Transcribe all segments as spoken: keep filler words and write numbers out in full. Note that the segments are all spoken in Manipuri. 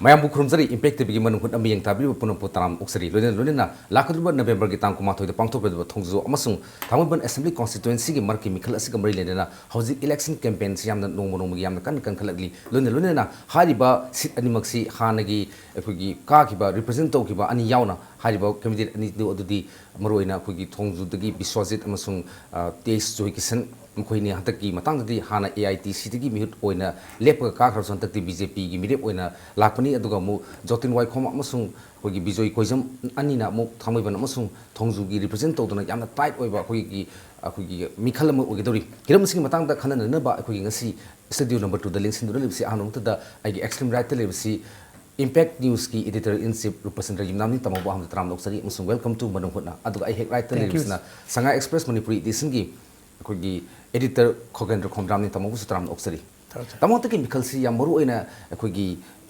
ꯃꯌꯥꯝꯕꯨ ꯈꯨꯔꯨꯝꯖꯔꯤ꯫ ꯏꯝꯄꯦꯛ ꯇꯤꯚꯤꯒꯤ ꯃꯅꯨꯡ ꯍꯨꯠꯅ ꯃꯤꯠꯌꯦꯡ ꯇꯥꯕꯤꯔꯤꯕ ꯄꯨꯝꯅꯃꯛꯄꯨ ꯇꯔꯥꯝꯅ ꯑꯣꯛꯆꯔꯤ꯫ ꯂꯣꯏꯅꯅ ꯂꯣꯏꯅꯅ ꯂꯥꯛꯀꯗꯧꯔꯤꯕ ꯅꯕꯦꯝꯕꯔꯒꯤ ꯇꯥꯡ ꯀꯨꯟꯃꯥꯊꯣꯏꯗ ꯄꯥꯡꯊꯣꯛꯀꯗꯕ ꯊꯣꯡꯖꯨ ꯑꯃꯁꯨꯡ ꯊꯥꯡꯃꯩꯕꯟ ꯑꯦꯁꯦꯝꯕ꯭ꯂꯤ ꯀꯣꯟꯁꯇꯤꯇ꯭ꯋꯦꯟꯁꯤꯒꯤ ꯃꯔꯛꯀꯤ ꯃꯤꯈꯜ ꯑꯁꯤꯒ ꯃꯔꯤ ꯂꯩꯅꯅ ꯍꯧꯖꯤꯛ ꯏꯂꯦꯛꯁꯟ ꯀꯦꯝꯄꯦꯟꯁꯤ ꯌꯥꯝꯅ ꯅꯣꯡꯃ ꯅꯣꯡꯃꯒꯤ ꯌꯥꯝꯅ ꯀꯟꯅ ꯀꯟꯈꯠꯂꯛꯂꯤ꯫ ꯂꯣꯏꯅ ꯂꯣꯏꯅꯅ ꯍꯥꯏꯔꯤꯕ ꯁꯤꯠ ꯑꯅꯤꯃꯛꯁꯤ ꯍꯥꯟꯅꯒꯤ ꯑꯩꯈꯣꯏꯒꯤ ꯀꯥꯈꯤꯕ, ꯔꯤꯄ꯭ꯔꯖꯦꯟ ꯇꯧꯈꯤꯕ ꯑꯅꯤ ꯌꯥꯎꯅ ꯍꯥꯏꯔꯤꯕ ꯀꯦꯟꯗꯤꯗꯦꯠ ꯑꯅꯤꯗꯨ ꯑꯗꯨꯗꯤ ꯃꯔꯨꯑꯣꯏꯅ ꯑꯩꯈꯣꯏꯒꯤ ꯊꯣꯡꯖꯨꯗꯒꯤ ꯕꯤꯁ꯭ꯋꯖꯤꯠ ꯑꯃꯁꯨꯡ, ꯑ, ꯇꯦꯖ ꯖꯣꯏꯀꯤꯁꯟ, ꯃꯈꯣꯏꯅꯤ ꯍꯟꯗꯛꯀꯤ ꯃꯇꯥꯡꯗꯗꯤ ꯍꯥꯟꯅ ꯑꯦ ꯑꯥꯏ ꯇꯤ ꯁꯤꯗꯒꯤ ꯃꯤꯍꯨꯠ ꯑꯣꯏꯅ ꯂꯦꯞꯄꯒ ꯀꯥꯈ꯭ꯔꯕꯁꯨ ꯍꯟꯗꯛꯇꯤ ꯕꯤ ꯖꯦ ꯄꯤꯒꯤ ꯃꯤꯔꯦꯞ ꯑꯣꯏꯅ ꯂꯥꯛꯄꯅꯤ꯫ ꯑꯗꯨꯒ ꯑꯃꯨꯛ ꯖꯣꯇꯤꯟ ꯋꯥꯏꯈꯣꯝ ꯑꯃꯁꯨꯡ ꯑꯩꯈꯣꯏꯒꯤ ꯕꯤꯖꯣꯏ ꯀꯣꯏꯖꯝ ꯑꯅꯤꯅ ꯑꯃꯨꯛ ꯊꯥꯡꯃꯩꯕꯟ ꯑꯃꯁꯨꯡ ꯊꯣꯡꯖꯨꯒꯤ ꯔꯤꯄ꯭ꯔꯖꯦꯟ ꯇꯧꯗꯨꯅ ꯌꯥꯝꯅ ꯇꯥꯏꯠ ꯑꯣꯏꯕ ꯑꯩꯈꯣꯏꯒꯤ, ꯑꯩꯈꯣꯏꯒꯤ ꯃꯤꯈꯜ ꯑꯃ ꯑꯣꯏꯒꯗꯧꯔꯤ꯫ ꯍꯤꯔꯝ ꯑꯁꯤꯒꯤ ꯃꯇꯥꯡꯗ ꯈꯟꯅ ꯅꯩꯅꯅꯕ ꯑꯩꯈꯣꯏꯒꯤ ꯉꯁꯤ ꯁ꯭ꯇꯨꯗꯤꯑꯣ ꯅꯝꯕꯔ ꯇꯨꯗ ꯂꯦꯡꯁꯤꯟꯗꯨꯅ ꯂꯩꯕꯁꯤ ꯑꯍꯥꯟꯕ ꯃꯛꯇꯗ ꯑꯩꯒꯤ ꯑꯦꯛꯁꯇ꯭ꯔꯤꯝ ꯔꯥꯏꯠꯇ ꯂꯩꯕꯁꯤ ꯏꯝꯄꯦꯛ ꯅ꯭ꯌꯨꯁꯀꯤ ꯏꯗꯤꯇꯔ ꯏꯟ ꯆꯤꯐ ꯔꯨꯄꯆꯟꯗ꯭ꯔ ꯌꯨꯝꯅꯥꯝꯅꯤ꯫ ꯇꯥꯃꯣꯕꯨ ꯑꯍꯥꯟꯕꯗ ꯇꯔꯥꯝꯅ ꯑꯣꯛꯆꯔꯤ ꯑꯃꯁꯨꯡ welcome to ꯃꯅꯨꯡ ꯍꯨꯠꯅ꯫ ꯑꯗꯨꯒ ꯑꯩ ꯍꯦꯛ ꯔꯥꯏꯠꯇ Thank you. ꯂꯩꯔꯤꯕꯁꯤꯅ ꯁꯉꯥꯏ ꯑꯦꯛꯁꯄ꯭ꯔꯦꯁ ꯃꯅꯤꯄꯨꯔꯤ ꯏꯗꯤꯁꯟꯒꯤ ꯑꯩꯈꯣꯏꯒꯤ ꯑꯦꯗꯤꯇꯔ ꯈꯣꯒꯦꯟꯗ꯭ꯔ ꯈꯣꯝꯗ꯭ꯔꯥꯝꯅꯤ꯫ ꯇꯥꯃꯣꯕꯨꯁꯨ ꯇꯔꯥꯝꯅ ꯑꯣꯛꯆꯔꯤ꯫ ꯊꯥꯒꯠꯆꯔꯤ꯫ ꯇꯥꯃꯣ, ꯍꯟꯗꯛꯀꯤ ꯃꯤꯈꯜꯁꯤ ꯌꯥꯝ ꯃꯔꯨ ꯑꯣꯏꯅ ꯑꯩꯈꯣꯏꯒꯤ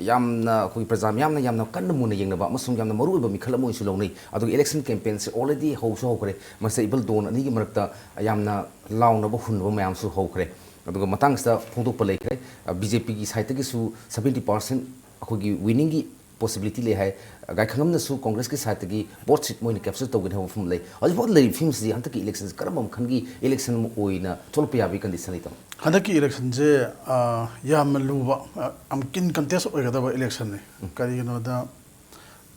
ꯌꯥꯝꯅ ꯑꯩꯈꯣꯏ ꯄ꯭ꯔꯖꯥ ꯃꯤꯌꯥꯝꯅ ꯌꯥꯝꯅ ꯀꯟꯅ ꯃꯨꯟꯅ ꯌꯦꯡꯅꯕ ꯑꯃꯁꯨꯡ ꯌꯥꯝꯅ ꯃꯔꯨ ꯑꯣꯏꯕ ꯃꯤꯈꯜ ꯑꯃ ꯑꯣꯏꯅꯁꯨ ꯂꯧꯅꯩ꯫ ꯑꯗꯨꯒ ꯏꯂꯦꯛꯁꯟ ꯀꯦꯝꯄꯦꯟꯁꯤ already ꯍꯧꯁꯨ ꯍꯧꯈ꯭ꯔꯦ꯫ ꯃꯁꯤꯗ ꯏꯕꯜ ꯗꯣꯟ ꯑꯅꯤꯒꯤ ꯃꯔꯛꯇ ꯌꯥꯝꯅ ꯂꯥꯎꯅꯕ ꯍꯨꯟꯅꯕ ꯃꯌꯥꯝꯁꯨ ꯍꯧꯈ꯭ꯔꯦ꯫ ꯑꯗꯨꯒ ꯃꯇꯥꯡꯁꯤꯗ ꯐꯣꯡꯗꯣꯛꯄ ꯂꯩꯈ꯭ꯔꯦ꯫ ꯕꯤ ꯖꯦ ꯄꯤꯒꯤ ꯁꯥꯏꯠꯇꯒꯤꯁꯨ seventy percent ꯑꯩꯈꯣꯏꯒꯤ ꯋꯤꯅꯤꯡꯒꯤ possibility ꯂꯩ ꯍꯥꯏ꯫ ꯒꯥꯏꯈꯪꯉꯝꯅꯁꯨ ꯀꯣꯡꯒ꯭ꯔꯦꯁꯀꯤ ꯁꯥꯏꯠꯇꯒꯤ ꯚꯣꯠ ꯁꯤꯠ ꯃꯣꯏꯅ ꯀꯦꯞꯆꯔ ꯇꯧꯒꯅꯤ ꯍꯥꯏꯕ ꯋꯥꯐꯝ ꯂꯩ꯫ ꯍꯧꯖꯤꯛꯐꯥꯎ ꯂꯩꯔꯤꯕ ꯐꯤꯕꯝꯁꯤꯗꯤ ꯍꯟꯗꯛꯀꯤ ꯏꯂꯦꯛꯁꯟꯁꯤ ꯀꯔꯝꯕ ꯃꯈꯜꯒꯤ ꯏꯂꯦꯛꯁꯟ ꯑꯃ ꯑꯣꯏꯅ ꯊꯣꯛꯂꯛꯄ ꯌꯥꯕꯒꯤ ꯀꯟꯗꯤꯁꯟ ꯂꯩꯇꯕ? ꯍꯟꯗꯛꯀꯤ ꯏꯂꯦꯛꯁꯟꯁꯦ, ꯑ, ꯌꯥꯝꯅ ꯂꯨꯕ, ꯑ, ꯌꯥꯝ ꯀꯤꯟ ꯀꯟꯇꯦꯁ ꯑꯣꯏꯒꯗꯕ ꯏꯂꯦꯛꯁꯟꯅꯤ꯫ ꯎꯝ꯫ ꯀꯔꯤꯒꯤꯅꯣꯗ,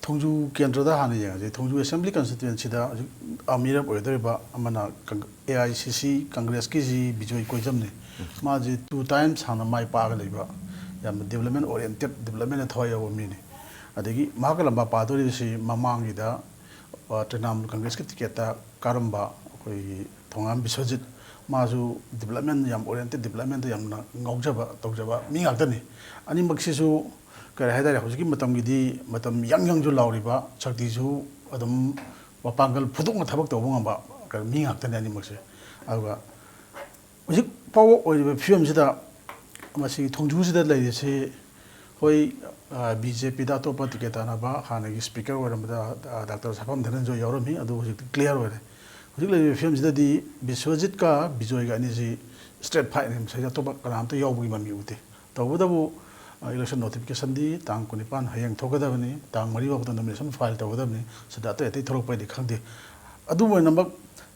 ꯊꯣꯡꯖꯨ ꯀꯦꯟꯗ꯭ꯔꯗ ꯍꯥꯟꯅ ꯌꯦꯡꯉꯁꯤ꯫ ꯊꯣꯡꯖꯨ ꯑꯦꯁꯦꯝꯕ꯭ꯂꯤ ꯀꯟꯁꯇꯤꯇ꯭ꯋꯦꯟꯁꯤꯗ ꯍꯧꯖꯤꯛ, ꯑ, ꯃꯤꯔꯦꯞ ꯑꯣꯏꯒꯗꯧꯔꯤꯕ ꯑꯃꯅ ꯀꯪ-, ꯑꯦ ꯑꯥꯏ ꯁꯤ ꯁꯤ ꯀꯪꯒ꯭ꯔꯦꯁꯀꯤꯁꯤ ꯕꯤꯖꯣꯏ ꯀꯣꯏꯖꯝꯅꯤ꯫ ꯎꯝ꯫ ꯃꯥꯁꯤ two times ꯍꯥꯟꯅ ꯃꯥꯏ ꯄꯥꯛꯑꯒ ꯂꯩꯕ, ꯌꯥꯝꯅ development oriented, developmentꯇ ꯊꯋꯥꯏ ꯌꯥꯎꯕ ꯃꯤꯅꯤ꯫ ꯑꯗꯒꯤ ꯃꯍꯥꯛꯀ ꯂꯝꯕꯥ ꯄꯥꯗꯣꯔꯤꯕꯁꯤ ꯃꯃꯥꯡꯒꯤꯗ, ꯑ, ꯇ꯭ꯔꯤꯅꯥꯃꯨꯜ ꯀꯪꯒ꯭ꯔꯦꯁꯀꯤ ꯇꯤꯀꯦꯠꯇ ꯀꯥꯔꯝꯕ ꯑꯩꯈꯣꯏꯒꯤ ꯊꯣꯉꯥꯝ ꯕꯤꯁ꯭ꯋꯖꯤꯠ, ꯃꯥꯁꯨ development ꯌꯥꯝ oriented, developmentꯇ ꯌꯥꯝꯅ ꯉꯥꯎꯖꯕ ꯇꯧꯖꯕ ꯃꯤ ꯉꯥꯛꯇꯅꯤ꯫ ꯑꯅꯤꯃꯛꯁꯤꯁꯨ ꯀꯔꯤ ꯍꯥꯏꯇꯥꯔꯦ, ꯍꯧꯖꯤꯛꯀꯤ ꯃꯇꯝꯒꯤꯗꯤ ꯃꯇꯝ ꯌꯪ ꯌꯪꯁꯨ ꯂꯥꯎꯔꯤꯕ, ꯁꯛꯇꯤꯁꯨ ꯑꯗꯨꯝ ꯃꯄꯥꯡꯒꯜ ꯐꯨꯗꯣꯛꯅ ꯊꯕꯛ ꯇꯧꯕ ꯉꯝꯕ ꯀꯩꯅꯣ ꯃꯤ ꯉꯥꯛꯇꯅꯤ ꯑꯅꯤꯃꯛꯁꯦ꯫ ꯑꯗꯨꯒ ꯍꯧꯖꯤꯛ ꯐꯥꯎꯕ ꯑꯣꯏꯔꯤꯕ ꯐꯤꯕꯝꯁꯤꯗ ꯃꯁꯤꯒꯤ ꯊꯣꯡꯖꯨꯁꯤꯗ ꯂꯩꯔꯤꯁꯤ, ꯍꯣꯏ, ꯑ, ꯕꯤ ꯖꯦ ꯄꯤꯗ ꯑꯇꯣꯞꯄ ꯇꯤꯀꯦꯠ ꯇꯥꯟꯅꯕ ꯍꯥꯟꯅꯒꯤ ꯁ꯭ꯄꯤꯀꯔ ꯑꯣꯏꯔꯝꯕꯗ, ꯑ, ꯗꯥꯛꯇꯔ ꯁꯥꯐꯝ ꯙꯅꯟꯖꯣꯏ ꯌꯥꯎꯔꯝꯃꯤ, ꯑꯗꯨ ꯍꯧꯖꯤꯛꯇꯤ ꯀ꯭ꯂꯤꯌꯥꯔ ꯑꯣꯏꯔꯦ꯫ ꯍꯧꯖꯤꯛ ꯂꯩꯔꯤꯕ ꯐꯤꯕꯝꯁꯤꯗꯗꯤ ꯕꯤꯁ꯭ꯋꯖꯤꯠꯀ ꯕꯤꯖꯣꯏꯒ ꯑꯅꯤꯁꯤ straight fightꯅꯤ, ꯃꯁꯤꯗ ꯑꯇꯣꯞꯄ ꯀꯅꯥꯝꯇ ꯌꯥꯎꯕꯒꯤ ꯃꯃꯤ ꯎꯗꯦ꯫ ꯇꯧꯕꯇꯕꯨ ꯏꯂꯦꯛꯁꯟ ꯅꯣꯇꯤꯐꯤꯀꯦꯁꯟꯗꯤ ꯇꯥꯡ ꯀꯨꯟꯅꯤꯄꯥꯟ ꯍꯌꯦꯡ ꯊꯣꯛꯀꯗꯕꯅꯤ, ꯇꯥꯡ ꯃꯔꯤ ꯐꯥꯎꯕꯗ ꯅꯣꯃꯤꯅꯦꯁꯟ ꯐꯥꯏꯜ ꯇꯧꯒꯗꯕꯅꯤ꯫ ꯁꯤꯗ ꯑꯇꯩ ꯑꯇꯩ ꯊꯣꯛꯂꯛꯄꯩꯗꯤ ꯈꯪꯗꯦ꯫ ꯑꯗꯨꯕꯨ ꯑꯣꯏꯅꯃꯛ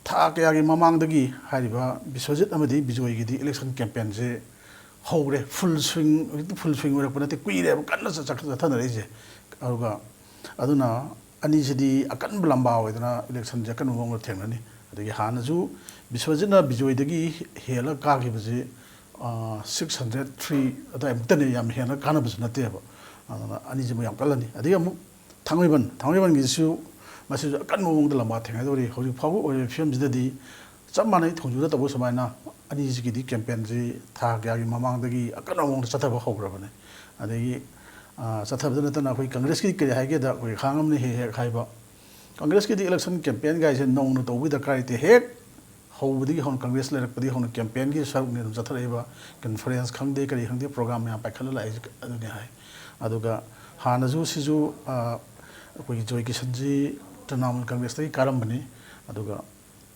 ꯊꯥ ꯀꯌꯥꯒꯤ ꯃꯃꯥꯡꯗꯒꯤ ꯍꯥꯏꯔꯤꯕ ꯕꯤꯁ꯭ꯋꯖꯤꯠ ꯑꯃꯗꯤ ꯕꯤꯖꯣꯏꯒꯤꯗꯤ ꯏꯂꯦꯛꯁꯟ ꯀꯦꯝꯄꯦꯟꯁꯦ ꯍꯧꯔꯦ꯫ ꯐꯨꯜ ꯁ꯭ꯋꯤꯡ, ꯍꯧꯖꯤꯛꯇꯤ ꯐꯨꯜ ꯁ꯭ꯋꯤꯡ ꯑꯣꯏꯔꯛꯄ ꯅꯠꯇꯦ, ꯀꯨꯏꯔꯦꯕ ꯀꯟꯅ ꯆꯠ-, ꯆꯠ-, ꯆꯠꯊꯅꯔꯛꯏꯁꯦ꯫ ꯑꯗꯨꯒ ꯑꯗꯨꯅ ꯑꯅꯤꯁꯤꯗꯤ ꯑꯀꯟꯕ ꯂꯝꯕꯥ ꯑꯣꯏꯗꯅ ꯏꯂꯦꯛꯁꯟꯁꯦ ꯑꯀꯟꯕ ꯃꯑꯣꯡꯗ ꯊꯦꯡꯅꯅꯤ꯫ ꯑꯗꯒꯤ ꯍꯥꯟꯅꯁꯨ ꯕꯤꯁ꯭ꯋꯖꯤꯠꯅ ꯕꯤꯖꯣꯏꯗꯒꯤ ꯍꯦꯜꯂ ꯀꯥꯈꯤꯕꯁꯤ, ꯑ, six hundred three ꯑꯗꯨꯋꯥꯏꯃꯨꯛꯇꯅꯦ, ꯌꯥꯝ ꯍꯦꯟꯅ ꯀꯥꯟꯅꯕꯁꯨ ꯅꯠꯇꯦꯕ꯫ ꯑꯗꯨꯅ ꯑꯅꯤꯁꯤꯃꯨꯛ ꯌꯥꯝ ꯀꯜꯂꯅꯤ꯫ ꯑꯗꯒꯤ ꯑꯃꯨꯛ ꯊꯥꯡꯃꯩꯕꯟ, ꯊꯥꯡꯃꯩꯕꯟꯒꯤꯁꯨ ꯃꯁꯤꯁꯨ ꯑꯀꯟꯕ ꯃꯑꯣꯡꯗ ꯂꯝꯕꯥ ꯊꯦꯡꯅꯗꯧꯔꯤ꯫ ꯍꯧꯖꯤꯛ ꯐꯥꯎꯕ ꯑꯣꯏꯔꯤꯕ ꯐꯤꯕꯝꯁꯤꯗꯗꯤ ꯆꯞ ꯃꯥꯟꯅꯩ ꯊꯣꯡꯖꯨꯗ ꯇꯧꯕ ꯁꯨꯃꯥꯏꯅ꯫ ꯑꯅꯤꯁꯤꯒꯤꯗꯤ ꯀꯦꯝꯄꯦꯟꯁꯤ ꯊꯥ ꯀꯌꯥꯒꯤ ꯃꯃꯥꯡꯗꯒꯤ ꯑꯀꯟꯕ ꯃꯑꯣꯡꯗ ꯆꯠꯊꯕ ꯍꯧꯈ꯭ꯔꯕꯅꯤ꯫ ꯑꯗꯒꯤ, ꯑ, ꯆꯠꯊꯕꯗ ꯅꯠꯇꯅ ꯑꯩꯈꯣꯏ ꯀꯪꯒ꯭ꯔꯦꯁꯀꯤ ꯀꯔꯤ ꯍꯥꯏꯒꯦꯗ, ꯑꯩꯈꯣꯏ ꯈꯥꯡꯉꯝꯅ ꯍꯦꯛ ꯍꯦꯛ ꯍꯥꯏꯕ, ꯀꯪꯒ꯭ꯔꯦꯁꯀꯤꯗꯤ ꯏꯂꯦꯛꯁꯟ ꯀꯦꯝꯄꯦꯟꯒꯥꯏꯁꯦ ꯅꯧꯅ ꯇꯧꯕꯒꯤ ꯗꯔꯀꯥꯔ ꯂꯩꯇꯦ꯫ ꯍꯦꯛ ꯍꯧꯕꯗꯒꯤ ꯍꯧꯅ, ꯀꯪꯒ꯭ꯔꯦꯁ ꯂꯩꯔꯛꯄꯗꯒꯤ ꯍꯧꯅ ꯀꯦꯝꯄꯦꯟꯒꯤ ꯁꯔꯨꯛꯅꯤ ꯑꯗꯨꯝ ꯆꯠꯊꯔꯛꯏꯕ꯫ ꯀꯟꯐ꯭ꯔꯦꯟꯁ ꯈꯪꯗꯦ, ꯀꯔꯤ ꯈꯪꯗꯦ, ꯄ꯭ꯔꯣꯒ꯭ꯔꯥꯝ ꯃꯌꯥꯝ ꯄꯥꯏꯈꯠꯂ ꯂꯥꯛꯏꯁꯦ ꯑꯗꯨꯅꯤ ꯍꯥꯏ꯫ ꯑꯗꯨꯒ ꯍꯥꯟꯅꯁꯨ ꯁꯤꯁꯨ, ꯑ, ꯑꯩꯈꯣꯏꯒꯤ ꯖꯣꯏ ꯀꯤꯁꯟꯁꯤ ꯇ꯭ꯔꯤꯅꯥꯃꯨꯜ ꯀꯪꯒ꯭ꯔꯦꯁꯇꯒꯤ ꯀꯥꯔꯝꯕꯅꯤ꯫ ꯑꯗꯨꯒ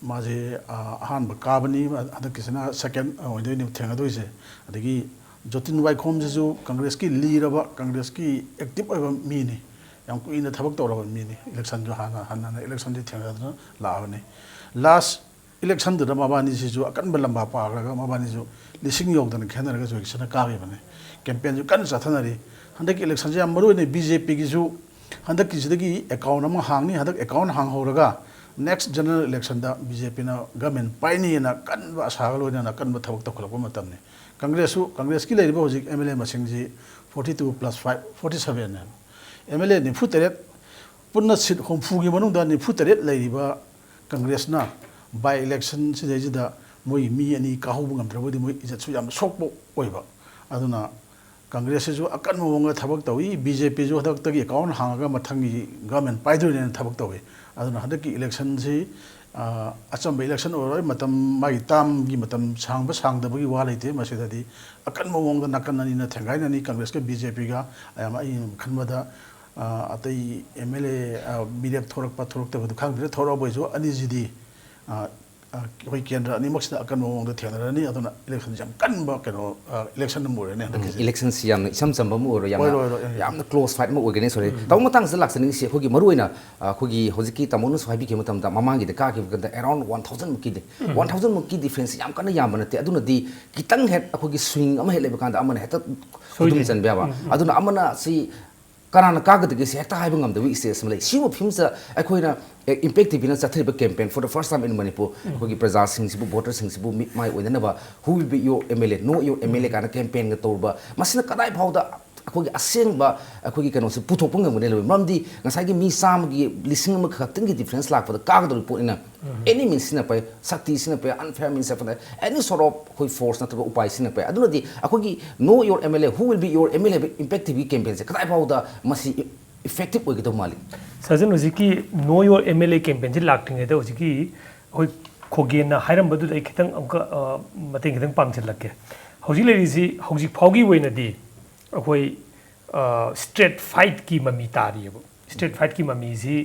ꯃꯥꯁꯦ, ꯑ, ꯑꯍꯥꯟꯕ ꯀꯥꯕꯅꯤ, ꯍꯟꯗꯛꯀꯤꯁꯤꯅ ꯁꯦꯀꯦꯟ ꯑꯣꯏꯗꯣꯏꯅꯤ ꯊꯦꯡꯅꯗꯣꯏꯁꯦ꯫ ꯑꯗꯒꯤ ꯖꯣꯇꯤꯟ ꯋꯥꯏꯈꯣꯝꯁꯤꯁꯨ ꯀꯪꯒ꯭ꯔꯦꯁꯀꯤ ꯂꯤꯔꯕ, ꯀꯪꯒ꯭ꯔꯦꯁꯀꯤ ꯑꯦꯛꯇꯤꯚ ꯑꯣꯏꯕ ꯃꯤꯅꯤ, ꯌꯥꯝ ꯀꯨꯏꯅ ꯊꯕꯛ ꯇꯧꯔꯕ ꯃꯤꯅꯤ꯫ ꯏꯂꯦꯛꯁꯟꯁꯨ ꯍꯥꯟꯅ ꯍꯟꯅ ꯏꯂꯦꯛꯁꯟꯁꯤ ꯊꯦꯡꯅꯗꯨꯅ ꯂꯥꯛꯑꯕꯅꯤ꯫ ꯂꯥꯁ ꯏꯂꯦꯛꯁꯟꯗꯨꯗ ꯃꯕꯥꯅꯤꯁꯤꯁꯨ ꯑꯀꯟꯕ ꯂꯝꯕꯥ ꯄꯥꯈ꯭ꯔꯒ ꯃꯕꯥꯅꯤꯁꯨ ꯂꯤꯁꯤꯡ ꯌꯧꯗꯅ ꯈꯦꯠꯅꯔꯒ ꯖꯣꯏ ꯀꯤꯁꯟꯅ ꯀꯥꯈꯤꯕꯅꯤ꯫ ꯀꯦꯝꯄꯦꯟꯁꯨ ꯀꯟꯅ ꯆꯠꯊꯅꯔꯤ꯫ ꯍꯟꯗꯛꯀꯤ ꯏꯂꯦꯛꯁꯟꯁꯦ ꯌꯥꯝ ꯃꯔꯨ ꯑꯣꯏꯅ ꯕꯤ ꯖꯦ ꯄꯤꯒꯤꯁꯨ ꯍꯟꯗꯛꯀꯤꯁꯤꯗꯒꯤ ꯑꯦꯀꯥꯎꯟ ꯑꯃ ꯍꯥꯡꯅꯤ꯫ ꯍꯟꯗꯛ ꯑꯦꯀꯥꯎꯟ ꯍꯥꯡꯍꯧꯔꯒ ꯅꯦꯛꯁ ꯖꯦꯅꯔꯦꯜ ꯏꯂꯦꯛꯁꯟꯗ ꯕꯤ ꯖꯦ ꯄꯤꯅ ꯒꯃꯦꯟ ꯄꯥꯏꯅꯤꯅ ꯀꯟꯕ ꯑꯁꯥꯒ ꯂꯣꯏꯅꯅ ꯀꯟꯕ ꯊꯕꯛ ꯇꯧꯈꯠꯂꯛꯄ ꯃꯇꯝꯅꯤ꯫ ꯀꯪꯒ꯭ꯔꯦꯁꯁꯨ, ꯀꯪꯒ꯭ꯔꯦꯁꯀꯤ ꯂꯩꯔꯤꯕ ꯍꯧꯖꯤꯛ ꯑꯦꯝ ꯑꯦꯜ ꯑꯦ ꯃꯁꯤꯡꯁꯤ forty two plus five, forty seven ꯅꯦ꯫ ꯑꯦꯝ ꯑꯦꯜ ꯑꯦ ꯅꯤꯐꯨ ꯇꯔꯦꯠ, ꯄꯨꯟꯅ ꯁꯤꯠ ꯍꯨꯝꯐꯨꯒꯤ ꯃꯅꯨꯡꯗ ꯅꯤꯐꯨ ꯇꯔꯦꯠ ꯂꯩꯔꯤꯕ ꯀꯪꯒ꯭ꯔꯦꯁꯅ ꯕꯥꯏ ꯏꯂꯦꯛꯁꯟ ꯁꯤꯗꯩꯁꯤꯗ ꯃꯣꯏ ꯃꯤ ꯑꯅꯤ ꯀꯥꯍꯧꯕ ꯉꯝꯗ꯭ꯔꯕꯗꯤ ꯃꯣꯏ ꯏꯖꯠꯁꯨ ꯌꯥꯝꯅ ꯁꯣꯛꯄ ꯑꯣꯏꯕ꯫ ꯑꯗꯨꯅ ꯀꯪꯒ꯭ꯔꯦꯁꯁꯤꯁꯨ ꯑꯀꯟꯕ ꯃꯑꯣꯡꯗ ꯊꯕꯛ ꯇꯧꯏ, ꯕꯤ ꯖꯦ ꯄꯤꯁꯨ ꯍꯟꯗꯛꯇꯒꯤ ꯑꯦꯀꯥꯎꯟ ꯍꯥꯡꯉꯒ ꯃꯊꯪꯒꯤ ꯒꯚꯔꯟꯃꯦꯟ ꯄꯥꯏꯗꯣꯏꯅꯦꯅ ꯊꯕꯛ ꯇꯧꯏ꯫ ꯑꯗꯨꯅ ꯍꯟꯗꯛꯀꯤ ꯏꯂꯦꯛꯁꯟꯁꯤ, ꯑ, ꯑꯆꯝꯕ ꯏꯂꯦꯛꯁꯟ ꯑꯣꯏꯔꯣꯏ, ꯃꯇꯝ, ꯃꯥꯒꯤ ꯇꯥꯝꯒꯤ ꯃꯇꯝ ꯁꯥꯡꯕ ꯁꯥꯡꯗꯕꯒꯤ ꯋꯥ ꯂꯩꯇꯦ꯫ ꯃꯁꯤꯗꯗꯤ ꯑꯀꯟꯕ ꯃꯑꯣꯡꯗ ꯅꯥꯀꯟ ꯑꯅꯤꯅ ꯊꯦꯡꯒꯥꯏꯅꯅꯤ, ꯀꯪꯒ꯭ꯔꯦꯁꯀ ꯕꯤ ꯖꯦ ꯄꯤꯒ꯫ ꯑꯌꯥꯝꯕ ꯑꯩꯅ ꯈꯟꯕꯗ, ꯑ, ꯑꯇꯩ ꯑꯦꯝ ꯑꯦꯜ ꯑꯦ, ꯑ, ꯃꯤꯔꯦꯞ ꯊꯣꯔꯛꯄ ꯊꯣꯔꯛꯇꯕꯗꯨ ꯈꯪꯗ꯭ꯔꯦ, ꯊꯣꯔꯛꯑꯕꯣꯏꯁꯨ ꯑꯅꯤꯁꯤꯗꯤ, ꯑ, ꯑꯩꯈꯣꯏ ꯀꯦꯟꯗ꯭ꯔ ꯑꯅꯤꯃꯛꯁꯤꯅ ꯑꯀꯟꯕ ꯃꯑꯣꯡꯗ ꯊꯦꯡꯅꯔꯅꯤ꯫ ꯑꯗꯨꯅ ꯏꯂꯦꯛꯁꯟꯁꯤ ꯌꯥꯝ ꯀꯟꯕ ꯀꯩꯅꯣ ꯏꯂꯦꯛꯁꯟ ꯑꯃ ꯑꯣꯏꯔꯅꯤ ꯍꯟꯗꯛꯀꯤꯁꯦ꯫ ꯏꯂꯦꯛꯁꯟꯁꯤ ꯌꯥꯝꯅ ꯏꯆꯝ ꯆꯝꯕ ꯑꯃ ꯑꯣꯏꯔꯣꯏ, ꯌꯥꯝꯅ ꯑꯣꯏꯔꯣꯏ, ꯑꯣꯏꯔꯣꯏ, ꯑꯦ, ꯌꯥꯝꯅ ꯀ꯭ꯂꯣꯁ ꯐꯥꯏꯠ ꯑꯃ ꯑꯣꯏꯒꯅꯤ꯫ ꯁꯣꯔꯤ, ꯇꯥꯃꯣ ꯃꯇꯥꯡꯁꯤꯗ ꯂꯥꯛꯆꯅꯤꯡꯉꯤꯁꯤ ꯑꯩꯈꯣꯏꯒꯤ ꯃꯔꯨꯑꯣꯏꯅ ꯑꯩꯈꯣꯏꯒꯤ ꯍꯧꯖꯤꯛꯀꯤ ꯇꯥꯃꯣꯅꯁꯨ ꯍꯥꯏꯕꯤꯈꯤꯕ ꯃꯇꯝꯗ ꯃꯃꯥꯡꯒꯤꯗ ꯀꯥꯈꯤꯕ ꯀꯥꯟꯗ ꯑꯦꯔꯥꯎꯟ ꯋꯥꯟ ꯊꯥꯎꯖꯟ ꯃꯨꯛꯀꯤꯗꯤ, ꯋꯥꯟ ꯊꯥꯎꯖꯟ ꯃꯨꯛꯀꯤ ꯗꯤꯐ꯭ꯔꯦꯟꯁ ꯌꯥꯝ ꯀꯟꯅ ꯌꯥꯝꯕ ꯅꯠꯇꯦ꯫ ꯑꯗꯨꯅꯗꯤ ꯈꯤꯇꯪ ꯍꯦꯛ ꯑꯩꯈꯣꯏꯒꯤ ꯁ꯭ꯋꯤꯡ ꯑꯃ ꯍꯦꯛ ꯂꯩꯕ ꯀꯥꯟꯗ ꯑꯃꯅ ꯍꯦꯛꯇ ꯈꯨꯗꯨꯝ ꯆꯟꯕ ꯌꯥꯕ꯫ ꯑꯗꯨꯅ ꯑꯃꯅ ꯁꯤ ꯀꯅꯥꯅ ꯀꯥꯒꯗꯒꯦ ꯁꯤ ꯍꯦꯛꯇ ꯍꯥꯏꯕ ꯉꯝꯗꯕꯒꯤ ꯁ꯭ꯇꯦꯖ ꯑꯃ ꯂꯩ꯫ ꯁꯤꯒꯨꯝꯕ ꯐꯤꯕꯝꯁꯤꯗ ꯑꯩꯈꯣꯏꯅ ꯏꯝꯄꯦꯛ ꯇꯤꯚꯤꯅ ꯆꯠꯊꯔꯤꯕ campaign for the first time in Manipur, ꯑꯩꯈꯣꯏꯒꯤ ꯄ꯭ꯔꯖꯥꯁꯤꯡꯁꯤꯕꯨ, ꯚꯣꯇꯔꯁꯤꯡꯁꯤꯕꯨ ꯃꯤꯠ ꯃꯥꯏ ꯑꯣꯏꯅꯅꯕ "Who will be your M L A? Know your M L A" ꯀꯥꯏꯅ ꯀꯦꯝꯄꯦꯟꯒ ꯇꯧꯔꯨꯕ, ꯃꯁꯤꯅ ꯀꯗꯥꯏ ꯐꯥꯎꯗ ꯑꯩꯈꯣꯏꯒꯤ ꯑꯁꯦꯡꯕ ꯑꯩꯈꯣꯏꯒꯤ ꯀꯩꯅꯣꯁꯦ ꯄꯨꯊꯣꯛꯄ ꯉꯝꯒꯅꯤ ꯂꯩꯕ? ꯃꯔꯝꯗꯤ ꯉꯁꯥꯏꯒꯤ ꯃꯤ ꯆꯥꯝꯃꯒꯤ ꯂꯤꯁꯤꯡ ꯑꯃ ꯈꯛꯇꯪꯒꯤ ꯗꯤꯐ꯭ꯔꯦꯟꯁ ꯂꯥꯛꯄꯗ ꯀꯥꯒꯗꯧꯔꯤꯕ ꯄꯣꯠꯅꯤꯅ, ꯑꯦꯅꯤ ꯃꯤꯟꯁ ꯁꯤꯖꯤꯟꯅꯄ ꯌꯥꯏ, ꯁꯛꯇꯤ ꯁꯤꯖꯤꯟꯅꯄ ꯌꯥꯏ, ꯑꯟꯐꯦꯌꯔ ꯃꯤꯟꯁ ꯁꯤꯖꯤꯟꯅꯄ ꯌꯥꯏ, ꯑꯦꯅꯤ ꯁꯣꯔꯠ ꯑꯣꯐ ꯑꯩꯈꯣꯏ ꯐꯣꯔꯁ ꯅꯠꯇ꯭ꯔꯒ ꯎꯄꯥꯏ ꯁꯤꯖꯤꯟꯅꯄ ꯌꯥꯏ꯫ ꯑꯗꯨꯅꯗꯤ ꯑꯩꯈꯣꯏꯒꯤ "Know your M L A, who will be your M L A" ꯍꯥꯏꯕ ꯏꯝꯄꯦꯛ ꯇꯤꯚꯤ ꯀꯦꯝꯄꯦꯟꯁꯦ ꯀꯗꯥꯏ ꯐꯥꯎꯗ ꯃꯁꯤ ꯏꯐꯦꯛꯇꯤꯚ ꯑꯣꯏꯒꯗꯧ ꯃꯥꯜꯂꯤ? ꯁꯥꯖꯟ, ꯍꯧꯖꯤꯛꯀꯤ "Know your M L A" ꯀꯦꯝꯄꯦꯟꯁꯤ ꯂꯥꯛꯇ꯭ꯔꯤꯉꯩꯗ ꯍꯧꯖꯤꯛꯀꯤ ꯑꯩꯈꯣꯏ ꯈꯣꯒꯦꯟꯅ ꯍꯥꯏꯔꯝꯕꯗꯨꯗ ꯑꯩ ꯈꯤꯇꯪ ꯑꯃꯨꯛꯀ, ꯑ, ꯃꯇꯦꯡ ꯈꯤꯇꯪ ꯄꯥꯡꯁꯤꯜꯂꯛꯀꯦ꯫ ꯍꯧꯖꯤꯛ ꯂꯩꯔꯤꯁꯤ, ꯍꯧꯖꯤꯛ ꯐꯥꯎꯒꯤ ꯑꯣꯏꯅꯗꯤ ꯑꯩꯈꯣꯏ, ꯑ, ꯁ꯭ꯇ꯭ꯔꯦꯠ ꯐꯥꯏꯠꯀꯤ ꯃꯃꯤ ꯇꯥꯔꯤꯑꯕ꯫ ꯁ꯭ꯇ꯭ꯔꯦꯠ ꯐꯥꯏꯠꯀꯤ ꯃꯃꯤꯁꯤ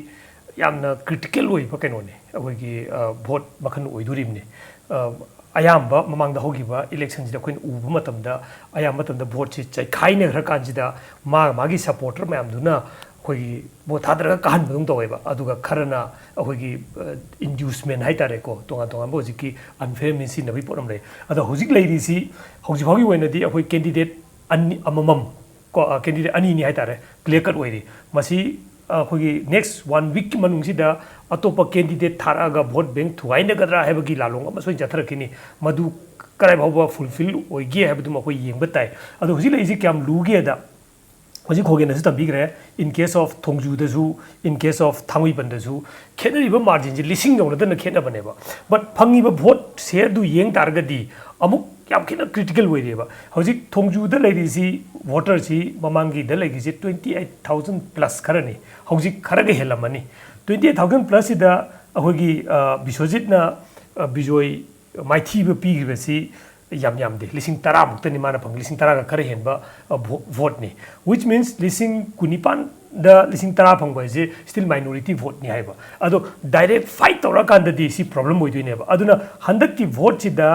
ꯌꯥꯝꯅ ꯀ꯭ꯔꯤꯇꯤꯀꯦꯜ ꯑꯣꯏꯕ ꯀꯩꯅꯣꯅꯤ, ꯑꯩꯈꯣꯏꯒꯤ, ꯑ, ꯚꯣꯠ ꯃꯈꯜ ꯑꯣꯏꯗꯣꯔꯤꯕꯅꯤ꯫ ꯑ, ꯑꯌꯥꯝꯕ ꯃꯃꯥꯡꯗ ꯍꯧꯈꯤꯕ ꯏꯂꯦꯛꯁꯟꯁꯤꯗ ꯑꯩꯈꯣꯏꯅ ꯎꯕ ꯃꯇꯝꯗ, ꯑꯌꯥꯝꯕ ꯃꯇꯝꯗ ꯚꯣꯠꯁꯤ ꯆꯩꯈꯥꯏꯅꯈ꯭ꯔ ꯀꯥꯟꯁꯤꯗ ꯃꯥ ꯃꯥꯒꯤ ꯁꯄꯣꯔꯇꯔ ꯃꯌꯥꯝꯗꯨꯅ ꯑꯩꯈꯣꯏꯒꯤ ꯚꯣꯠ ꯊꯥꯗꯔꯒ ꯀꯥꯍꯟꯕꯗꯧ ꯇꯧꯋꯦꯕ꯫ ꯑꯗꯨꯒ ꯈꯔꯅ ꯑꯩꯈꯣꯏꯒꯤ, ꯑ, ꯏꯟꯗ꯭ꯌꯨꯁꯃꯦꯟ ꯍꯥꯏꯇꯥꯔꯦꯀꯣ, ꯇꯣꯉꯥꯟ ꯇꯣꯉꯥꯟꯕ ꯍꯧꯖꯤꯛꯀꯤ ꯑꯟꯐꯦꯌꯔ ꯃꯤꯟꯁ ꯁꯤꯖꯤꯟꯅꯕꯒꯤ ꯄꯣꯠ ꯑꯃ ꯂꯩ꯫ ꯑꯗꯣ ꯍꯧꯖꯤꯛ ꯂꯩꯔꯤꯁꯤ, ꯍꯧꯖꯤꯛ ꯐꯥꯎꯒꯤ ꯑꯣꯏꯅꯗꯤ ꯑꯩꯈꯣꯏ ꯀꯦꯟꯗꯤꯗꯦꯠ ꯑꯅꯤ, ꯑꯃꯃꯝ ꯀꯣ, ꯑ, ꯀꯦꯟꯗꯤꯗꯦꯠ ꯑꯅꯤꯅꯤ ꯍꯥꯏꯇꯥꯔꯦ, ꯀ꯭ꯂꯤꯌꯔ ꯀꯠ ꯑꯣꯏꯔꯤ꯫ ꯃꯁꯤ, ꯑ, ꯑꯩꯈꯣꯏꯒꯤ ꯅꯦꯛꯁ ꯋꯥꯟ ꯋꯤꯛꯀꯤ ꯃꯅꯨꯡꯁꯤꯗ ꯑꯇꯣꯞꯄ ꯀꯦꯟꯗꯤꯗꯦꯠ ꯊꯥꯔꯛꯑꯒ ꯚꯣꯠ ꯕꯦꯡ ꯊꯨꯒꯥꯏꯅꯒꯗ꯭ꯔꯥ ꯍꯥꯏꯕꯒꯤ ꯂꯥꯂꯣꯡ ꯑꯃ ꯁꯣꯏꯅ ꯆꯠꯊꯔꯛꯈꯤꯅꯤ꯫ ꯃꯗꯨ ꯀꯗꯥꯏ ꯐꯥꯎꯕ ꯐꯨꯜꯐꯤꯜ ꯑꯣꯏꯒꯦ ꯍꯥꯏꯕꯗꯨꯃ ꯑꯩꯈꯣꯏ ꯌꯦꯡꯕ ꯇꯥꯏ꯫ ꯑꯗꯣ ꯍꯧꯖꯤꯛ ꯂꯩꯔꯤꯁꯤ ꯀꯌꯥꯝ ꯂꯨꯒꯦꯗ, ꯍꯧꯖꯤꯛ ꯈꯣꯒꯦꯟꯅꯁꯨ ꯇꯝꯕꯤꯈ꯭ꯔꯦ, in case of ꯊꯣꯡꯖꯨꯗꯁꯨ, in case of ꯊꯥꯡꯃꯩꯕꯟꯗꯁꯨ ꯈꯦꯠꯅꯔꯤꯕ ꯃꯥꯔꯖꯤꯟꯁꯦ ꯂꯤꯁꯤꯡ ꯌꯧꯅꯗꯅ ꯈꯦꯠꯅꯕꯅꯦꯕ꯫ ꯕꯠ ꯐꯪꯉꯤꯕ ꯚꯣꯠ ꯁꯦꯌꯔꯗꯨ ꯌꯦꯡ ꯇꯥꯔꯒꯗꯤ ꯑꯃꯨꯛ ꯌꯥꯝ ꯊꯤꯅ ꯀ꯭ꯔꯤꯇꯤꯀꯦꯜ ꯑꯣꯏꯔꯤꯑꯕ꯫ ꯍꯧꯖꯤꯛ ꯊꯣꯡꯖꯨꯗ ꯂꯩꯔꯤꯁꯤ, ꯚꯣꯇꯔꯁꯤ ꯃꯃꯥꯡꯒꯤꯗ ꯂꯩꯔꯤꯁꯤ twenty eight thousand plus ꯈꯔꯅꯤ, ꯍꯧꯖꯤꯛ ꯈꯔꯒ ꯍꯦꯜꯂꯝꯃꯅꯤ꯫ Twenty eight thousand plus ꯁꯤꯗ ꯑꯩꯈꯣꯏꯒꯤ, ꯑ, ꯕꯤꯁ꯭ꯋꯖꯤꯠꯅ, ꯑ, ꯕꯤꯖꯣꯏ ꯃꯥꯏꯊꯤꯕ ꯄꯤꯈ꯭ꯔꯤꯕꯁꯤ ꯌꯥꯝ ꯌꯥꯝꯗꯦ, ꯂꯤꯁꯤꯡ ꯇꯔꯥꯃꯨꯛꯇꯅꯤ ꯃꯥꯅ ꯐꯪꯉꯤ, ꯂꯤꯁꯤꯡ ꯇꯔꯥꯒ ꯈꯔ ꯍꯦꯟꯕ, ꯑ, ꯚꯣ-, ꯚꯣꯠꯅꯤ꯫ Which means ꯂꯤꯁꯤꯡ ꯀꯨꯟꯅꯤꯄꯥꯟ ꯗ ꯂꯤꯁꯤꯡ ꯇꯔꯥ ꯐꯪꯕ ꯍꯥꯏꯁꯦ still minority voteꯅꯤ ꯍꯥꯏꯕ꯫ ꯑꯗꯣ direct fight ꯇꯧꯔꯀꯥꯟꯗꯗꯤ ꯁꯤ problem ꯑꯣꯏꯗꯣꯏꯅꯦꯕ꯫ ꯑꯗꯨꯅ ꯍꯟꯗꯛꯀꯤ voteꯁꯤꯗ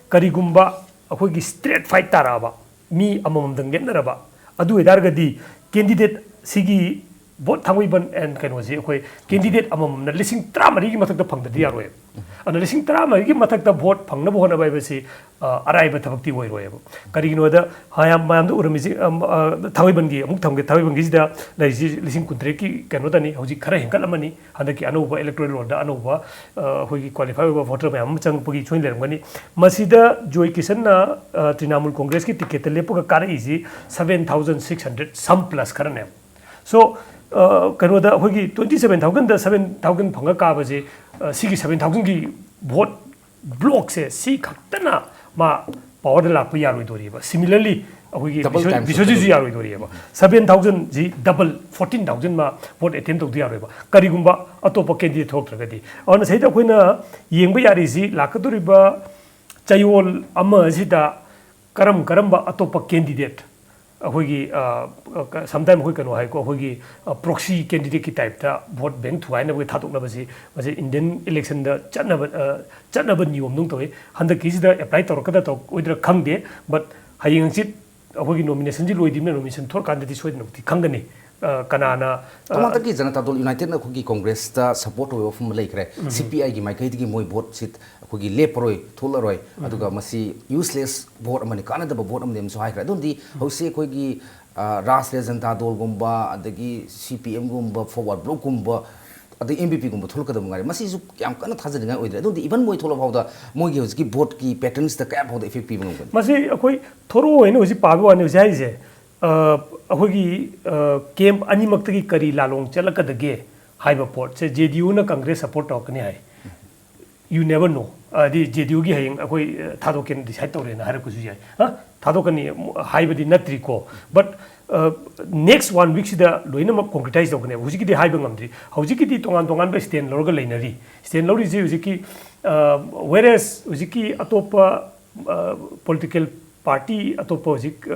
ꯀꯔꯤꯒꯨꯝꯕ ꯑꯩꯈꯣꯏꯒꯤ straight fight ꯇꯥꯔꯛꯑꯕ, ꯃꯤ ꯑꯃꯃꯝꯗꯪ ꯂꯦꯞꯅꯔꯕ, ꯑꯗꯨ ꯑꯣꯏꯇꯥꯔꯒꯗꯤ candidate ꯁꯤꯒꯤ vote, ꯊꯥꯡꯃꯩꯕꯟ and ꯀꯩꯅꯣꯁꯤ ꯑꯩꯈꯣꯏ candidate ꯑꯃꯃꯝꯅ ꯂꯤꯁꯤꯡ ꯇꯔꯥꯃꯔꯤꯒꯤ ꯃꯊꯛꯇ ꯐꯪꯗꯗꯤ ꯌꯥꯔꯣꯏꯕ꯫ ꯑꯗꯨꯅ ꯂꯤꯁꯤꯡ ꯇꯔꯥꯃꯔꯤꯒꯤ ꯃꯊꯛꯇ vote ꯐꯪꯅꯕ ꯍꯣꯠꯅꯕ ꯍꯥꯏꯕꯁꯤ, ꯑ, ꯑꯔꯥꯏꯕ ꯊꯕꯛꯇꯤ ꯑꯣꯏꯔꯣꯏꯕ꯫ ꯀꯔꯤꯒꯤꯅꯣꯗ ꯃꯌꯥꯝ, ꯃꯌꯥꯝꯗ ꯎꯔꯝꯃꯤꯁꯤ, ꯑꯝ, ꯑ, ꯊꯥꯡꯃꯩꯕꯟꯒꯤ ꯑꯃꯨꯛ ꯊꯝꯒꯦ, ꯊꯥꯡꯃꯩꯕꯟꯒꯤꯁꯤꯗ ꯂꯩꯔꯤꯁꯤ ꯂꯤꯁꯤꯡ ꯀꯨꯟꯇꯔꯦꯠꯀꯤ ꯀꯩꯅꯣꯗꯅꯤ, ꯍꯧꯖꯤꯛ ꯈꯔ ꯍꯦꯟꯒꯠꯂꯝꯃꯅꯤ꯫ ꯍꯟꯗꯛꯀꯤ ꯑꯅꯧꯕ electoral rollꯗ ꯑꯅꯧꯕ, ꯑ, ꯑꯩꯈꯣꯏꯒꯤ qualify ꯑꯣꯏꯕ voter ꯃꯌꯥꯝ ꯑꯃ ꯆꯪꯉꯛꯄꯒꯤ ꯁꯣꯏꯅ ꯂꯩꯔꯝꯒꯅꯤ꯫ ꯃꯁꯤꯗ ꯖꯣꯏ ꯀꯤꯁꯟꯅ, ꯑ, ꯇ꯭ꯔꯤꯅꯥꯃꯨꯜ ꯀꯣꯡꯒ꯭ꯔꯦꯁꯀꯤ ticketꯇ ꯂꯦꯞꯄꯒ ꯀꯥꯔꯛꯏꯁꯤ seven thousand six hundred some plus ꯈꯔꯅꯦꯕ꯫ So, ꯑ, ꯀꯩꯅꯣꯗ ꯑꯩꯈꯣꯏꯒꯤ twenty seven thousandꯗ seven thousand ꯐꯪꯉ ꯀꯥꯕꯁꯦ, ꯑ, ꯁꯤꯒꯤ seven thousandꯒꯤ vote blockꯁꯦ ꯁꯤ ꯈꯛꯇꯅ ꯃꯥ powerꯗ ꯂꯥꯛꯄ ꯌꯥꯔꯣꯏꯗꯣꯔꯤꯕ꯫ Similarly, ꯑꯩꯈꯣꯏꯒꯤ double ꯕꯤꯁꯣ-, time ꯕꯤꯁꯣꯖꯤꯠꯁꯨ ꯁꯣꯛꯀꯗꯧꯕ꯫ ꯌꯥꯔꯣꯏꯗꯣꯔꯤꯕ꯫ Seven thousandꯁꯤ double, fourteen thousand ꯃꯥ vote attempt ꯇꯧꯗ ꯌꯥꯔꯣꯏꯕ, ꯀꯔꯤꯒꯨꯝꯕ ꯑꯇꯣꯞꯄ candidate ꯊꯣꯛꯂꯛꯇ꯭ꯔꯒꯗꯤ꯫ ꯑꯗꯨꯅ ꯁꯤꯗ ꯑꯩꯈꯣꯏꯅ ꯌꯦꯡꯕ ꯌꯥꯔꯤꯁꯤ ꯂꯥꯛꯀꯗꯧꯔꯤꯕ ꯆꯌꯣꯜ ꯑꯃ ꯑꯁꯤꯗ ꯀꯔꯝ ꯀꯔꯝꯕ ꯑꯇꯣꯞꯄ candidate ꯑꯩꯈꯣꯏꯒꯤ, ꯑ, ꯀ-, sometime ꯑꯩꯈꯣꯏ ꯀꯩꯅꯣ ꯍꯥꯏꯀꯣ, ꯑꯩꯈꯣꯏꯒꯤ, ꯑ, proxy candidateꯀꯤ typeꯇ vote bank ꯊꯨꯒꯥꯏꯅꯕꯒꯤ ꯊꯥꯗꯣꯛꯅꯕꯁꯤ, ꯃꯁꯤ Indian electionꯗ ꯆꯠꯅꯕ, ꯑ, ꯆꯠꯅꯕ ꯅꯤꯌꯣꯝꯗꯧ ꯇꯧꯏ꯫ ꯍꯟꯗꯛꯀꯤꯁꯤꯗ apply ꯇꯧꯔꯛꯀꯗ꯭ꯔꯥ ꯇꯧꯔꯛꯑꯣꯏꯗ꯭ꯔꯥ ꯈꯪꯗꯦ, but ꯍꯌꯦꯡ ꯍꯪꯆꯤꯠ ꯑꯩꯈꯣꯏꯒꯤ nominationꯁꯤ ꯂꯣꯏꯗ꯭ꯔꯤꯕꯅꯤꯅ, nomination ꯊꯣꯛꯂꯀꯥꯟꯗꯗꯤ ꯁꯣꯏꯗꯅꯃꯛꯇꯤ ꯈꯪꯒꯅꯤ, ꯑ, ꯀꯅꯥꯅ, ꯑ, ꯃꯃꯥꯡꯗꯒꯤ ꯖꯅꯇꯥ ꯗꯜ ꯌꯨꯅꯥꯏꯇꯦꯗꯅ ꯑꯩꯈꯣꯏꯒꯤ ꯀꯣꯡꯒ꯭ꯔꯦꯁꯇ support ꯑꯣꯏꯕ ꯋꯥꯐꯝ ꯑꯃ ꯂꯩꯈ꯭ꯔꯦ꯫ ꯎꯝ꯫ CPIꯒꯤ ꯃꯥꯏꯀꯩꯗꯒꯤ ꯃꯣꯏ voteꯁꯤ ꯑꯩꯈꯣꯏꯒꯤ ꯂꯦꯞꯄꯔꯣꯏ, ꯊꯣꯛꯂꯔꯣꯏ, ꯎꯝ꯫ ꯑꯗꯨꯒ ꯃꯁꯤ useless vote ꯑꯃꯅꯤ, ꯀꯥꯟꯅꯗꯕ vote ꯑꯃꯅꯤ ꯑꯃꯁꯨ ꯍꯥꯏꯈ꯭ꯔꯦ꯫ ꯑꯗꯨꯝꯗꯤ ꯍꯧꯖꯤꯛꯁꯦ ꯑꯩꯈꯣꯏꯒꯤ, ꯑ, ꯔꯥꯁꯇ꯭ꯔꯤꯌ ꯖꯅꯇꯥ ꯗꯜꯒꯨꯝꯕ, ꯑꯗꯒꯤ CPMꯒꯨꯝꯕ, Forward Blockꯀꯨꯝꯕ, ꯑꯗꯩ NPPꯒꯨꯝꯕ ꯊꯣꯛꯂꯛꯀꯗꯕ ꯉꯥꯏꯔꯦ꯫ ꯃꯁꯤꯁꯨ ꯌꯥꯝ ꯀꯟꯅ ꯊꯥꯖꯅꯤꯡꯉꯥꯏ ꯑꯣꯏꯗ꯭ꯔꯦ꯫ ꯑꯗꯨꯝꯗꯤ even ꯃꯣꯏ ꯊꯣꯛꯂꯛꯄ ꯐꯥꯎꯗ ꯃꯣꯏꯒꯤ ꯍꯧꯖꯤꯛꯀꯤ voteꯀꯤ patternꯁꯤꯗ ꯀꯌꯥ ꯐꯥꯎꯗ effect ꯄꯤꯕ ꯉꯝꯒꯅꯤ? ꯃꯁꯤ ꯑꯩꯈꯣꯏ thorough ꯑꯣꯏꯅ ꯍꯧꯖꯤꯛ ꯄꯥꯕ ꯋꯥꯅꯤ ꯍꯧꯖꯤꯛ ꯍꯥꯏꯔꯤꯁꯦ꯫ ꯑ, ꯑꯩꯈꯣꯏꯒꯤ, ꯑ, camp ꯑꯅꯤꯃꯛꯇꯒꯤ ꯀꯔꯤ ꯂꯥꯂꯣꯡ ꯆꯠꯂꯛꯀꯗꯒꯦ ꯍꯥꯏꯕ ꯄꯣꯠꯁꯦ JDUꯅ Congress support ꯇꯧꯔꯛꯀꯅꯤ ꯍꯥꯏ꯫ You never know꯫ ꯍꯥꯏꯗꯤ JDUꯒꯤ ꯍꯌꯦꯡ ꯑꯩꯈꯣꯏ, ꯑ, ꯊꯥꯗꯣꯛꯀꯦꯅ decide ꯇꯧꯔꯦꯅ ꯍꯥꯏꯔꯛꯄꯁꯨ ꯌꯥꯏ꯫ ꯍꯥ? ꯊꯥꯗꯣꯛꯀꯅꯤ ꯍꯥꯏꯕꯗꯤ ꯅꯠꯇ꯭ꯔꯤꯀꯣ꯫ But, ꯑ, next one weekꯁꯤꯗ ꯂꯣꯏꯅꯃꯛ concretize ꯇꯧꯒꯅꯦꯕ꯫ ꯍꯧꯖꯤꯛꯀꯤꯗꯤ ꯍꯥꯏꯕ ꯉꯝꯗ꯭ꯔꯤ꯫ ꯍꯧꯖꯤꯛꯀꯤꯗꯤ ꯇꯣꯉꯥꯟ ꯇꯣꯉꯥꯟꯕ stand ꯂꯧꯔꯒ ꯂꯩꯅꯔꯤ꯫ Stand ꯂꯧꯔꯤꯁꯤ ꯍꯧꯖꯤꯛꯀꯤ, ꯑ, whereas ꯍꯧꯖꯤꯛꯀꯤ ꯑꯇꯣꯞꯄ, ꯑ, political ꯄꯥꯔꯇꯤ ꯑꯇꯣꯞꯄ ꯍꯧꯖꯤꯛ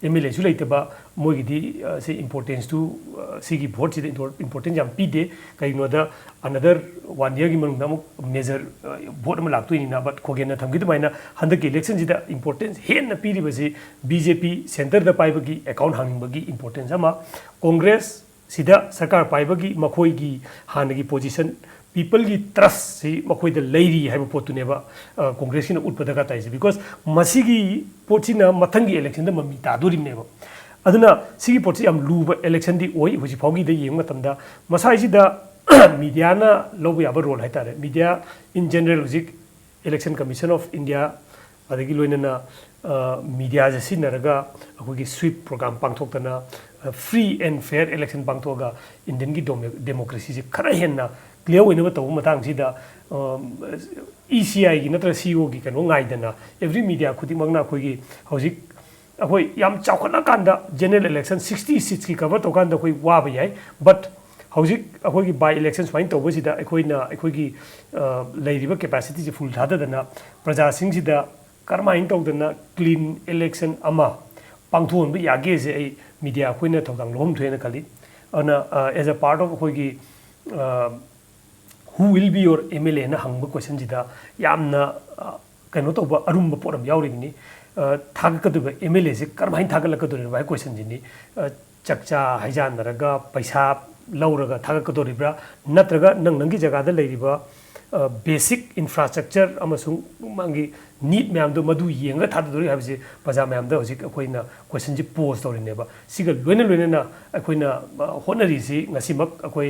ꯑꯦꯝ ꯑꯦꯜ ꯑꯦꯁꯨ ꯂꯩꯇꯕ, ꯃꯣꯏꯒꯤꯗꯤ ꯁꯤ ꯏꯝꯄꯣꯔꯇꯦꯟꯁꯇꯨ, ꯁꯤꯒꯤ ꯚꯣꯠꯁꯤꯗ ꯏꯝꯄꯣꯔꯇꯦꯟꯁ ꯌꯥꯝ ꯄꯤꯗꯦ꯫ ꯀꯩꯒꯤꯅꯣꯗ, ꯑꯅꯗꯔ ꯋꯥꯟ ꯌꯔꯒꯤ ꯃꯅꯨꯡꯗ ꯑꯃꯨꯛ ꯃꯦꯖꯔ ꯚꯣꯠ ꯑꯃ ꯂꯥꯛꯇꯣꯏꯅꯤꯅ꯫ ꯕꯠ ꯈꯣꯒꯦꯟꯅ ꯊꯝꯈꯤꯕ ꯑꯗꯨꯃꯥꯏꯅ ꯍꯟꯗꯛꯀꯤ ꯏꯂꯦꯛꯁꯟꯁꯤꯗ ꯏꯝꯄꯣꯔꯇꯦꯟꯁ ꯍꯦꯟꯅ ꯄꯤꯔꯤꯕꯁꯤ ꯕꯤ ꯖꯦ ꯄꯤ ꯁꯦꯟꯇꯔꯗ ꯄꯥꯏꯕꯒꯤ ꯑꯦꯀꯥꯎꯟ ꯍꯥꯡꯅꯤꯡꯕꯒꯤ ꯏꯝꯄꯣꯔꯇꯦꯟꯁ ꯑꯃ, ꯀꯣꯡꯒ꯭ꯔꯦꯁ ꯁꯤꯗ ꯁꯔꯀꯥꯔ ꯄꯥꯏꯕꯒꯤ ꯃꯈꯣꯏꯒꯤ ꯍꯥꯟꯅꯒꯤ ꯄꯣꯖꯤꯁꯟ, ꯄꯤꯄꯜꯒꯤ ꯇ꯭ꯔꯁꯁꯤ ꯃꯈꯣꯏꯗ ꯂꯩꯔꯤ ꯍꯥꯏꯕ ꯄꯣꯠꯇꯨꯅꯦꯕ ꯀꯣꯡꯒ꯭ꯔꯦꯁꯀꯤꯅ ꯎꯠꯄ ꯗꯔꯀꯥꯔ ꯇꯥꯏꯁꯦ꯫ ꯕꯤꯀꯣꯁ ꯃꯁꯤꯒꯤ ꯄꯣꯠꯁꯤꯅ ꯃꯊꯪꯒꯤ ꯏꯂꯦꯛꯁꯟꯗ ꯃꯃꯤ ꯇꯥꯗꯣꯔꯤꯕꯅꯦꯕ꯫ ꯑꯗꯨꯅ ꯁꯤꯒꯤ ꯄꯣꯠꯁꯤ ꯌꯥꯝ ꯂꯨꯕ ꯏꯂꯦꯛꯁꯟꯗꯤ ꯑꯣꯏ ꯍꯧꯖꯤꯛ ꯐꯥꯎꯒꯤꯗ ꯌꯦꯡꯕ ꯃꯇꯝꯗ꯫ ꯃꯁꯥꯏꯁꯤꯗ ꯃꯤꯗꯤꯌꯥꯅ ꯂꯧꯕ ꯌꯥꯕ ꯔꯣꯜ ꯍꯥꯏꯇꯥꯔꯦ, ꯃꯤꯗꯤꯌꯥ ꯏꯟ ꯖꯦꯅꯔꯦꯜ ꯍꯧꯖꯤꯛ Election Commission of India, ꯑꯗꯒꯤ ꯂꯣꯏꯅꯅ ꯃꯤꯗꯤꯌꯥꯁꯦ ꯁꯤꯖꯤꯟꯅꯔꯒ ꯑꯩꯈꯣꯏꯒꯤ ꯁ꯭ꯋꯤꯞ ꯄ꯭ꯔꯣꯒ꯭ꯔꯥꯝ ꯄꯥꯡꯊꯣꯛꯇꯅ, ꯐ꯭ꯔꯤ ꯑꯦꯟ ꯐꯦꯌꯔ ꯏꯂꯦꯛꯁꯟ ꯄꯥꯡꯊꯣꯛꯑꯒ ꯏꯟꯗꯤꯌꯟꯒꯤ ꯗꯦꯃꯣꯀ꯭ꯔꯦꯁꯤꯁꯦ ꯈꯔ ꯍꯦꯟꯅ ꯀ꯭ꯂꯤꯌꯥꯔ ꯑꯣꯏꯅꯕ ꯇꯧꯕ ꯃꯇꯥꯡꯁꯤꯗ, ꯏ ꯁꯤ ꯑꯥꯏꯒꯤ ꯅꯠꯇ꯭ꯔꯒ ꯁꯤ ꯏ ꯑꯣꯒꯤ ꯀꯩꯅꯣ ꯉꯥꯏꯗꯅ ꯑꯦꯕ꯭ꯔꯤ ꯃꯤꯗꯤꯌꯥ ꯈꯨꯗꯤꯡꯃꯛꯅ ꯑꯩꯈꯣꯏꯒꯤ ꯍꯧꯖꯤꯛ ꯑꯩꯈꯣꯏ ꯌꯥꯝ ꯆꯥꯎꯈꯠꯂꯀꯥꯟꯗ ꯖꯦꯅꯔꯦꯜ ꯏꯂꯦꯛꯁꯟ ꯁꯤꯛꯁꯇꯤ ꯁꯤꯠꯁꯀꯤ ꯀꯚꯔ ꯇꯧꯀꯥꯟꯗ ꯑꯩꯈꯣꯏ ꯋꯥꯕ ꯌꯥꯏ꯫ ꯕꯠ ꯍꯧꯖꯤꯛ ꯑꯩꯈꯣꯏꯒꯤ ꯕꯥꯏ ꯏꯂꯦꯛꯁꯟ ꯁꯨꯃꯥꯏꯅ ꯇꯧꯕꯁꯤꯗ ꯑꯩꯈꯣꯏꯅ ꯑꯩꯈꯣꯏꯒꯤ ꯂꯩꯔꯤꯕ ꯀꯦꯄꯥꯁꯤꯇꯤꯁꯦ ꯐꯨꯜ ꯊꯥꯗꯗꯅ ꯄ꯭ꯔꯖꯥꯁꯤꯡꯁꯤꯗ ꯀꯔꯝꯍꯥꯏꯅ ꯇꯧꯗꯅ ꯀ꯭ꯂꯤꯟ ꯏꯂꯦꯛꯁꯟ ꯑꯃ ꯄꯥꯡꯊꯣꯛꯍꯟꯕ ꯌꯥꯒꯦꯁꯦ ꯑꯩ ꯃꯤꯗꯤꯌꯥ ꯑꯩꯈꯣꯏꯅ ꯊꯧꯗꯥꯡ ꯂꯧꯐꯝ ꯊꯣꯛꯑꯦꯅ ꯈꯜꯂꯤ꯫ ꯑꯗꯨꯅ, as a part of ꯑꯩꯈꯣꯏꯒꯤ who will be your M L A ꯅ ꯍꯪꯕ ꯀꯣꯏꯁꯟꯁꯤꯗ ꯌꯥꯝꯅ ꯀꯩꯅꯣ ꯇꯧꯕ ꯑꯔꯨꯝꯕ ꯄꯣꯠ ꯑꯃ ꯌꯥꯎꯔꯤꯕꯅꯤ꯫ ꯊꯥꯒꯠꯀꯗꯧꯔꯤꯕ ꯑꯦꯝ ꯑꯦꯜ ꯑꯦꯁꯦ ꯀꯔꯝꯍꯥꯏꯅ ꯊꯥꯒꯠꯂꯛꯀꯗꯧꯔꯤꯕ ꯍꯥꯏꯕ ꯀꯣꯏꯁꯟꯁꯤꯅꯤ꯫ ꯆꯥꯛꯆꯥ ꯍꯩꯖꯥꯟꯅꯔꯒ ꯄꯩꯁꯥ ꯂꯧꯔꯒ ꯊꯥꯒꯠꯀꯗꯧꯔꯤꯕ꯭ꯔꯥ, ꯅꯠꯇ꯭ꯔꯒ ꯅꯪ ꯅꯪꯒꯤ ꯖꯒꯥꯗ ꯂꯩꯔꯤꯕ ꯕꯦꯁꯤꯛ ꯏꯟꯐ꯭ꯔꯥꯁ꯭ꯇ꯭ꯔꯛꯆꯔ ꯑꯃꯁꯨꯡ ꯃꯥꯒꯤ ꯅꯤꯠ ꯃꯌꯥꯝꯗꯣ ꯃꯗꯨ ꯌꯦꯡꯉꯒ ꯊꯥꯗꯗꯣꯔꯤ ꯍꯥꯏꯕꯁꯤ ꯄ꯭ꯔꯖꯥ ꯃꯌꯥꯝꯗ ꯍꯧꯖꯤꯛ ꯑꯩꯈꯣꯏꯅ ꯀꯣꯏꯁꯟꯁꯤ ꯄꯣꯖ ꯇꯧꯔꯤꯅꯦꯕ꯫ ꯁꯤꯒ ꯂꯣꯏꯅ ꯂꯣꯏꯅꯅ ꯑꯩꯈꯣꯏꯅ ꯍꯣꯠꯅꯔꯤꯁꯤ ꯉꯁꯤꯃꯛ ꯑꯩꯈꯣꯏ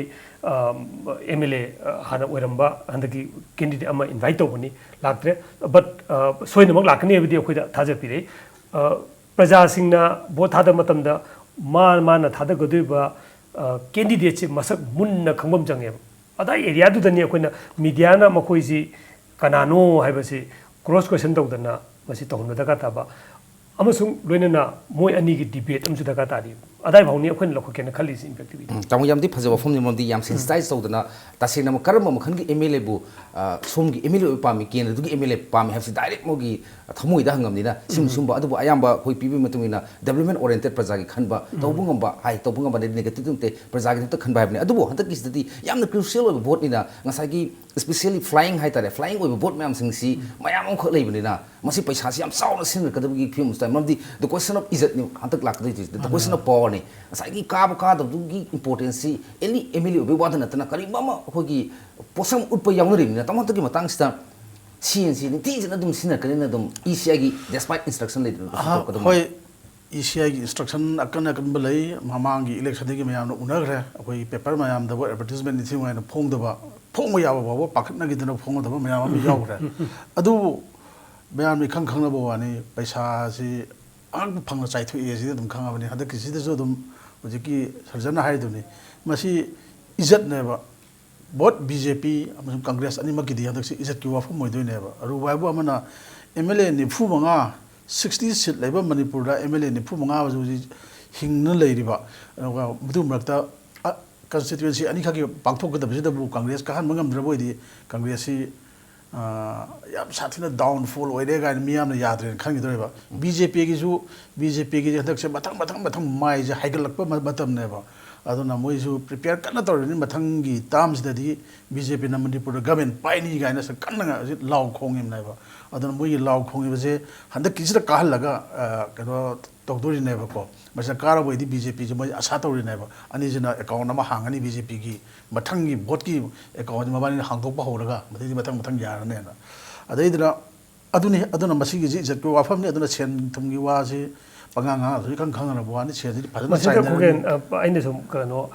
ꯑꯦꯝ ꯑꯦꯜ ꯑꯦ ꯍꯥꯟꯅ ꯑꯣꯏꯔꯝꯕ ꯍꯟꯗꯛꯀꯤ ꯀꯦꯟꯗꯤꯗꯦꯠ ꯑꯃ ꯏꯟꯚꯥꯏꯠ ꯇꯧꯕꯅꯤ, ꯂꯥꯛꯇ꯭ꯔꯦ꯫ ꯕꯠ ꯁꯣꯏꯗꯅꯃꯛ ꯂꯥꯛꯀꯅꯤ ꯍꯥꯏꯕꯗꯤ ꯑꯩꯈꯣꯏꯗ ꯊꯥꯖꯕ ꯄꯤꯔꯛꯏ꯫ ꯄ꯭ꯔꯖꯥꯁꯤꯡꯅ ꯚꯣꯠ ꯊꯥꯗꯕ ꯃꯇꯝꯗ ꯃꯥ ꯃꯥꯅ ꯊꯥꯗꯒꯗꯧꯔꯤꯕ ꯀꯦꯟꯗꯤꯗꯦꯠꯁꯤ ꯃꯁꯛ ꯃꯨꯟꯅ ꯈꯪꯐꯝ ꯆꯪꯉꯦꯕ꯫ ꯑꯗꯥꯏ ꯑꯦꯔꯤꯌꯥꯗꯨꯗꯅꯤ ꯑꯩꯈꯣꯏꯅ ꯃꯤꯗꯤꯌꯥꯅ ꯃꯈꯣꯏꯁꯤ ꯀꯅꯥꯅꯣ ꯍꯥꯏꯕꯁꯤ ꯀ꯭ꯔꯣꯁ ꯀ꯭ꯋꯦꯁꯟ ꯇꯧꯗꯅ ꯃꯁꯤ ꯇꯧꯍꯟꯕ ꯗꯔꯀꯥꯔ ꯇꯥꯕ꯫ ꯑꯃꯁꯨꯡ ꯂꯣꯏꯅꯅ ꯃꯣꯏ ꯑꯅꯤꯒꯤ ꯗꯤꯕꯦꯠ ꯑꯃꯁꯨ ꯗꯔꯀꯥꯔ ꯇꯥꯔꯤ꯫ ꯑꯗꯥꯏ ꯐꯥꯎꯅꯤ ꯑꯩꯈꯣꯏꯅ ꯂꯧꯈꯠꯀꯦꯅ ꯈꯜꯂꯤꯁꯤ ꯏꯝꯄꯦꯛ ꯇꯤꯚꯤꯗ꯫ ꯎꯝ, ꯇꯥꯃꯣ, ꯌꯥꯝꯗꯤ ꯐꯖꯕ ꯋꯥꯐꯝꯅꯤ, ꯃꯔꯝꯗꯤ ꯌꯥꯝ ꯁꯦꯟꯁꯤꯇꯥꯏꯁ ꯇꯧꯗꯅ ꯇꯁꯦꯡꯅ ꯀꯔꯝꯕ ꯃꯈꯜꯒꯤ ꯑꯦꯝ ꯑꯦꯜ ꯑꯦꯕꯨ, ꯑ, ꯁꯣꯝꯒꯤ ꯑꯦꯝ ꯑꯦꯜ ꯑꯦ ꯑꯣꯏꯕ ꯄꯥꯝꯃꯤ, ꯀꯦꯟꯗ꯭ꯔꯗꯨꯒꯤ ꯑꯦꯝ ꯑꯦꯜ ꯑꯦ ꯄꯥꯝꯃꯤ ꯍꯥꯏꯕꯁꯤ ꯗꯥꯏꯔꯦꯛ ꯃꯣꯏꯒꯤ ꯊꯃꯣꯏꯗ ꯍꯪꯉꯕꯅꯤꯅ ꯁꯤꯒꯨꯝ-, ꯁꯤꯒꯨꯝꯕ꯫ ꯑꯗꯨꯕꯨ ꯑꯌꯥꯝꯕ ꯑꯩꯈꯣꯏ ꯄꯤꯕꯒꯤ ꯃꯇꯨꯡ ꯏꯟꯅ ꯗꯦꯕꯂꯞꯃꯦꯟ ꯑꯣꯔꯤꯌꯦꯟꯇꯦꯠ, ꯄ꯭ꯔꯖꯥꯒꯤ ꯈꯟꯕ, ꯇꯧꯕ ꯉꯝꯕ ꯍꯥꯏ, ꯇꯧꯕ ꯉꯝꯕ ꯅꯠꯇꯦ, ꯅꯦꯒꯦꯇꯤꯚ ꯅꯠꯇꯦ, ꯄ꯭ꯔꯖꯥꯒꯤꯗꯃꯛꯇ ꯈꯟꯕ ꯍꯥꯏꯕꯅꯤ꯫ ꯑꯗꯨꯕꯨ ꯍꯟꯗꯛꯀꯤꯁꯤꯗꯗꯤ ꯌꯥꯝꯅ ꯀ꯭ꯔꯨꯁꯤꯌꯦꯜ ꯑꯣꯏꯕ ꯚꯣꯠꯅꯤꯅ ꯉꯁꯥꯏꯒꯤ especially flying ꯍꯥꯏꯇꯥꯔꯦ, flying ꯑꯣꯏꯕ ꯚꯣꯠ ꯃꯌꯥꯝꯁꯤꯡꯁꯤ ꯃꯌꯥꯝ ꯑꯃꯈꯛ ꯂꯩꯕꯅꯤꯅ ꯃꯁꯤ ꯄꯩꯁꯥꯁꯤ ꯌꯥꯝ ꯆꯥꯎꯅ ꯁꯤꯖꯤꯟꯅꯔꯛꯀꯗꯕꯒꯤ ꯐꯤꯕꯝ ꯑꯃꯁꯨ ꯇꯥꯏ꯫ ꯃꯔꯝꯗꯤ the question of ꯏꯖꯠꯅꯤ ꯍꯟꯗꯛ ꯂꯥꯛꯀꯗꯣꯏꯁꯤ, the question of powerꯅꯤ꯫ ꯉꯁꯥꯏꯒꯤ ꯀꯥꯕ ꯀꯥꯗꯕꯗꯨꯒꯤ ꯏꯝꯄꯣꯔꯇꯦꯟꯁꯁꯤ ꯑꯦꯅꯤ ꯑꯦꯝ ꯑꯦꯜ ꯑꯦ ꯑꯣꯏꯕꯒꯤ ꯋꯥꯗ ꯅꯠꯇꯅ ꯀꯔꯤꯒꯨꯝꯕ ꯑꯃ ꯑꯩꯈꯣꯏꯒꯤ ꯄꯣꯠꯁꯛ ꯎꯠꯄ ꯌꯥꯎꯅꯔꯤꯕꯅꯤꯅ, ꯇꯥꯃꯣ, ꯍꯟꯗꯛꯀꯤ ꯃꯇꯥꯡꯁꯤꯗ ꯁꯤ ꯑꯦꯟ ꯁꯤ ꯅꯤꯡꯊꯤꯖꯅ ꯑꯗꯨꯝ ꯁꯤꯖꯤꯟꯅꯔꯛꯀꯅꯤꯅ ꯑꯗꯨꯝ ꯏ ꯁꯤ ꯑꯥꯏꯒꯤ despite instruction ꯂꯩꯗꯅ ꯑꯗꯨꯝ ꯑꯍ, ꯍꯟꯗꯣꯛꯀꯗꯕ ꯍꯣꯏ, ꯏ ꯁꯤ ꯑꯥꯏꯒꯤ ꯏꯟꯁꯇ꯭ꯔꯛꯁꯟ ꯑꯀꯟ ꯑꯀꯟꯕ ꯂꯩ꯫ ꯃꯃꯥꯡꯒꯤ ꯏꯂꯦꯛꯁꯟꯗꯒꯤ ꯃꯌꯥꯝꯅ ꯎꯅꯈ꯭ꯔꯦ꯫ ꯑꯩꯈꯣꯏ ꯄꯦꯄꯔ ꯃꯌꯥꯝꯗꯕꯨ ꯑꯦꯗꯚꯔꯇꯤꯁꯃꯦꯟ ꯅꯤꯡꯊꯤ ꯅꯨꯡꯉꯥꯏꯅ ꯐꯣꯡꯗꯕ, ꯐꯣꯡꯕ ꯌꯥꯕ ꯐꯥꯎꯕ ꯄꯥꯈꯠꯅꯈꯤꯗꯅ ꯐꯣꯡꯗꯕ ꯃꯌꯥꯝ ꯑꯃ ꯌꯥꯎꯈ꯭ꯔꯦ꯫ ꯑꯗꯨꯕꯨ ꯃꯌꯥꯝꯅ ꯏꯈꯪ ꯈꯪꯅꯕ ꯋꯥꯅꯤ, ꯄꯩꯁꯥꯁꯤ ꯑꯉꯛꯄ ꯐꯪꯅ ꯆꯥꯏꯊꯣꯛꯑꯦ ꯁꯤꯗꯤ ꯑꯗꯨꯝ ꯈꯪꯉꯕꯅꯤ꯫ ꯍꯟꯗꯛꯀꯤꯁꯤꯗꯁꯨ ꯑꯗꯨꯝ ꯍꯧꯖꯤꯛꯀꯤ ꯁꯔꯖꯟꯅ ꯍꯥꯏꯗꯨꯅꯤ, ꯃꯁꯤ ꯏꯖꯠꯅꯦꯕ꯫ ꯕꯣꯠ ꯕꯤ ꯖꯦ ꯄꯤ ꯑꯃꯁꯨꯡ ꯀꯪꯒ꯭ꯔꯦꯁ ꯑꯅꯤꯃꯛꯀꯤꯗꯤ ꯍꯟꯗꯛꯁꯤ ꯏꯖꯠꯀꯤ ꯋꯥꯐꯝ ꯑꯣꯏꯗꯣꯏꯅꯦꯕ꯫ ꯑꯔꯨꯕ ꯍꯥꯏꯕꯨ ꯑꯃꯅ ꯑꯦꯝ ꯑꯦꯜ ꯑꯦ ꯅꯤꯐꯨ ꯃꯉꯥ, ꯁꯤꯛꯁꯇꯤ ꯁꯤꯠ ꯂꯩꯕ ꯃꯅꯤꯄꯨꯔꯗ ꯑꯦꯝ ꯑꯦꯜ ꯑꯦ ꯅꯤꯐꯨ ꯃꯉꯥ ꯍꯧꯖꯤꯛ ꯍꯧꯖꯤꯛ ꯍꯤꯡꯅ ꯂꯩꯔꯤꯕ, ꯑꯗꯨꯒ ꯃꯗꯨ ꯃꯔꯛꯇ, ꯑ, ꯀꯟꯁꯇꯤꯇ꯭ꯋꯦꯟꯁꯤ ꯑꯅꯤꯈꯛꯀꯤ ꯄꯥꯡꯊꯣꯛꯀꯗꯕꯁꯤꯗꯕꯨ ꯀꯪꯒ꯭ꯔꯦꯁ ꯀꯥꯍꯟꯕ ꯉꯝꯗ꯭ꯔꯕ ꯑꯣꯏꯗꯤ ꯀꯪꯒ꯭ꯔꯦꯁꯁꯤ, ꯑ, ꯌꯥꯝ ꯁꯥꯊꯤꯅ ꯗꯥꯎꯟꯐꯣꯜ ꯑꯣꯏꯔꯦ ꯀꯥꯏꯅ ꯃꯤꯌꯥꯝꯅ ꯌꯥꯗ꯭ꯔꯦꯅ ꯈꯟꯈꯤꯗꯣꯏꯕ꯫ ꯕꯤ ꯖꯦ ꯄꯤꯒꯤꯁꯨ, ꯕꯤ ꯖꯦ ꯄꯤꯒꯤꯁꯦ ꯍꯟꯗꯛꯁꯦ ꯃꯊꯪ ꯃꯊꯪ ꯃꯊꯪ ꯃꯥꯏꯁꯦ ꯍꯥꯏꯒꯠꯂꯛꯄ ꯃ-, ꯃꯇꯝꯅꯦꯕ꯫ ꯑꯗꯨꯅ ꯃꯣꯏꯁꯨ ꯄ꯭ꯔꯤꯄꯦꯌꯔ ꯀꯟꯅ ꯇꯧꯔꯤꯕꯅꯤ, ꯃꯊꯪꯒꯤ ꯇꯥꯔꯝꯁꯤꯗꯗꯤ ꯕꯤ ꯖꯦ ꯄꯤꯅ ꯃꯅꯤꯄꯨꯔꯗ ꯒꯃꯦꯟ ꯄꯥꯏꯅꯤ ꯀꯥꯏꯅ ꯁ-, ꯀꯟꯅ ꯍꯧꯖꯤꯛ ꯂꯥꯎ ꯈꯣꯡꯉꯤꯕꯅꯦꯕ꯫ ꯑꯗꯨꯅ ꯃꯣꯏꯒꯤ ꯂꯥꯎ ꯈꯣꯡꯉꯤꯕꯁꯦ ꯍꯟꯗꯛꯀꯤꯁꯤꯗ ꯀꯥꯍꯜꯂꯒ, ꯑ, ꯀꯩꯅꯣ ꯇꯧꯗꯣꯔꯤꯅꯦꯕꯀꯣ꯫ ꯃꯁꯤꯗ ꯀꯥꯔꯕꯣꯏꯗꯤ ꯕꯤ ꯖꯦ ꯄꯤꯁꯦ ꯃꯣꯏ ꯑꯁꯥ ꯇꯧꯔꯤꯅꯦꯕ꯫ ꯑꯅꯤꯁꯤꯅ ꯑꯦꯀꯥꯎꯟ ꯑꯃ ꯍꯥꯡꯉꯅꯤ ꯕꯤ ꯖꯦ ꯄꯤꯒꯤ, ꯃꯊꯪꯒꯤ ꯚꯣꯠꯀꯤ ꯑꯦꯀꯥꯎꯟꯁꯦ ꯃꯕꯥꯅꯤꯅ ꯍꯥꯡꯗꯣꯛꯄ ꯍꯧꯔꯒ ꯃꯊꯪꯗꯤ ꯃꯊꯪ ꯃꯊꯪ ꯌꯥꯔꯅꯦꯅ꯫ ꯑꯗꯩꯗꯨꯅ ꯑꯗꯨꯅꯤ, ꯑꯗꯨꯅ ꯃꯁꯤꯒꯤꯁꯤ ꯏꯖꯠꯀꯤ ꯋꯥꯐꯝꯅꯤ꯫ ꯑꯗꯨꯅ ꯁꯦꯟ ꯊꯨꯝꯒꯤ ꯋꯥꯁꯤ ꯄꯉꯥꯡ ꯉꯥꯡꯉꯁꯨ ꯏꯈꯪ ꯈꯪꯅꯔꯕ ꯋꯥꯅꯤ꯫ ꯁꯦꯟꯁꯤꯗꯤ ꯐꯖꯅ ꯃꯁꯤꯗ ꯆꯥꯏꯅꯔꯅꯤ꯫ ꯈꯣꯒꯦꯟ, ꯑ, ꯑꯩꯅ ꯁꯨꯝ ꯀꯩꯅꯣ,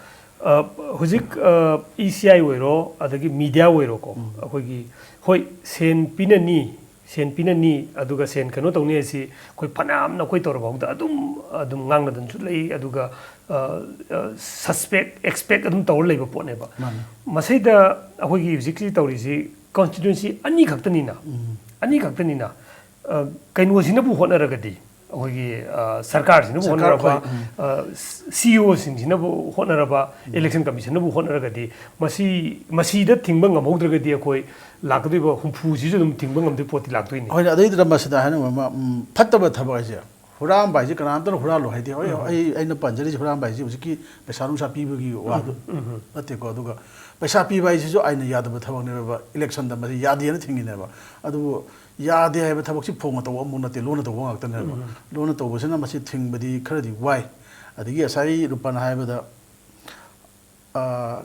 ꯑ, ꯍꯧꯖꯤꯛ, ꯑ, ꯏ ꯁꯤ ꯑꯥꯏ ꯑꯣꯏꯔꯣ, ꯑꯗꯒꯤ ꯃꯤꯗꯤꯌꯥ ꯑꯣꯏꯔꯣꯀꯣ, ꯑꯩꯈꯣꯏꯒꯤ, ꯍꯣꯏ, ꯁꯦꯟ ꯄꯤꯅꯅꯤ, ꯁꯦꯟ ꯄꯤꯅꯅꯤ, ꯑꯗꯨꯒ ꯁꯦꯟ ꯀꯩꯅꯣ ꯇꯧꯅꯤ ꯍꯥꯏꯁꯤ ꯑꯩꯈꯣꯏ ꯐꯅꯌꯥꯝꯅ ꯑꯩꯈꯣꯏ ꯇꯧꯔꯐꯥꯎꯗ ꯑꯗꯨꯝ, ꯑꯗꯨꯝ ꯉꯥꯡꯅꯗꯅꯁꯨ ꯂꯩ꯫ ꯑꯗꯨꯒ, ꯑ, ꯑ, ꯁꯁꯄꯦꯛ, ꯑꯦꯛꯁꯄꯦꯛ ꯑꯗꯨꯝ ꯇꯧꯔ ꯂꯩꯕ ꯄꯣꯠꯅꯦꯕ꯫ ꯃꯥꯅꯤ꯫ ꯃꯁꯤꯗ ꯑꯩꯈꯣꯏꯒꯤ ꯍꯧꯖꯤꯛꯀꯤ ꯇꯧꯔꯤꯁꯤ ꯀꯟꯁꯇꯤꯇ꯭ꯋꯦꯟꯁꯤ ꯑꯅꯤꯈꯛꯇꯅꯤꯅ, ꯑꯅꯤꯈꯛꯇꯅꯤꯅ, ꯑ, ꯀꯩꯅꯣꯁꯤꯅꯕꯨ ꯍꯣꯠꯅꯔꯒꯗꯤ, ꯑꯩꯈꯣꯏꯒꯤ ꯑ, ꯁꯔꯀꯥꯔꯁꯤꯅꯕꯨ ꯁꯔꯀꯥꯔ ꯍꯣꯠꯅꯔꯕ, ꯑꯩꯈꯣꯏ, ꯎꯝ꯫ ꯁꯤꯏ ꯑꯣꯁꯤꯡꯁꯤꯅꯕꯨ ꯍꯣꯠꯅꯔꯕ, ꯏꯂꯦꯛꯁꯟ ꯀꯃꯤꯁꯟꯅꯕꯨ ꯍꯣꯠꯅꯔꯒꯗꯤ, ꯃꯁꯤ, ꯃꯁꯤꯗ ꯊꯤꯡꯕ ꯉꯝꯍꯧꯗ꯭ꯔꯒꯗꯤ ꯑꯩꯈꯣꯏ ꯂꯥꯛꯀꯗꯣꯏꯕ ꯍꯨꯝꯐꯨꯁꯤꯁꯨ ꯑꯗꯨꯝ ꯊꯤꯡꯕ ꯉꯝꯗꯣꯏ ꯄꯣꯠꯇꯤ ꯂꯥꯛꯇꯣꯏꯅꯤ꯫ ꯍꯣꯏꯅꯦ, ꯑꯗꯩꯗꯨꯗ ꯃꯁꯤꯗ ꯍꯥꯏꯅꯤꯡꯕ ꯑꯃ, ꯎꯝ, ꯐꯠꯇꯕ ꯊꯕꯛ ꯍꯥꯏꯁꯦ, ꯍꯨꯔꯥꯟꯕ ꯍꯥꯏꯁꯦ ꯀꯅꯥꯝꯇꯅ ꯍꯨꯔꯥꯜꯂꯣ ꯍꯥꯏꯗꯦ꯫ ꯍꯣꯏ, ꯎꯝ꯫ ꯑꯩ, ꯑꯩꯅ ꯄꯟꯖꯔꯤꯁꯦ, ꯍꯨꯔꯥꯟꯕ ꯍꯥꯏꯁꯦ ꯍꯧꯖꯤꯛꯀꯤ ꯄꯩꯁꯥ ꯅꯨꯡꯁꯥ ꯄꯤꯕꯒꯤ ꯋꯥꯗꯨ ꯎꯝ, ꯎꯝ꯫ ꯅꯠꯇꯦꯀꯣ꯫ ꯑꯗꯨꯒ ꯄꯩꯁꯥ ꯄꯤꯕ ꯍꯥꯏꯁꯤꯁꯨ ꯑꯥꯏꯟꯅ ꯌꯥꯗꯕ ꯊꯕꯛꯅꯦꯕ, ꯏꯂꯦꯛꯁꯟꯗ ꯃꯁꯤ ꯌꯥꯗꯦꯅ ꯊꯤꯡꯉꯤꯅꯦꯕ꯫ ꯑꯗꯨꯕꯨ ꯌꯥꯗꯦ ꯍꯥꯏꯕ ꯊꯕꯛꯁꯤ ꯐꯣꯡꯅ ꯇꯧꯕ ꯑꯃꯐꯥꯎ ꯅꯠꯇꯦ, ꯂꯣꯟꯅ ꯇꯧꯕ ꯉꯥꯛꯇꯅꯦꯕ꯫ ꯎꯝ꯫ ꯂꯣꯟꯅ ꯇꯧꯕꯁꯤꯅ ꯃꯁꯤ ꯊꯤꯡꯕꯗꯤ ꯈꯔꯗꯤ ꯋꯥꯏ꯫ ꯑꯗꯒꯤ ꯉꯁꯥꯏ ꯔꯨꯄꯟꯅ ꯍꯥꯏꯕꯗ, ꯑ,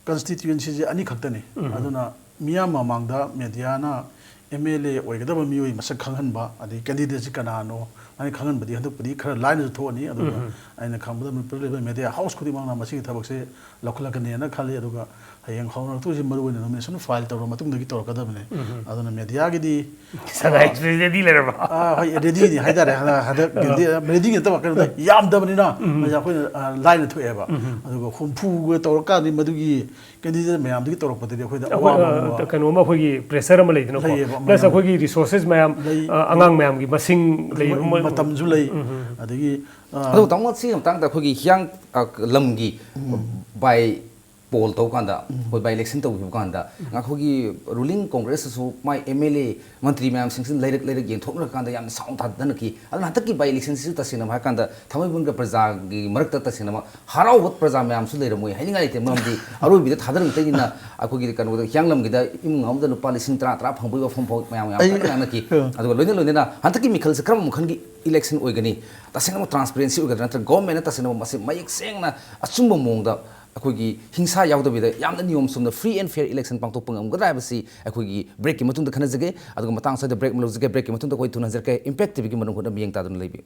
ꯀꯟꯁꯇꯤꯇ꯭ꯋꯦꯟꯁꯤꯁꯦ ꯑꯅꯤꯈꯛꯇꯅꯤ꯫ ꯎꯝ꯫ ꯑꯗꯨꯅ ꯃꯤꯌꯥꯝ ꯃꯃꯥꯡꯗ ꯃꯦꯗꯤꯌꯥꯅ ꯑꯦꯝ ꯑꯦꯜ ꯑꯦ ꯑꯣꯏꯒꯗꯕ ꯃꯤꯑꯣꯏ ꯃꯁꯛ ꯈꯪꯍꯟꯕ, ꯑꯗꯩ ꯀꯦꯟꯗꯤꯗꯦꯠꯁꯤ ꯀꯅꯥꯅꯣ ꯍꯥꯏꯅ ꯈꯪꯍꯟꯕꯗꯤ ꯍꯟꯗꯛꯄꯨꯗꯤ ꯈꯔ ꯂꯥꯏꯅꯁꯨ ꯊꯣꯛꯑꯅꯤ꯫ ꯑꯗꯨꯒ ꯎꯝ꯫ ꯑꯩꯅ ꯈꯪꯕꯗ ꯃꯅꯤꯄꯨꯔꯗ ꯂꯩꯕ ꯃꯦꯗꯤꯌꯥ ꯍꯥꯎꯁ ꯈꯨꯗꯤꯡꯃꯛꯅ ꯃꯁꯤꯒꯤ ꯊꯕꯛꯁꯦ ꯂꯧꯈꯠꯂꯛꯀꯅꯤꯅ ꯈꯜꯂꯤ꯫ ꯑꯗꯨꯒ ꯍꯌꯦꯡ ꯍꯧꯅꯔꯛꯇꯣꯏꯁꯤ ꯃꯔꯨ ꯑꯣꯏꯅ ꯅꯣꯃꯤꯅꯦꯁꯟ ꯐꯥꯏꯜ ꯇꯧꯔꯕ ꯃꯇꯨꯡꯗꯒꯤ ꯇꯧꯔꯛꯀꯗꯕꯅꯤ꯫ ꯎꯝ꯫ ꯑꯗꯨꯅ ꯃꯦꯗꯤꯌꯥꯒꯤꯗꯤ, ꯁꯉꯥꯏ ꯑꯦꯛꯁꯄ꯭ꯔꯦꯁ ꯔꯦꯗꯤ ꯂꯩꯔꯕ? ꯑꯥ, ꯍꯣꯏ, ꯔꯦꯗꯤꯅꯤ ꯍꯥꯏꯇꯥꯔꯦ꯫ ꯍꯟꯗꯛ, ꯍꯟꯗꯛ ꯑꯥ꯫ ꯔꯦꯗꯤ, ꯔꯦꯗꯤ ꯅꯠꯇꯕ, ꯀꯩꯅꯣꯗ ꯎꯝ꯫ ꯌꯥꯝꯗꯕꯅꯤꯅ ꯎꯝ꯫ ꯃꯁꯤ ꯑꯩꯈꯣꯏꯅ, ꯑꯥ, ꯂꯥꯏꯅ ꯊꯣꯛꯑꯦꯕ꯫ ꯎꯝ꯫ ꯑꯗꯨꯒ ꯍꯨꯝꯐꯨꯒ ꯇꯧꯔꯀꯥꯟꯗ ꯃꯗꯨꯒꯤ ꯀꯦꯟꯗꯤꯗꯦꯠ ꯃꯌꯥꯝꯗꯨꯒꯤ ꯇꯧꯔꯛꯄꯗꯗꯤ ꯑꯩꯈꯣꯏꯗ ꯑꯩꯈꯣꯏ, ꯑꯋꯥꯕ ꯑ, ꯑꯃ, ꯀꯩꯅꯣꯝꯃ ꯑꯩꯈꯣꯏꯒꯤ ꯄ꯭ꯔꯦꯁꯔ ꯑꯃ ꯂꯩꯗꯅꯀꯣ꯫ ꯂꯩꯌꯦꯕ, ꯄ꯭ꯂꯁ ꯃꯌꯥꯝ꯫ ꯑꯩꯈꯣꯏꯒꯤ ꯔꯤꯁꯣꯔꯁꯦꯁ ꯃꯌꯥꯝ, ꯂꯩ꯫ ꯑ, ꯑꯉꯥꯡ ꯃꯌꯥꯝꯒꯤ ꯃꯁꯤꯡ ꯂꯩꯕ ꯃ-, ꯃ-, ꯃꯇꯝꯁꯨ ꯂꯩ꯫ ꯎꯝ, ꯎꯝ, ꯎꯝ꯫ ꯑꯗꯒꯤ, ꯑ, ꯑꯗꯣ ꯇꯥꯃꯣ, ꯁꯤꯒꯤ ꯃꯇꯥꯡꯗ ꯑꯩꯈꯣꯏꯒꯤ ꯍꯤꯌꯥꯡ, ꯑ, ꯂꯝꯒꯤ ꯎꯝ꯫ ꯕꯥꯏ ꯄꯣꯜ ꯇꯧꯕ ꯀꯥꯟꯗ, ꯎꯝ꯫ ꯑꯩꯈꯣꯏ ꯕꯥꯏ ꯏꯂꯦꯛꯁꯟ ꯇꯧꯈꯤꯕ ꯀꯥꯟꯗ, ꯎꯝ꯫ ꯑꯩꯈꯣꯏꯒꯤ ꯔꯨꯂꯤꯡ ꯀꯣꯡꯒ꯭ꯔꯦꯁꯇꯁꯨ ꯃꯥꯏ ꯑꯦꯝ ꯑꯦꯜ ꯑꯦ, ꯃꯟꯇ꯭ꯔꯤ ꯃꯌꯥꯝꯁꯤꯡꯁꯤꯅ ꯂꯩꯔꯛ ꯂꯩꯔꯛ ꯌꯦꯟꯊꯣꯛꯅꯔꯀꯥꯟꯗ ꯌꯥꯝꯅ ꯆꯥꯎꯅ ꯊꯥꯗꯅꯈꯤ꯫ ꯑꯗꯨꯅ ꯍꯟꯗꯛꯀꯤ ꯕꯥꯏ ꯏꯂꯦꯛꯁꯟꯁꯤꯁꯨ ꯇꯁꯦꯡꯅ ꯍꯥꯏꯔꯀꯥꯟꯗ ꯊꯥꯡꯃꯩꯕꯟꯒ ꯄ꯭ꯔꯖꯥꯒꯤ ꯃꯔꯛꯇ ꯇꯁꯦꯡꯅꯃꯛ ꯍꯔꯥꯎꯕ ꯄ꯭ꯔꯖꯥ ꯃꯌꯥꯝꯁꯨ ꯂꯩꯔꯝꯃꯣꯏ ꯍꯥꯏꯅꯤꯡꯉꯥꯏ ꯂꯩꯇꯦ꯫ ꯃꯔꯝꯗꯤ ꯑꯔꯣꯏꯕꯗ ꯊꯥꯗꯔꯛꯇꯒꯤꯅ ꯑꯩꯈꯣꯏꯒꯤ ꯀꯩꯅꯣꯗ, ꯍꯤꯌꯥꯡꯂꯝꯒꯤꯗ ꯏꯃꯨꯡ ꯑꯃꯗ ꯂꯨꯄꯥ ꯂꯤꯁꯤꯡ ꯇꯔꯥ, ꯇꯔꯥ ꯐꯪꯕꯒꯤ ꯋꯥꯐꯝ ꯐꯥꯎ ꯃꯌꯥꯝ ꯌꯥꯝ ꯑꯩ ꯀꯟꯅ ꯉꯥꯡꯅꯈꯤ꯫ ꯑ꯫ ꯑꯗꯨꯒ ꯂꯣꯏꯅ ꯂꯣꯏꯅꯅ ꯍꯟꯗꯛꯀꯤ ꯃꯤꯈꯜꯁꯦ ꯀꯔꯝꯕ ꯃꯈꯜꯒꯤ ꯏꯂꯦꯛꯁꯟ ꯑꯣꯏꯒꯅꯤ? ꯇꯁꯦꯡꯅꯃꯛ ꯇ꯭ꯔꯥꯟꯁꯄꯦꯔꯦꯟꯁꯤ ꯑꯣꯏꯒꯗ꯭ꯔꯥ, ꯅꯠꯇ꯭ꯔꯒ ꯒꯣꯔꯃꯦꯟꯅ ꯇꯁꯦꯡꯅꯃꯛ ꯃꯁꯤ ꯃꯌꯦꯛ ꯁꯦꯡꯅ ꯑꯆꯨꯝꯕ ꯃꯑꯣꯡꯗ ꯑꯩꯈꯣꯏꯒꯤ ꯍꯤꯡꯁꯥ ꯌꯥꯎꯗꯕꯤꯗ ꯌꯥꯝꯅ ꯅꯤꯌꯣꯝ ꯆꯨꯝꯅ ꯐ꯭ꯔꯤ ꯑꯦꯟ ꯐꯤꯌꯔ ꯏꯂꯦꯛꯁꯟ ꯄꯥꯡꯊꯣꯛꯄ ꯉꯝꯒꯗ꯭ꯔꯥ ꯍꯥꯏꯕꯁꯤ ꯑꯩꯈꯣꯏꯒꯤ ꯕ꯭ꯔꯦꯛꯀꯤ ꯃꯇꯨꯡꯗ ꯈꯟꯅꯖꯒꯦ꯫ ꯑꯗꯨꯒ ꯃꯇꯥꯡ ꯑꯁꯤꯗ ꯕ꯭ꯔꯦꯛ ꯑꯃ ꯂꯧꯖꯒꯦ꯫ ꯕ꯭ꯔꯦꯛꯀꯤ ꯃꯇꯨꯡꯗ ꯑꯩꯈꯣꯏ ꯊꯨꯅ ꯍꯟꯖꯔꯛꯀꯦ꯫ ꯏꯝꯄꯦꯛ ꯇꯤꯚꯤꯒꯤ ꯃꯔꯨꯞ ꯍꯨꯠꯅ ꯃꯤꯠꯌꯦꯡ ꯇꯥꯗꯨꯅ ꯂꯩꯕꯤꯌꯨ꯫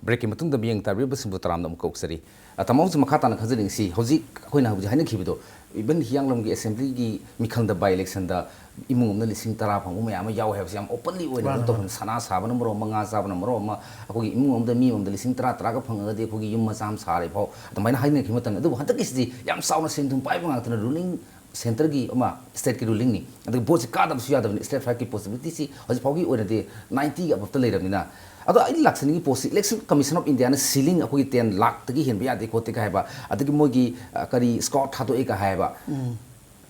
ꯕ꯭ꯔꯦꯛꯀꯤ ꯃꯇꯨꯡꯗ ꯃꯤꯠꯌꯦꯡ ꯇꯥꯕꯤꯔꯤꯕꯁꯤꯡꯕꯨ ꯇꯔꯥꯝꯅ ꯑꯃꯨꯛ ꯀꯧꯖꯔꯤ꯫ ꯑ, ꯇꯥꯃꯣ, ꯍꯧꯖꯤꯛ ꯃꯈꯥ ꯇꯥꯅ ꯈꯟꯖꯅꯤꯡꯉꯤꯁꯤ, ꯍꯧꯖꯤꯛ ꯑꯩꯈꯣꯏꯅ ꯍꯧꯖꯤꯛ ꯍꯥꯏꯅꯈꯤꯕꯗꯣ, ꯏꯚꯟ ꯍꯤꯌꯥꯡꯂꯝꯒꯤ ꯑꯦꯁꯦꯝꯕ꯭ꯂꯤꯒꯤ ꯃꯤꯈꯜꯗ ꯕꯥꯏ ꯏꯂꯦꯛꯁꯟꯗ ꯏꯃꯨꯡ ꯑꯃꯅ ꯂꯤꯁꯤꯡ ꯇꯔꯥ ꯐꯪꯕ ꯃꯌꯥꯝ ꯑꯃ ꯌꯥꯎꯋꯦ ꯍꯥꯏꯕꯁꯤ ꯌꯥꯝ ꯑꯣꯄꯟꯂꯤ ꯑꯣꯏꯅ ꯃꯥꯅꯦ, ꯀꯩꯅꯣ ꯇꯧꯕꯅꯤ꯫ ꯃꯥꯅꯦ꯫ ꯁꯅꯥ ꯁꯥꯕꯅ ꯃꯔꯣꯟ ꯑꯃ, ꯉꯥ ꯆꯥꯕꯅ ꯃꯔꯣꯟ ꯑꯃ, ꯑꯩꯈꯣꯏꯒꯤ ꯏꯃꯨꯡ ꯑꯃꯗ ꯃꯤ ꯑꯃꯃꯝꯗ ꯂꯤꯁꯤꯡ ꯇꯔꯥ, ꯇꯔꯥꯒ ꯐꯪꯉꯒꯗꯤ ꯑꯩꯈꯣꯏꯒꯤ ꯌꯨꯝ ꯃꯆꯥ ꯑꯃ ꯁꯥꯔꯦ ꯐꯥꯎ ꯑꯗꯨꯃꯥꯏꯅ ꯍꯥꯏꯅꯈꯤꯕ ꯃꯇꯝꯗ, ꯑꯗꯨꯕꯨ ꯍꯟꯗꯛꯀꯤꯁꯤꯗꯤ ꯌꯥꯝ ꯆꯥꯎꯅ ꯁꯦꯟ ꯊꯨꯝ ꯄꯥꯏꯕ ꯉꯥꯛꯇꯅ, ꯔꯨꯂꯤꯡ ꯁꯦꯟꯇꯔꯒꯤ ꯑꯃ ꯁ꯭ꯇꯦꯠꯀꯤ ꯔꯨꯂꯤꯡꯅꯤ, ꯑꯗꯨꯒ ꯚꯣꯠꯁꯤ ꯀꯥꯗꯕꯁꯨ ꯌꯥꯗꯕꯅꯤ꯫ ꯁ꯭ꯇꯦꯠ ꯐꯥꯏꯚꯀꯤ ꯄꯣꯁꯤꯕꯤꯂꯤꯇꯤꯁꯤ ꯍꯧꯖꯤꯛ ꯐꯥꯎꯒꯤ ꯑꯣꯏꯅꯗꯤ ꯅꯥꯏꯟꯇꯤꯒꯤ ꯑꯕꯞꯇ ꯂꯩꯔꯕꯅꯤꯅ, ꯑꯗꯣ ꯑꯩꯅ ꯂꯥꯛꯆꯅꯤꯡꯉꯤ ꯄꯣꯠꯁꯤ, Election Commission of Indiaꯅ ceiling ꯑꯩꯈꯣꯏꯒꯤ ten ꯂꯥꯛꯇꯒꯤ ꯍꯦꯟꯕ ꯌꯥꯗꯦ ꯈꯣꯠꯇꯦ ꯀ ꯍꯥꯏꯕ, ꯑꯗꯒꯤ ꯃꯣꯏꯒꯤ, ꯑ, ꯀꯔꯤ, scout ꯊꯥꯗꯣꯛꯑꯦ ꯀ ꯍꯥꯏꯕ,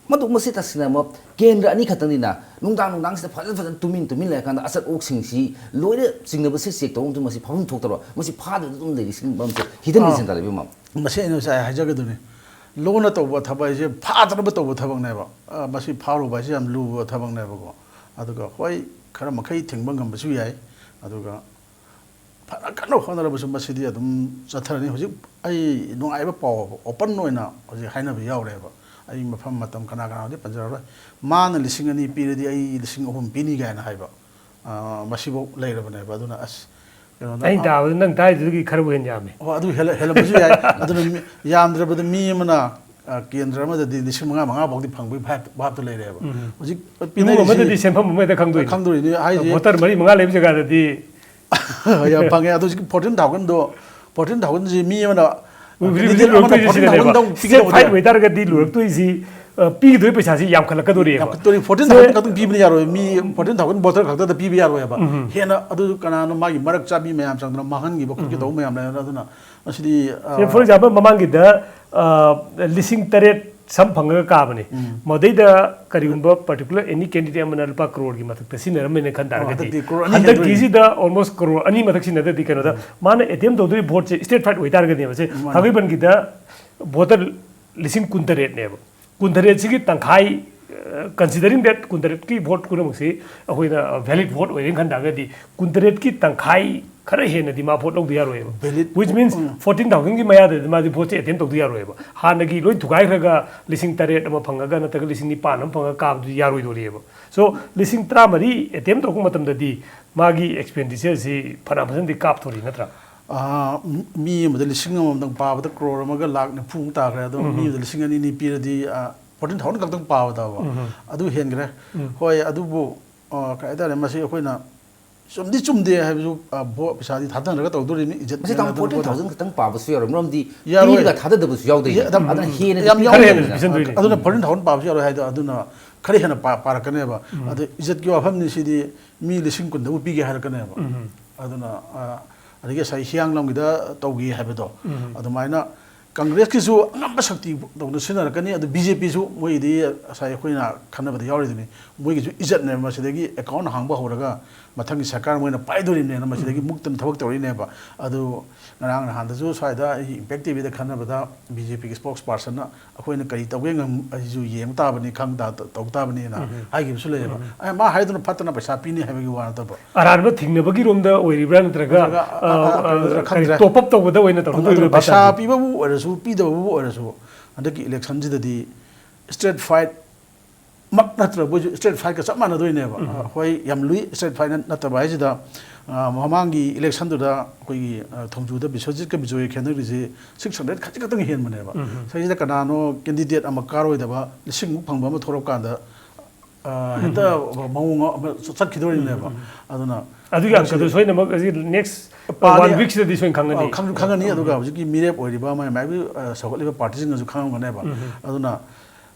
ꯃꯗꯨ ꯃꯁꯤ ꯇꯁꯦꯡꯅꯃꯛ ꯀꯦꯟꯗ꯭ꯔ ꯑꯅꯤ ꯈꯛꯇꯅꯤꯅ, ꯅꯨꯡꯗꯥꯡ ꯅꯨꯡꯗꯥꯡꯁꯤꯗ ꯐꯖꯅ ꯐꯖꯅ ꯇꯨꯃꯤꯟ ꯇꯨꯃꯤꯟ ꯂꯩꯔꯀꯥꯟꯗ ꯑꯆꯠ ꯑꯣꯛꯁꯤꯡꯁꯤ ꯂꯣꯏꯅ ꯆꯤꯡꯅꯕꯁꯤ check ꯇꯧꯕ ꯃꯇꯝꯗ ꯃꯁꯤ ꯐꯥꯐꯝ ꯊꯣꯛꯇꯕ, ꯃꯁꯤ ꯐꯥꯗꯕꯤꯗ ꯑꯗꯨꯝ ꯂꯩꯔꯤ, ꯁꯤꯒꯤ ꯃꯔꯝꯁꯦ hidden ꯑꯥ꯫ Agenda ꯂꯩꯕ ꯃꯥꯜꯂꯤ꯫ ꯃꯁꯤ ꯑꯩꯅ ꯉꯁꯥꯏ ꯍꯥꯏꯖꯒꯗꯨꯅꯤ, ꯂꯣꯟꯅ ꯇꯧꯕ ꯊꯕꯛ ꯍꯥꯏꯁꯦ ꯐꯥꯗꯅꯕ ꯇꯧꯕ ꯊꯕꯛꯅꯦꯕ꯫ ꯑ, ꯃꯁꯤ ꯐꯥꯔꯨꯕ ꯍꯥꯏꯁꯦ ꯌꯥꯝ ꯂꯨꯕ ꯊꯕꯛꯅꯦꯕꯀꯣ꯫ ꯑꯗꯨꯒ ꯍꯣꯏ, ꯈꯔ ꯃꯈꯩ ꯊꯤꯡꯕ ꯉꯝꯕꯁꯨ ꯌꯥꯏ꯫ ꯑꯗꯨꯒ ꯐꯅ ꯀꯟꯅ ꯍꯣꯠꯅꯔꯕꯁꯨ ꯃꯁꯤꯗꯤ ꯑꯗꯨꯝ ꯆꯠꯊꯔꯅꯤ꯫ ꯍꯧꯖꯤꯛ ꯑꯩ ꯅꯨꯡꯉꯥꯏꯕ ꯄꯥꯎ ꯑꯃ open ꯑꯣꯏꯅ ꯍꯧꯖꯤꯛ ꯍꯥꯏꯅꯕ ꯌꯥꯎꯔꯦꯕ꯫ ꯑꯩ ꯃꯐꯝ ꯃꯇꯝ ꯀꯅꯥ ꯀꯅꯥꯗꯤ ꯄꯟꯖꯔꯔꯣꯏ꯫ ꯃꯥꯅ ꯂꯤꯁꯤꯡ ꯑꯅꯤ ꯄꯤꯔꯗꯤ ꯑꯩ ꯂꯤꯁꯤꯡ ꯑꯍꯨꯝ ꯄꯤꯅꯤ ꯀꯥꯏꯅ ꯍꯥꯏꯕ, ꯑ, ꯃꯁꯤꯐꯥꯎ ꯂꯩꯔꯕꯅꯦꯕ꯫ ꯑꯗꯨꯅ ꯑꯁ, ꯀꯩꯅꯣꯗ, ꯑꯩꯅ ꯑ, ꯇꯥꯕꯗ ꯅꯪ ꯇꯥꯏꯗꯨꯗꯒꯤ ꯈꯔꯕꯨ ꯍꯦꯟꯅ ꯌꯥꯝꯃꯤ꯫ ꯑꯣ, ꯑꯗꯨ ꯍꯦꯜꯂ-, ꯍꯦꯜꯂꯝꯕꯁꯨ ꯌꯥꯏ꯫ ꯑꯗꯨꯅ ꯃꯤ, ꯌꯥꯝꯗ꯭ꯔꯕꯗ ꯃꯤ ꯑꯃꯅ, ꯑ, ꯀꯦꯟꯗ꯭ꯔ ꯑꯃꯗꯗꯤ ꯂꯤꯁꯤꯡ ꯃꯉꯥ, ꯃꯉꯥ ꯐꯥꯎꯗꯤ ꯐꯪꯕꯒꯤ ꯚꯥꯕ-, ꯚꯥꯕꯇ ꯂꯩꯔꯦꯕ꯫ ꯎꯝ꯫ ꯍꯧꯖꯤꯛ ꯏꯃꯨꯡ ꯄꯤꯅꯔꯤꯁꯤ ꯑꯃꯗꯗꯤ ꯁꯦꯟꯐꯝ ꯑꯃ ꯍꯦꯛꯇ ꯈꯪꯗꯣꯏꯅꯤ꯫ ꯈꯪꯗꯣꯏꯅꯤ ꯍꯥꯏꯁꯦ꯫ Voter ꯃꯔꯤ ꯃꯉꯥ ꯂꯩꯕ ꯖꯒꯥꯗꯗꯤ ꯌꯥꯝ ꯐꯪꯉꯦ꯫ ꯑꯗꯣ ꯍꯧꯖꯤꯛ fourteen thousandꯗꯣ, fourteen thousandꯁꯤ ꯃꯤ ꯑꯃꯅ, ꯍꯧꯖꯤꯛ candidate ꯑꯃꯅ ꯂꯨꯔꯛꯇꯣꯏꯁꯤ fourteen thousand ꯁꯤꯗꯅꯦꯕ꯫ ꯗꯪ State ꯄꯤꯒꯗꯧꯕꯗꯣ꯫ Fight ꯑꯣꯏꯇꯥꯔꯒꯗꯤ ꯂꯨꯔꯛꯇꯣꯏꯁꯤ, ꯑ, ꯄꯤꯒꯗꯣꯏ ꯄꯩꯁꯥꯁꯤ ꯌꯥꯝꯈꯠꯂꯛꯀꯗꯣꯔꯤꯕ꯫ ꯌꯥꯝꯈꯠꯇꯣꯔꯤ꯫ Fourteen thousand ꯈꯛꯇꯪ ꯄꯤꯕꯅ ꯌꯥꯔꯣꯏ꯫ ꯃꯤ fourteen thousand voter ꯈꯛꯇꯗ ꯄꯤꯕ ꯌꯥꯔꯣꯏꯕ꯫ ꯎꯝ꯫ ꯍꯦꯟꯅ ꯑꯗꯨ ꯀꯅꯥꯅꯣ ꯃꯥꯒꯤ ꯃꯔꯛ ꯆꯥꯕꯤ ꯃꯌꯥꯝ ꯆꯪꯗꯅ ꯃꯥꯡꯍꯟꯈꯤꯕ ꯈꯣꯠꯈꯤꯕ ꯎꯝ꯫ ꯇꯧꯕ ꯃꯌꯥꯝ ꯂꯩꯔꯅ ꯑꯗꯨꯅ ꯃꯁꯤꯗꯤ, ꯑ, ꯁꯦ, for example, ꯃꯃꯥꯡꯒꯤꯗ, ꯑ, ꯂꯤꯁꯤꯡ ꯇꯔꯦꯠ ꯁꯝ ꯐꯪꯉꯒ ꯀꯥꯕꯅꯤ꯫ ꯎꯝ꯫ ꯃꯗꯩꯗ ꯀꯔꯤꯒꯨꯝꯕ particular any candidate ꯑꯃꯅ ꯂꯨꯄꯥ ꯀꯔꯣꯔꯒꯤ ꯃꯊꯛꯇ ꯁꯤꯖꯤꯟꯅꯔꯝꯃꯦꯅ ꯈꯟ ꯑꯣ, ꯇꯥꯔꯒꯗꯤ, ꯍꯟꯗꯛꯇꯤ ꯀꯔꯣꯔ ꯑꯅꯤ ꯍꯦꯟꯗꯣꯏꯅꯤ꯫ ꯍꯟꯗꯛꯀꯤꯁꯤꯗ almost ꯀꯔꯣꯔ ꯑꯅꯤ ꯃꯊꯛ ꯁꯤꯖꯤꯟꯅꯗ꯭ꯔꯗꯤ ꯀꯩꯅꯣꯗ ꯎꯝ꯫ ꯃꯥꯅ attempt ꯇꯧꯗꯣꯏ voteꯁꯦ state fight ꯑꯣꯏꯇꯥꯔꯒꯗꯤꯕ, ꯁꯦ, ꯃꯥꯅꯤ꯫ ꯊꯥꯡꯃꯩꯕꯟꯒꯤꯗ voter ꯂꯤꯁꯤꯡ ꯀꯨꯟꯇꯔꯦꯠꯅꯦꯕ꯫ ꯀꯨꯟꯇꯔꯦꯠꯁꯤꯒꯤ ꯇꯪꯈꯥꯏ, ꯑ, considering that ꯀꯨꯟꯇꯔꯦꯠꯀꯤ vote ꯄꯨꯝꯅꯃꯛꯁꯤ ꯑꯩꯈꯣꯏꯅ valid vote ꯑꯣꯏꯔꯦꯅ ꯈꯟ ꯇꯥꯔꯒꯗꯤ, ꯀꯨꯟꯇꯔꯦꯠꯀꯤ ꯇꯪꯈꯥꯏ ꯈꯔ ꯍꯦꯟꯅꯗꯤ ꯃꯥ vote ꯂꯧꯗ ꯌꯥꯔꯣꯏꯕ꯫ Valid, which means um. Fourteen thousandꯒꯤ ꯃꯌꯥꯗꯗꯤ ꯃꯥꯗꯤ voteꯁꯦ attempt ꯇꯧꯗ ꯌꯥꯔꯣꯏꯕ꯫ ꯍꯥꯟꯅꯒꯤ ꯂꯣꯏ ꯊꯨꯒꯥꯏꯈ꯭ꯔꯒ ꯂꯤꯁꯤꯡ ꯇꯔꯦꯠ ꯑꯃ ꯐꯪꯉꯒ ꯅꯠꯇ꯭ꯔꯒ ꯂꯤꯁꯤꯡ ꯅꯤꯄꯥꯟ ꯑꯃ ꯐꯪꯉꯒ ꯀꯥꯕꯗꯨꯗꯤ ꯌꯥꯔꯣꯏꯗꯣꯔꯤꯕ꯫ So, ꯂꯤꯁꯤꯡ ꯇꯔꯥꯃꯔꯤ attempt ꯇꯧꯔꯛꯄ ꯃꯇꯝꯗꯗꯤ ꯃꯥꯒꯤ expenditureꯁꯤ ꯐꯅꯌꯥꯝ ꯐꯖꯅꯗꯤ ꯀꯥꯞꯊꯣꯔꯤ ꯅꯠꯇ꯭ꯔꯥ? ꯑꯥ, ꯃꯤ ꯑꯃꯗ ꯂꯤꯁꯤꯡ ꯑꯃꯃꯝꯗꯪ ꯄꯥꯕꯗ ꯀ꯭ꯔꯣꯔ ꯑꯃꯒ ꯂꯥꯛ ꯅꯤꯐꯨꯃꯨꯛ ꯇꯥꯈ꯭ꯔꯦ꯫ ꯑꯗꯣ ꯎꯝ꯫ ꯃꯤ ꯑꯃꯗ ꯂꯤꯁꯤꯡ ꯑꯅꯤ ꯑꯅꯤ ꯄꯤꯔꯗꯤ, ꯑꯥ, fourteen thousand ꯈꯛꯇꯪ ꯄꯥꯕ ꯇꯥꯕ꯫ ꯎꯝ꯫ ꯑꯗꯨ ꯍꯦꯟꯈ꯭ꯔꯦ꯫ ꯎꯝ꯫ ꯍꯣꯏ, ꯑꯗꯨꯕꯨ, ꯑꯥ, ꯀꯩ ꯍꯥꯏꯇꯥꯔꯦ, ꯃꯁꯤ ꯑꯩꯈꯣꯏꯅ ꯆꯨꯝꯗꯤ ꯆꯨꯝꯗꯦ ꯍꯥꯏꯕꯁꯨ, ꯑꯥ, ꯚꯣ-, ꯄꯩꯁꯥꯗꯤ ꯊꯥꯗꯅꯔꯒ ꯇꯧꯗꯣꯔꯤꯅꯤ, ꯏꯖꯠ ꯃꯁꯤ ꯇꯥꯃꯣ ꯃꯦꯟꯅꯗꯅ ꯈꯣꯠꯇꯅ꯫ Fourteen thousand ꯈꯛꯇꯪ ꯄꯥꯕꯁꯨ ꯌꯥꯔꯣꯏ, ꯃꯔꯝꯗꯤ ꯌꯥꯔꯣꯏ꯫ ꯄꯤꯔꯒ ꯊꯥꯗꯗꯕꯁꯨ ꯌꯥꯎꯗꯣꯏꯅꯤ꯫ ꯌꯥ-, ꯑꯗꯨꯝ ꯑꯗꯨꯅ ꯍꯦꯟꯅꯗꯤ ꯈꯔ ꯍꯦꯟꯅ ꯄꯤꯔꯛꯀꯅꯤ꯫ ꯄꯤꯁꯟꯗꯣꯏꯅꯤ꯫ ꯑꯗꯨꯅ fourteen thousand ꯄꯥꯕꯁꯨ ꯌꯥꯔꯣꯏ ꯍꯥꯏꯗꯣ, ꯑꯗꯨꯅ ꯈꯔ ꯍꯦꯟꯅ ꯄꯥ-, ꯄꯥꯔꯛꯀꯅꯦꯕ꯫ ꯎꯝ꯫ ꯑꯗꯣ ꯏꯖꯠꯀꯤ ꯋꯥꯐꯝꯅꯤ ꯁꯤꯗꯤ, ꯃꯤ ꯂꯤꯁꯤꯡ ꯀꯨꯟꯗꯕꯨ ꯄꯤꯒꯦ ꯍꯥꯏꯔꯛꯀꯅꯦꯕ꯫ ꯎꯝ꯫ ꯑꯗꯨꯅ ꯑ, ꯑꯗꯒꯤ ꯉꯁꯥꯏ ꯍꯤꯌꯥꯡꯂꯝꯒꯤꯗ ꯇꯧꯈꯤ ꯍꯥꯏꯕꯗꯣ, ꯑꯗꯨꯃꯥꯏꯅ ꯀꯪꯒ꯭ꯔꯦꯁꯀꯤꯁꯨ ꯑꯉꯝꯕ ꯁꯛꯇꯤ ꯇꯧꯅ ꯁꯤꯖꯤꯟꯅꯔꯛꯀꯅꯤ꯫ ꯑꯗꯨ ꯕꯤ ꯖꯦ ꯄꯤꯁꯨ ꯃꯣꯏꯗꯤ ꯉꯁꯥꯏ ꯑꯩꯈꯣꯏꯅ ꯈꯟꯅꯕꯗ ꯌꯥꯎꯔꯤꯗꯨꯅꯤ꯫ ꯃꯣꯏꯒꯤꯁꯨ ꯏꯖꯠꯅꯦꯕ, ꯃꯁꯤꯗꯒꯤ ꯑꯦꯀꯥꯎꯟ ꯍꯥꯡꯕ ꯍꯧꯔꯒ ꯃꯊꯪꯒꯤ ꯁꯔꯀꯥꯔ ꯃꯣꯏꯅ ꯄꯥꯏꯗꯣꯔꯤꯕꯅꯦꯅ ꯃꯁꯤꯗꯒꯤ ꯃꯨꯛꯇꯅ ꯊꯕꯛ ꯇꯧꯔꯤꯅꯦꯕ꯫ ꯑꯗꯨ ꯉꯔꯥꯡ ꯅꯍꯥꯟꯗꯁꯨ ꯁ꯭ꯋꯥꯏꯗ ꯑꯩ ꯏꯝꯄꯦꯛ ꯇꯤ ꯚꯤꯗ ꯈꯟꯅꯕꯗ ꯕꯤ ꯖꯦ ꯄꯤꯒꯤ ꯏꯁꯄꯣꯛꯁ ꯄꯥꯔꯁꯟꯅ ꯑꯩꯈꯣꯏꯅ ꯀꯔꯤ ꯇꯧꯒꯦ ꯉꯝ-, ꯑꯩꯁꯨ ꯌꯦꯡ ꯇꯥꯕꯅꯤ, ꯈꯪ ꯇꯥ-, ꯇꯧ ꯇꯥꯕꯅꯤꯅ ꯍꯥꯏꯈꯤꯕꯁꯨ ꯂꯩꯌꯦꯕ꯫ ꯑꯩ ꯃꯥ ꯍꯥꯏꯗꯨꯅ ꯐꯠꯇꯅ ꯄꯩꯁꯥ ꯄꯤꯅꯤ ꯍꯥꯏꯕꯒꯤ ꯋꯥ ꯅꯠꯇꯕ꯫ ꯑꯔꯥꯟꯕ ꯊꯤꯡꯅꯕꯒꯤꯔꯣꯝꯗ ꯑꯣꯏꯔꯤꯕ꯭ꯔꯥ ꯅꯠꯇ꯭ꯔꯒ, ꯅꯠꯇ꯭ꯔꯒ, ꯑ, ꯑ, ꯑ, ꯑ, ꯀꯔꯤ, ꯈꯪꯗ꯭ꯔꯦ꯫ ꯇꯣꯞ ꯑꯞ ꯇꯧꯕꯗ ꯑꯣꯏꯅ ꯇꯧꯔꯛꯇꯣꯏꯔꯤꯕ꯭ꯔꯥ ꯑꯗꯨꯅ ꯄꯩꯁꯥ ꯄꯩꯁꯥꯁꯦ? ꯄꯤꯕꯕꯨ ꯑꯣꯏꯔꯁꯨ ꯄꯤꯗꯕꯕꯨ ꯑꯣꯏꯔꯁꯨ ꯍꯟꯗꯛꯀꯤ ꯏꯂꯦꯛꯁꯟꯁꯤꯗꯗꯤ ꯏꯁꯇ꯭ꯔꯦꯠ ꯐꯥꯏꯠ ꯃꯛ ꯅꯠꯇ꯭ꯔꯕꯁꯨ ꯏꯁꯇ꯭ꯔꯦꯠ ꯐꯥꯏꯠꯀ ꯆꯞ ꯃꯥꯟꯅꯗꯣꯏꯅꯦꯕ꯫ ꯍꯣꯏ, ꯌꯥꯝ ꯂꯨꯏ ꯏꯁꯇ꯭ꯔꯦꯠ ꯐꯥꯏꯠ ꯅꯠꯇꯕ ꯍꯥꯏꯁꯤꯗ꯫ ꯑ, ꯃꯃꯥꯡꯒꯤ ꯏꯂꯦꯛꯁꯟꯗꯨꯗ ꯑꯩꯈꯣꯏꯒꯤ, ꯑ, ꯊꯣꯡꯖꯨꯗ ꯕꯤꯁ꯭ꯋꯖꯤꯠꯀ ꯕꯤꯖꯣꯏꯒ ꯈꯦꯠꯅꯔꯤꯁꯦ ꯁꯤꯛꯁ ꯍꯟꯗ꯭ꯔꯦꯠ ꯈꯖꯤꯛ ꯈꯛꯇꯪ ꯍꯦꯟꯕꯅꯦꯕ꯫ ꯁꯤꯁꯤꯗ ꯀꯅꯥꯅꯣ ꯀꯦꯟꯗꯤꯗꯦꯠ ꯑꯃ ꯀꯥꯔꯣꯏꯗꯕ ꯂꯤꯁꯤꯡꯃꯨꯛ ꯐꯪꯕ ꯑꯃ ꯊꯣꯛꯂꯛꯀꯥꯟꯗ, ꯑ, ꯍꯦꯛꯇ ꯃꯑꯣꯡ ꯑꯃ ꯆꯠꯈꯤꯗꯣꯔꯤꯅꯦꯕ꯫ ꯑꯗꯨꯅ ꯑꯗꯨꯒꯤ ꯑꯪꯀꯗꯣ ꯁꯣꯏꯗꯅꯃꯛ ꯑꯁꯤ ꯅꯦꯛꯁ ꯄꯥꯅꯤ꯫ ꯋꯥꯟ ꯋꯤꯛꯁꯤꯗꯗꯤ ꯁꯣꯏꯅ ꯈꯪꯒꯅꯤ꯫ ꯑ, ꯈꯪꯁꯨ ꯈꯪꯒꯅꯤ, ꯑꯗꯨꯒ ꯍꯧꯖꯤꯛꯀꯤ ꯃꯤꯔꯦꯞ ꯑꯣꯏꯔꯤꯕ ꯃꯥꯏ ꯃꯥꯏꯒꯤ, ꯑ, ꯁꯧꯒꯠꯂꯤꯕ ꯄꯥꯔꯇꯤꯁꯤꯡꯅꯁꯨ ꯈꯪꯉꯝꯒꯅꯦꯕ꯫ ꯑꯗꯨꯅ,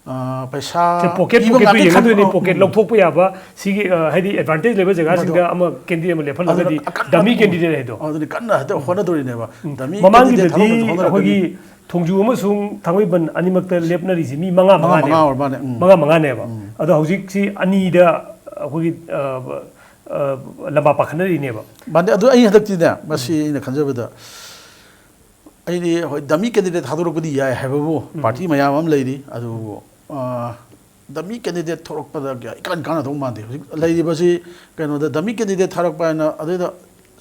ꯑ, ꯄꯩꯁꯥ ꯁꯦ, ꯄꯣꯀꯦꯠ ꯄꯤꯕ ꯄꯣꯀꯦꯠꯇꯨ ꯉꯥꯛꯇ ꯌꯦꯡꯒꯗꯣꯏꯅꯤ, ꯈꯟꯕ, ꯄꯣꯀꯦꯠ ꯎꯝ꯫ ꯂꯧꯊꯣꯛꯄ ꯌꯥꯕ, ꯁꯤꯒꯤ, ꯑ, ꯍꯥꯏꯗꯤ ꯑꯦꯗꯚꯥꯟꯇꯦꯖ ꯂꯩꯕ ꯖꯒꯥꯁꯤꯡꯗ ꯑꯗꯨꯅ ꯑꯃ ꯀꯦꯟꯗꯤꯗꯦꯠ ꯑꯃ ꯂꯦꯞꯍꯜꯂꯒꯗꯤ ꯑꯗꯨꯅ ꯑꯀꯟ-, ꯗꯃꯤ ꯑꯀꯟꯕ ꯀꯦꯟꯗꯤꯗꯦꯠ ꯍꯥꯏꯗꯣ꯫ ꯑꯗꯨꯅꯤ ꯀꯟꯅ ꯍꯦꯛꯇ ꯍꯣꯠꯅꯗꯣꯔꯤꯅꯦꯕ꯫ ꯎꯝ꯫ ꯗꯃꯤ ꯃꯃꯥꯡꯒꯤꯗꯗꯤ ꯀꯦꯟꯗꯤꯗꯦꯠ ꯊꯥꯗꯣꯛꯅꯕꯁꯨ ꯍꯣꯠꯅꯔꯛꯀꯅꯤ꯫ ꯑꯩꯈꯣꯏꯒꯤ ꯊꯣꯡꯖꯨ ꯑꯃꯁꯨꯡ ꯊꯥꯡꯃꯩꯕꯟ ꯑꯅꯤꯃꯛꯇ ꯂꯦꯞꯅꯔꯤꯁꯤ ꯃꯤ ꯃꯉꯥ ꯃꯉꯥ, ꯃꯉꯥꯅꯦꯕ꯫ ꯃꯉꯥ ꯑꯣꯏꯔ ꯃꯥꯅꯦ, ꯎꯝ꯫ ꯃꯉꯥ ꯃꯉꯥꯅꯦꯕ꯫ ꯎꯝ꯫ ꯑꯗꯣ ꯍꯧꯖꯤꯛꯁꯤ ꯑꯅꯤꯗ ꯑꯩꯈꯣꯏꯒꯤ, ꯑ, ꯑ, ꯂꯝꯕꯥ ꯄꯥꯈꯠꯅꯔꯤꯅꯦꯕ꯫ ꯃꯥꯅꯦ, ꯑꯗꯨ ꯑꯩ ꯍꯟꯗꯛꯇꯤꯅꯦ, ꯃꯁꯤ ꯑꯩꯅ ꯈꯟꯖꯕꯗ, ꯑꯩꯗꯤ ꯍꯣꯏ, ꯗꯃꯤ ꯀꯦꯟꯗꯤꯗꯦꯠ ꯊꯥꯗꯣꯔꯛꯄꯗꯤ ꯌꯥꯏ ꯍꯥꯏꯕꯕꯨ ꯎꯝ꯫ ꯄꯥꯔꯇꯤ ꯃꯌꯥꯝ ꯑꯃ ꯂꯩꯔꯤ, ꯑꯗꯨꯕꯨ, ꯑ, ꯗꯃꯤ ꯀꯦꯟꯗꯤꯗꯦꯠ ꯊꯣꯛꯂꯛꯄꯗ ꯀꯌꯥ ꯏꯀꯥꯟ ꯀꯥꯟꯅꯗꯧ ꯃꯥꯟꯗꯦ꯫ ꯍꯧꯖꯤꯛ ꯂꯩꯔꯤꯕꯁꯤ ꯀꯩꯅꯣꯗ ꯗꯃꯤ ꯀꯦꯟꯗꯤꯗꯦꯠ ꯊꯥꯔꯛꯄ ꯍꯥꯏꯅ ꯑꯗꯨꯗ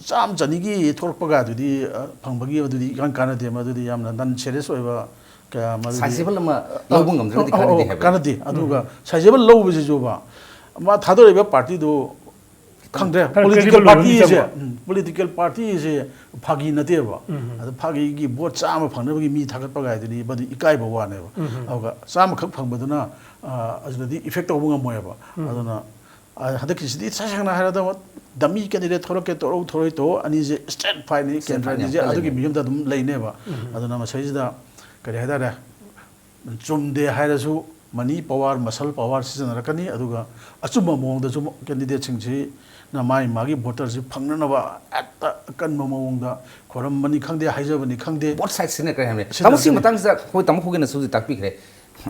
ꯆꯥꯝꯃ ꯆꯅꯤꯒꯤ ꯊꯣꯛꯂꯛꯄꯒ ꯑꯗꯨꯗꯤ, ꯑ, ꯐꯪꯕꯒꯤ ꯑꯗꯨꯗꯤ ꯏꯀꯥꯟ ꯀꯥꯟꯅꯗꯦ꯫ ꯃꯗꯨꯗꯤ ꯌꯥꯝꯅ ꯅꯟ ꯁꯦꯔꯤꯌꯁ ꯑꯣꯏꯕ ꯀꯌꯥ ꯃꯗꯨꯗꯤ ꯁꯥꯏꯖꯦꯕꯜ ꯑꯃ ꯂꯧꯕ ꯉꯝꯗ꯭ꯔꯒꯗꯤ ꯑꯧ, ꯑꯧ, ꯀꯥꯟꯅꯗꯦ ꯑꯧ, ꯍꯥꯏꯕ꯫ ꯀꯥꯟꯅꯗꯦ꯫ ꯑꯗꯨꯒ ꯎꯝ꯫ ꯁꯥꯏꯖꯦꯕꯜ ꯂꯧꯕꯁꯤꯁꯨꯕ, ꯃꯥ ꯊꯥꯗꯣꯔꯛꯏꯕ ꯄꯥꯔꯇꯤꯗꯨ ꯈꯪꯗ꯭ꯔꯦ꯫ ꯈꯔ ꯄꯣꯂꯤꯇꯤꯀꯦꯜ credible ꯑꯣꯏꯕ ꯃꯤ ꯄꯥꯔꯇꯤꯁꯦ, ꯆꯪꯕ꯫ ꯎꯝ, ꯄꯣꯂꯤꯇꯤꯀꯦꯜ ꯄꯥꯔꯇꯤꯁꯦ ꯐꯥꯒꯤ ꯅꯠꯇꯦꯕ꯫ ꯎꯝ꯫ ꯑꯗ ꯐꯥꯒꯤꯒꯤ ꯚꯣꯠ ꯆꯥꯝꯃ ꯐꯪꯅꯕꯒꯤ ꯃꯤ ꯊꯥꯒꯠꯄ ꯀꯥꯏꯗꯨꯗꯤ ꯃꯗꯨ ꯏꯀꯥꯏꯕ ꯋꯥꯅꯦꯕ꯫ ꯎꯝ꯫ ꯑꯗꯨꯒ ꯆꯥꯝꯃꯈꯛ ꯐꯪꯕꯗꯨꯅ, ꯑ, ꯑꯗꯨꯗꯗꯤ ꯏꯐꯦꯛ ꯇꯧꯕ ꯉꯝꯃꯣꯏꯕ꯫ ꯎꯝ꯫ ꯑꯗꯨꯅ, ꯑ, ꯍꯟꯗꯛꯀꯤꯁꯤꯗꯤ ꯏꯁꯥ ꯁꯦꯡꯅ ꯍꯥꯏꯔꯕꯗ ꯗꯃꯤ ꯀꯦꯟꯗꯤꯗꯦꯠ ꯊꯣꯛꯂꯛꯀꯦ ꯊꯣꯛꯂꯛꯎ ꯊꯣꯛꯂꯛꯑꯣꯏ ꯇꯣꯛꯑꯣ, ꯑꯅꯤꯁꯦ ꯏꯁꯇ꯭ꯔꯦꯠ ꯐꯥꯏꯠꯅꯤ, ꯏꯁꯇ꯭ꯔꯦꯠ ꯐꯥꯏꯠꯅꯤ, ꯀꯦꯟꯗ꯭ꯔꯅꯤꯁꯦ ꯌꯥꯝ ꯑꯗꯨꯒꯤ ꯀꯜꯂꯤꯅꯦ꯫ ꯃꯤꯍꯨꯠꯇ ꯑꯗꯨꯝ ꯂꯩꯅꯦꯕ꯫ ꯎꯝ꯫ ꯑꯗꯨꯅ ꯃꯁꯤꯁꯤꯗ ꯀꯔꯤ ꯍꯥꯏꯇꯥꯔꯦ, ꯆꯨꯝꯗꯦ ꯍꯥꯏꯔꯁꯨ ꯃꯅꯤ ꯄꯋꯥꯔ, ꯃꯁꯜ ꯄꯋꯥꯔ ꯁꯤꯖꯤꯟꯅꯔꯛꯀꯅꯤ꯫ ꯑꯗꯨꯒ ꯑꯆꯨꯝꯕ ꯃꯑꯣꯡꯗꯁꯨ ꯀꯦꯟꯗꯤꯗꯦꯠꯁꯤꯡꯁꯤꯅ ꯃꯥꯒꯤ ꯃꯥꯒꯤ ꯚꯣꯇꯔꯁꯤ ꯐꯪꯅꯅꯕ ꯍꯦꯛꯇ ꯑꯀꯟꯕ ꯃꯑꯣꯡꯗ ꯈꯣꯏꯔꯝꯕꯅꯤ ꯈꯪꯗꯦ, ꯍꯥꯏꯖꯕꯅꯤ ꯈꯪꯗꯦ꯫ ꯕꯣꯠ ꯁꯥꯏꯠ ꯁꯤꯖꯤꯟꯅꯈ꯭ꯔꯦ ꯍꯥꯏꯕꯅꯤ꯫ ꯁꯤꯖꯤꯟꯅꯈ꯭ꯔꯦ꯫ ꯇꯥꯃꯣ, ꯁꯤꯒꯤ ꯃꯇꯥꯡꯁꯤꯗ ꯑꯩꯈꯣꯏ ꯇꯥꯃꯣ ꯈꯣꯏꯒꯤꯅꯁꯨ ꯍꯧꯖꯤꯛ ꯇꯥꯛꯄꯤꯈ꯭ꯔꯦ꯫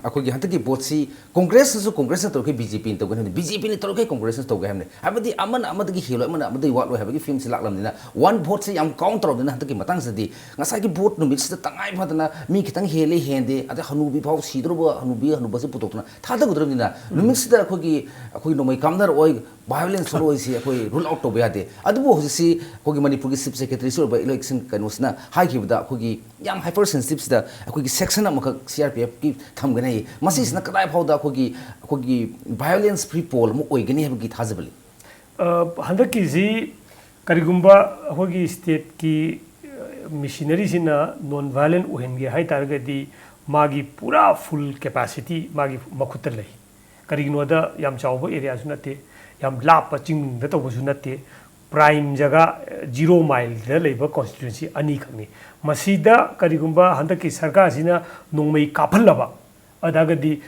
ꯑꯩꯈꯣꯏꯒꯤ ꯍꯟꯗꯛꯀꯤ ꯚꯣꯠꯁꯤ ꯀꯣꯡꯒ꯭ꯔꯦꯁꯅꯁꯨ ꯀꯣꯡꯒ꯭ꯔꯦꯁꯅ ꯇꯧꯔꯛꯈꯤ, ꯕꯤ ꯖꯦ ꯄꯤꯅ ꯇꯧꯔꯛꯈꯤ, ꯀꯣꯡꯒ꯭ꯔꯦꯁꯅꯁꯨ ꯇꯧꯒꯦ ꯍꯥꯏꯕꯅꯤ꯫ ꯍꯥꯏꯕꯗꯤ ꯑꯃꯅ ꯑꯃꯗꯒꯤ ꯍꯦꯜꯂꯣꯏ, ꯑꯃꯅ ꯑꯃꯗꯒꯤ ꯋꯥꯠꯂꯣꯏ ꯍꯥꯏꯕꯒꯤ ꯐꯤꯕꯝꯁꯤ ꯂꯥꯛꯂꯕꯅꯤꯅ, ꯋꯥꯟ ꯚꯣꯠꯁꯦ ꯌꯥꯝ ꯀꯥꯎꯟ ꯇꯧꯔꯕꯅꯤꯅ, ꯍꯟꯗꯛꯀꯤ ꯃꯇꯥꯡꯁꯤꯗꯗꯤ ꯉꯁꯥꯏꯒꯤ ꯚꯣꯠ ꯅꯨꯃꯤꯠꯁꯤꯗ ꯇꯉꯥꯏ ꯐꯗꯅ ꯃꯤ ꯈꯤꯇꯪ ꯍꯦꯜꯂꯦ ꯍꯦꯟꯗꯦ, ꯑꯗꯩ ꯍꯅꯨꯕꯤ ꯐꯥꯎ ꯁꯤꯗꯧꯔꯕ ꯍꯅꯨꯕꯤ ꯍꯅꯨꯕꯁꯦ ꯄꯨꯊꯣꯛꯇꯨꯅ ꯊꯥꯗꯒꯗꯧꯔꯕꯅꯤꯅ, ꯅꯨꯃꯤꯠꯁꯤꯗ ꯑꯩꯈꯣꯏꯒꯤ, ꯑꯩꯈꯣꯏ ꯅꯣꯡꯃꯩ ꯀꯥꯞꯅꯔꯛꯑꯣꯏ, ꯚꯥꯏꯑꯣꯂꯦꯟꯁ ꯊꯣꯛꯂꯛꯑꯣꯏꯁꯤ ꯑꯩꯈꯣꯏ ꯔꯨꯜ ꯑꯥꯎꯠ ꯇꯧꯕ ꯌꯥꯗꯦ꯫ ꯑꯗꯨꯕꯨ ꯍꯧꯖꯤꯛꯁꯤ ꯑꯩꯈꯣꯏꯒꯤ ꯃꯅꯤꯄꯨꯔꯒꯤ ꯆꯤꯐ ꯁꯦꯀ꯭ꯔꯦꯇꯔꯤꯁꯨ ꯑꯣꯏꯕ ꯏꯂꯦꯛꯁꯟ ꯀꯩꯅꯣꯁꯤꯅ ꯍꯥꯏꯈꯤꯕꯗ, ꯑꯩꯈꯣꯏꯒꯤ ꯌꯥꯝ ꯍꯥꯏꯄꯔ ꯁꯦꯟꯁꯤꯇꯤꯞꯁꯤꯗ ꯑꯩꯈꯣꯏꯒꯤ ꯁꯦꯛꯁꯟ ꯑꯃꯈꯛ ꯁꯤ ꯑꯥꯔ ꯄꯤ ꯑꯦꯐꯀꯤ ꯊꯝꯒꯅꯤ ꯍꯥꯏꯌꯦ꯫ ꯃꯁꯤꯁꯤꯅ ꯀꯗꯥꯏ ꯐꯥꯎꯗ ꯑꯩꯈꯣꯏꯒꯤ, ꯑꯩꯈꯣꯏꯒꯤ ꯚꯥꯏꯑꯣꯂꯦꯟꯁ ꯐ꯭ꯔꯤ ꯄꯣꯜ ꯑꯃ ꯑꯣꯏꯒꯅꯤ ꯍꯥꯏꯕꯒꯤ ꯊꯥꯖꯕ ꯂꯩ? ꯑ, ꯍꯟꯗꯛꯀꯤꯁꯤ ꯀꯔꯤꯒꯨꯝꯕ ꯑꯩꯈꯣꯏꯒꯤ ꯁ꯭ꯇꯦꯠꯀꯤ ꯃꯤꯁꯤꯅꯔꯤꯁꯤꯅ ꯅꯣꯟ ꯚꯥꯏꯑꯣꯂꯦꯟ ꯑꯣꯏꯍꯟꯒꯦ ꯍꯥꯏ ꯇꯥꯔꯒꯗꯤ, ꯃꯥꯒꯤ ꯄꯨꯔꯥ ꯐꯨꯜ ꯀꯦꯄꯥꯁꯤꯇꯤ ꯃꯥꯒꯤ ꯃꯈꯨꯠꯇ ꯂꯩ꯫ ꯀꯔꯤꯒꯤꯅꯣꯗ, ꯌꯥꯝ ꯆꯥꯎꯕ ꯑꯦꯔꯤꯌꯥꯁꯨ ꯅꯠꯇꯦ, ꯌꯥꯝ ꯂꯥꯞꯄ ꯆꯤꯡꯗ ꯇꯧꯕꯁꯨ ꯅꯠꯇꯦ, ꯄ꯭ꯔꯥꯏꯝ ꯖꯒꯥ ꯖꯤꯔꯣ ꯃꯥꯏꯜꯗ ꯂꯩꯕ ꯀꯣꯟꯁꯇꯤꯇ꯭ꯋꯦꯟꯁꯤ ꯑꯅꯤꯈꯛꯅꯤ꯫ ꯃꯁꯤꯗ ꯀꯔꯤꯒꯨꯝꯕ ꯍꯟꯗꯛꯀꯤ ꯁꯔꯀꯥꯔꯁꯤꯅ ꯅꯣꯡꯃꯩ ꯀꯥꯞꯍꯜꯂꯕ, ꯑꯗꯨ ꯇꯥꯔꯒꯗꯤ,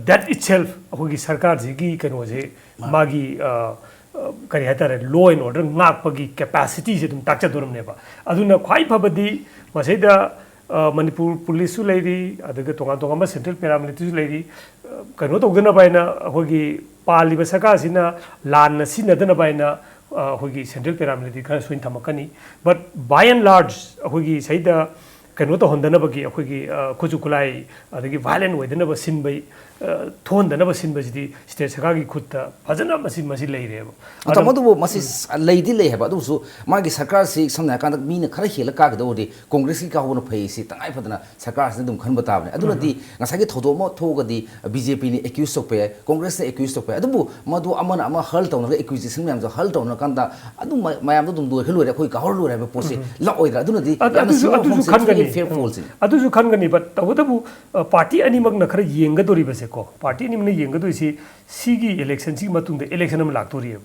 that itself ꯑꯩꯈꯣꯏꯒꯤ ꯁꯔꯀꯥꯔꯁꯤꯒꯤ ꯀꯩꯅꯣꯁꯦ, ꯃꯥꯒꯤ, ꯑ, ꯑ, ꯀꯔꯤ ꯍꯥꯏꯇꯥꯔꯦ, ꯂꯣ ꯑꯦꯟ ꯑꯣꯔꯗꯔ ꯉꯥꯛꯄꯒꯤ ꯀꯦꯄꯥꯁꯤꯇꯤꯁꯦ ꯑꯗꯨꯝ ꯇꯥꯛꯆꯗꯣꯔꯝꯅꯦꯕ꯫ ꯑꯗꯨꯅ ꯈ꯭ꯋꯥꯏ ꯐꯕꯗꯤ ꯃꯁꯤꯗ, ꯑ, ꯃꯅꯤꯄꯨꯔ ꯄꯨꯂꯤꯁꯁꯨ ꯂꯩꯔꯤ, ꯑꯗꯨꯒ ꯇꯣꯉꯥꯟ ꯇꯣꯉꯥꯟꯕ ꯁꯦꯟꯇ꯭ꯔꯦꯜ ꯄꯦꯔꯥꯃꯤꯂꯤꯇꯔꯤꯁꯨ ꯂꯩꯔꯤ꯫ ꯑ, ꯀꯩꯅꯣ ꯇꯧꯗꯅꯕ ꯍꯥꯏꯅ, ꯑꯩꯈꯣꯏꯒꯤ ꯄꯥꯜꯂꯤꯕ ꯁꯔꯀꯥꯔꯁꯤꯅ ꯂꯥꯟꯅ ꯁꯤꯖꯤꯟꯅꯗꯅꯕ ꯍꯥꯏꯅ, ꯑ, ꯑꯩꯈꯣꯏꯒꯤ ꯁꯦꯟꯇ꯭ꯔꯦꯜ ꯄꯦꯔꯥꯃꯤꯂꯤꯇꯔꯤ ꯈꯔ ꯁꯣꯏꯅ ꯊꯝꯃꯛꯀꯅꯤ꯫ But by and large, ꯑꯩꯈꯣꯏꯒꯤ ꯁꯤꯗ ꯀꯩꯅꯣ ꯇꯧꯍꯟꯗꯅꯕꯒꯤ, ꯑꯩꯈꯣꯏꯒꯤ, ꯑ, ꯈꯨꯠꯁꯨ ꯈꯨꯠꯂꯥꯏ, ꯑꯗꯒꯤ ꯚꯥꯏꯑꯣꯂꯦꯟ ꯑꯣꯏꯗꯅꯕ ꯁꯤꯟꯕꯩ, ꯑ, ꯊꯣꯛꯍꯟꯗꯅꯕ ꯁꯤꯟꯕꯁꯤꯗꯤ ꯁ꯭ꯇꯦꯠ ꯁꯔꯀꯥꯔꯒꯤ ꯈꯨꯠꯇ ꯐꯖꯅ ꯃꯁꯤ, ꯃꯁꯤ ꯂꯩꯔꯦꯕ꯫ ꯑꯗꯣ ꯇꯥꯃꯣ, ꯑꯗꯨꯕꯨ ꯃꯁꯤ ꯂꯩꯗꯤ ꯂꯩ ꯍꯥꯏꯕ, ꯑꯗꯨꯕꯨꯁꯨ ꯃꯥꯒꯤ ꯁꯔꯀꯥꯔꯁꯤ ꯁꯝꯅ ꯍꯥꯏꯔꯀꯥꯟꯗ ꯃꯤꯅ ꯈꯔ ꯍꯦꯜꯂ ꯀꯥꯒꯗꯧꯕꯗꯤ ꯀꯣꯡꯒ꯭ꯔꯦꯁꯀꯤ ꯀꯥꯍꯧꯕꯅ ꯐꯩ, ꯁꯤ ꯇꯉꯥꯏ ꯐꯗꯅ ꯁꯔꯀꯥꯔꯁꯤꯅ ꯑꯗꯨꯝ ꯈꯟꯕ ꯇꯥꯕꯅꯤ꯫ ꯑꯗꯨꯅꯗꯤ ꯉꯁꯥꯏꯒꯤ ꯊꯧꯗꯣꯛ ꯑꯃ ꯊꯣꯛꯑꯒꯗꯤ ꯕꯤ ꯖꯦ ꯄꯤꯅ ꯑꯦꯀ꯭ꯌꯨꯁ ꯇꯧꯕ ꯌꯥꯏ, ꯀꯣꯡꯒ꯭ꯔꯦꯁꯅ ꯑꯦꯀ꯭ꯌꯨꯁ ꯇꯧꯕ ꯌꯥꯏ, ꯑꯗꯨꯕꯨ ꯃꯗꯨ ꯑꯃꯅ ꯑꯃ ꯍꯔꯜ ꯇꯧꯅꯔꯒ, ꯑꯦꯀ꯭ꯌꯨꯖꯦꯁꯟ ꯃꯌꯥꯝꯗꯣ ꯍꯔꯜ ꯇꯧꯅꯔꯀꯥꯟꯗ ꯑꯗꯨꯝ ꯃ-, ꯃꯌꯥꯝꯗꯣ ꯑꯗꯨꯝ ꯂꯣꯏꯈ꯭ꯔ ꯂꯣꯏꯔꯦ, ꯑꯩꯈꯣꯏ ꯀꯥꯍꯧꯔ ꯂꯣꯏꯔꯦ ꯍꯥꯏꯕ ꯄꯣꯠꯁꯦ ꯂꯥꯛꯑꯣꯏꯗ꯭ꯔꯥ? ꯑꯗꯨꯅꯗꯤ ꯑꯗꯨ-, ꯌꯥꯝꯅ ꯑꯗꯨꯁꯨ, ꯁꯤꯡꯅꯕ ꯑꯗꯨꯁꯨ ꯃꯐꯝꯁꯦ ꯈꯟꯒꯅꯤ꯫ ꯐꯦꯌꯔ ꯐꯣꯜꯁꯤꯅꯤ꯫ ꯑꯗꯨꯁꯨ ꯈꯟꯒꯅꯤ, but ꯇꯧꯕꯇꯕꯨ, ꯑ, ꯄꯥꯔꯇꯤ ꯑꯅꯤꯃꯛꯅ ꯈꯔ ꯌꯦꯡꯒꯗꯧꯔꯤꯕꯁꯦꯀꯣ, ꯄꯥꯔꯇꯤ ꯑꯅꯤꯃꯛꯅ ꯌꯦꯡꯒꯗꯣꯏꯁꯤ ꯁꯤꯒꯤ ꯏꯂꯦꯛꯁꯟꯁꯤꯒꯤ ꯃꯇꯨꯡꯗ ꯏꯂꯦꯛꯁꯟ ꯑꯃ ꯂꯥꯛꯇꯣꯔꯤꯑꯕ꯫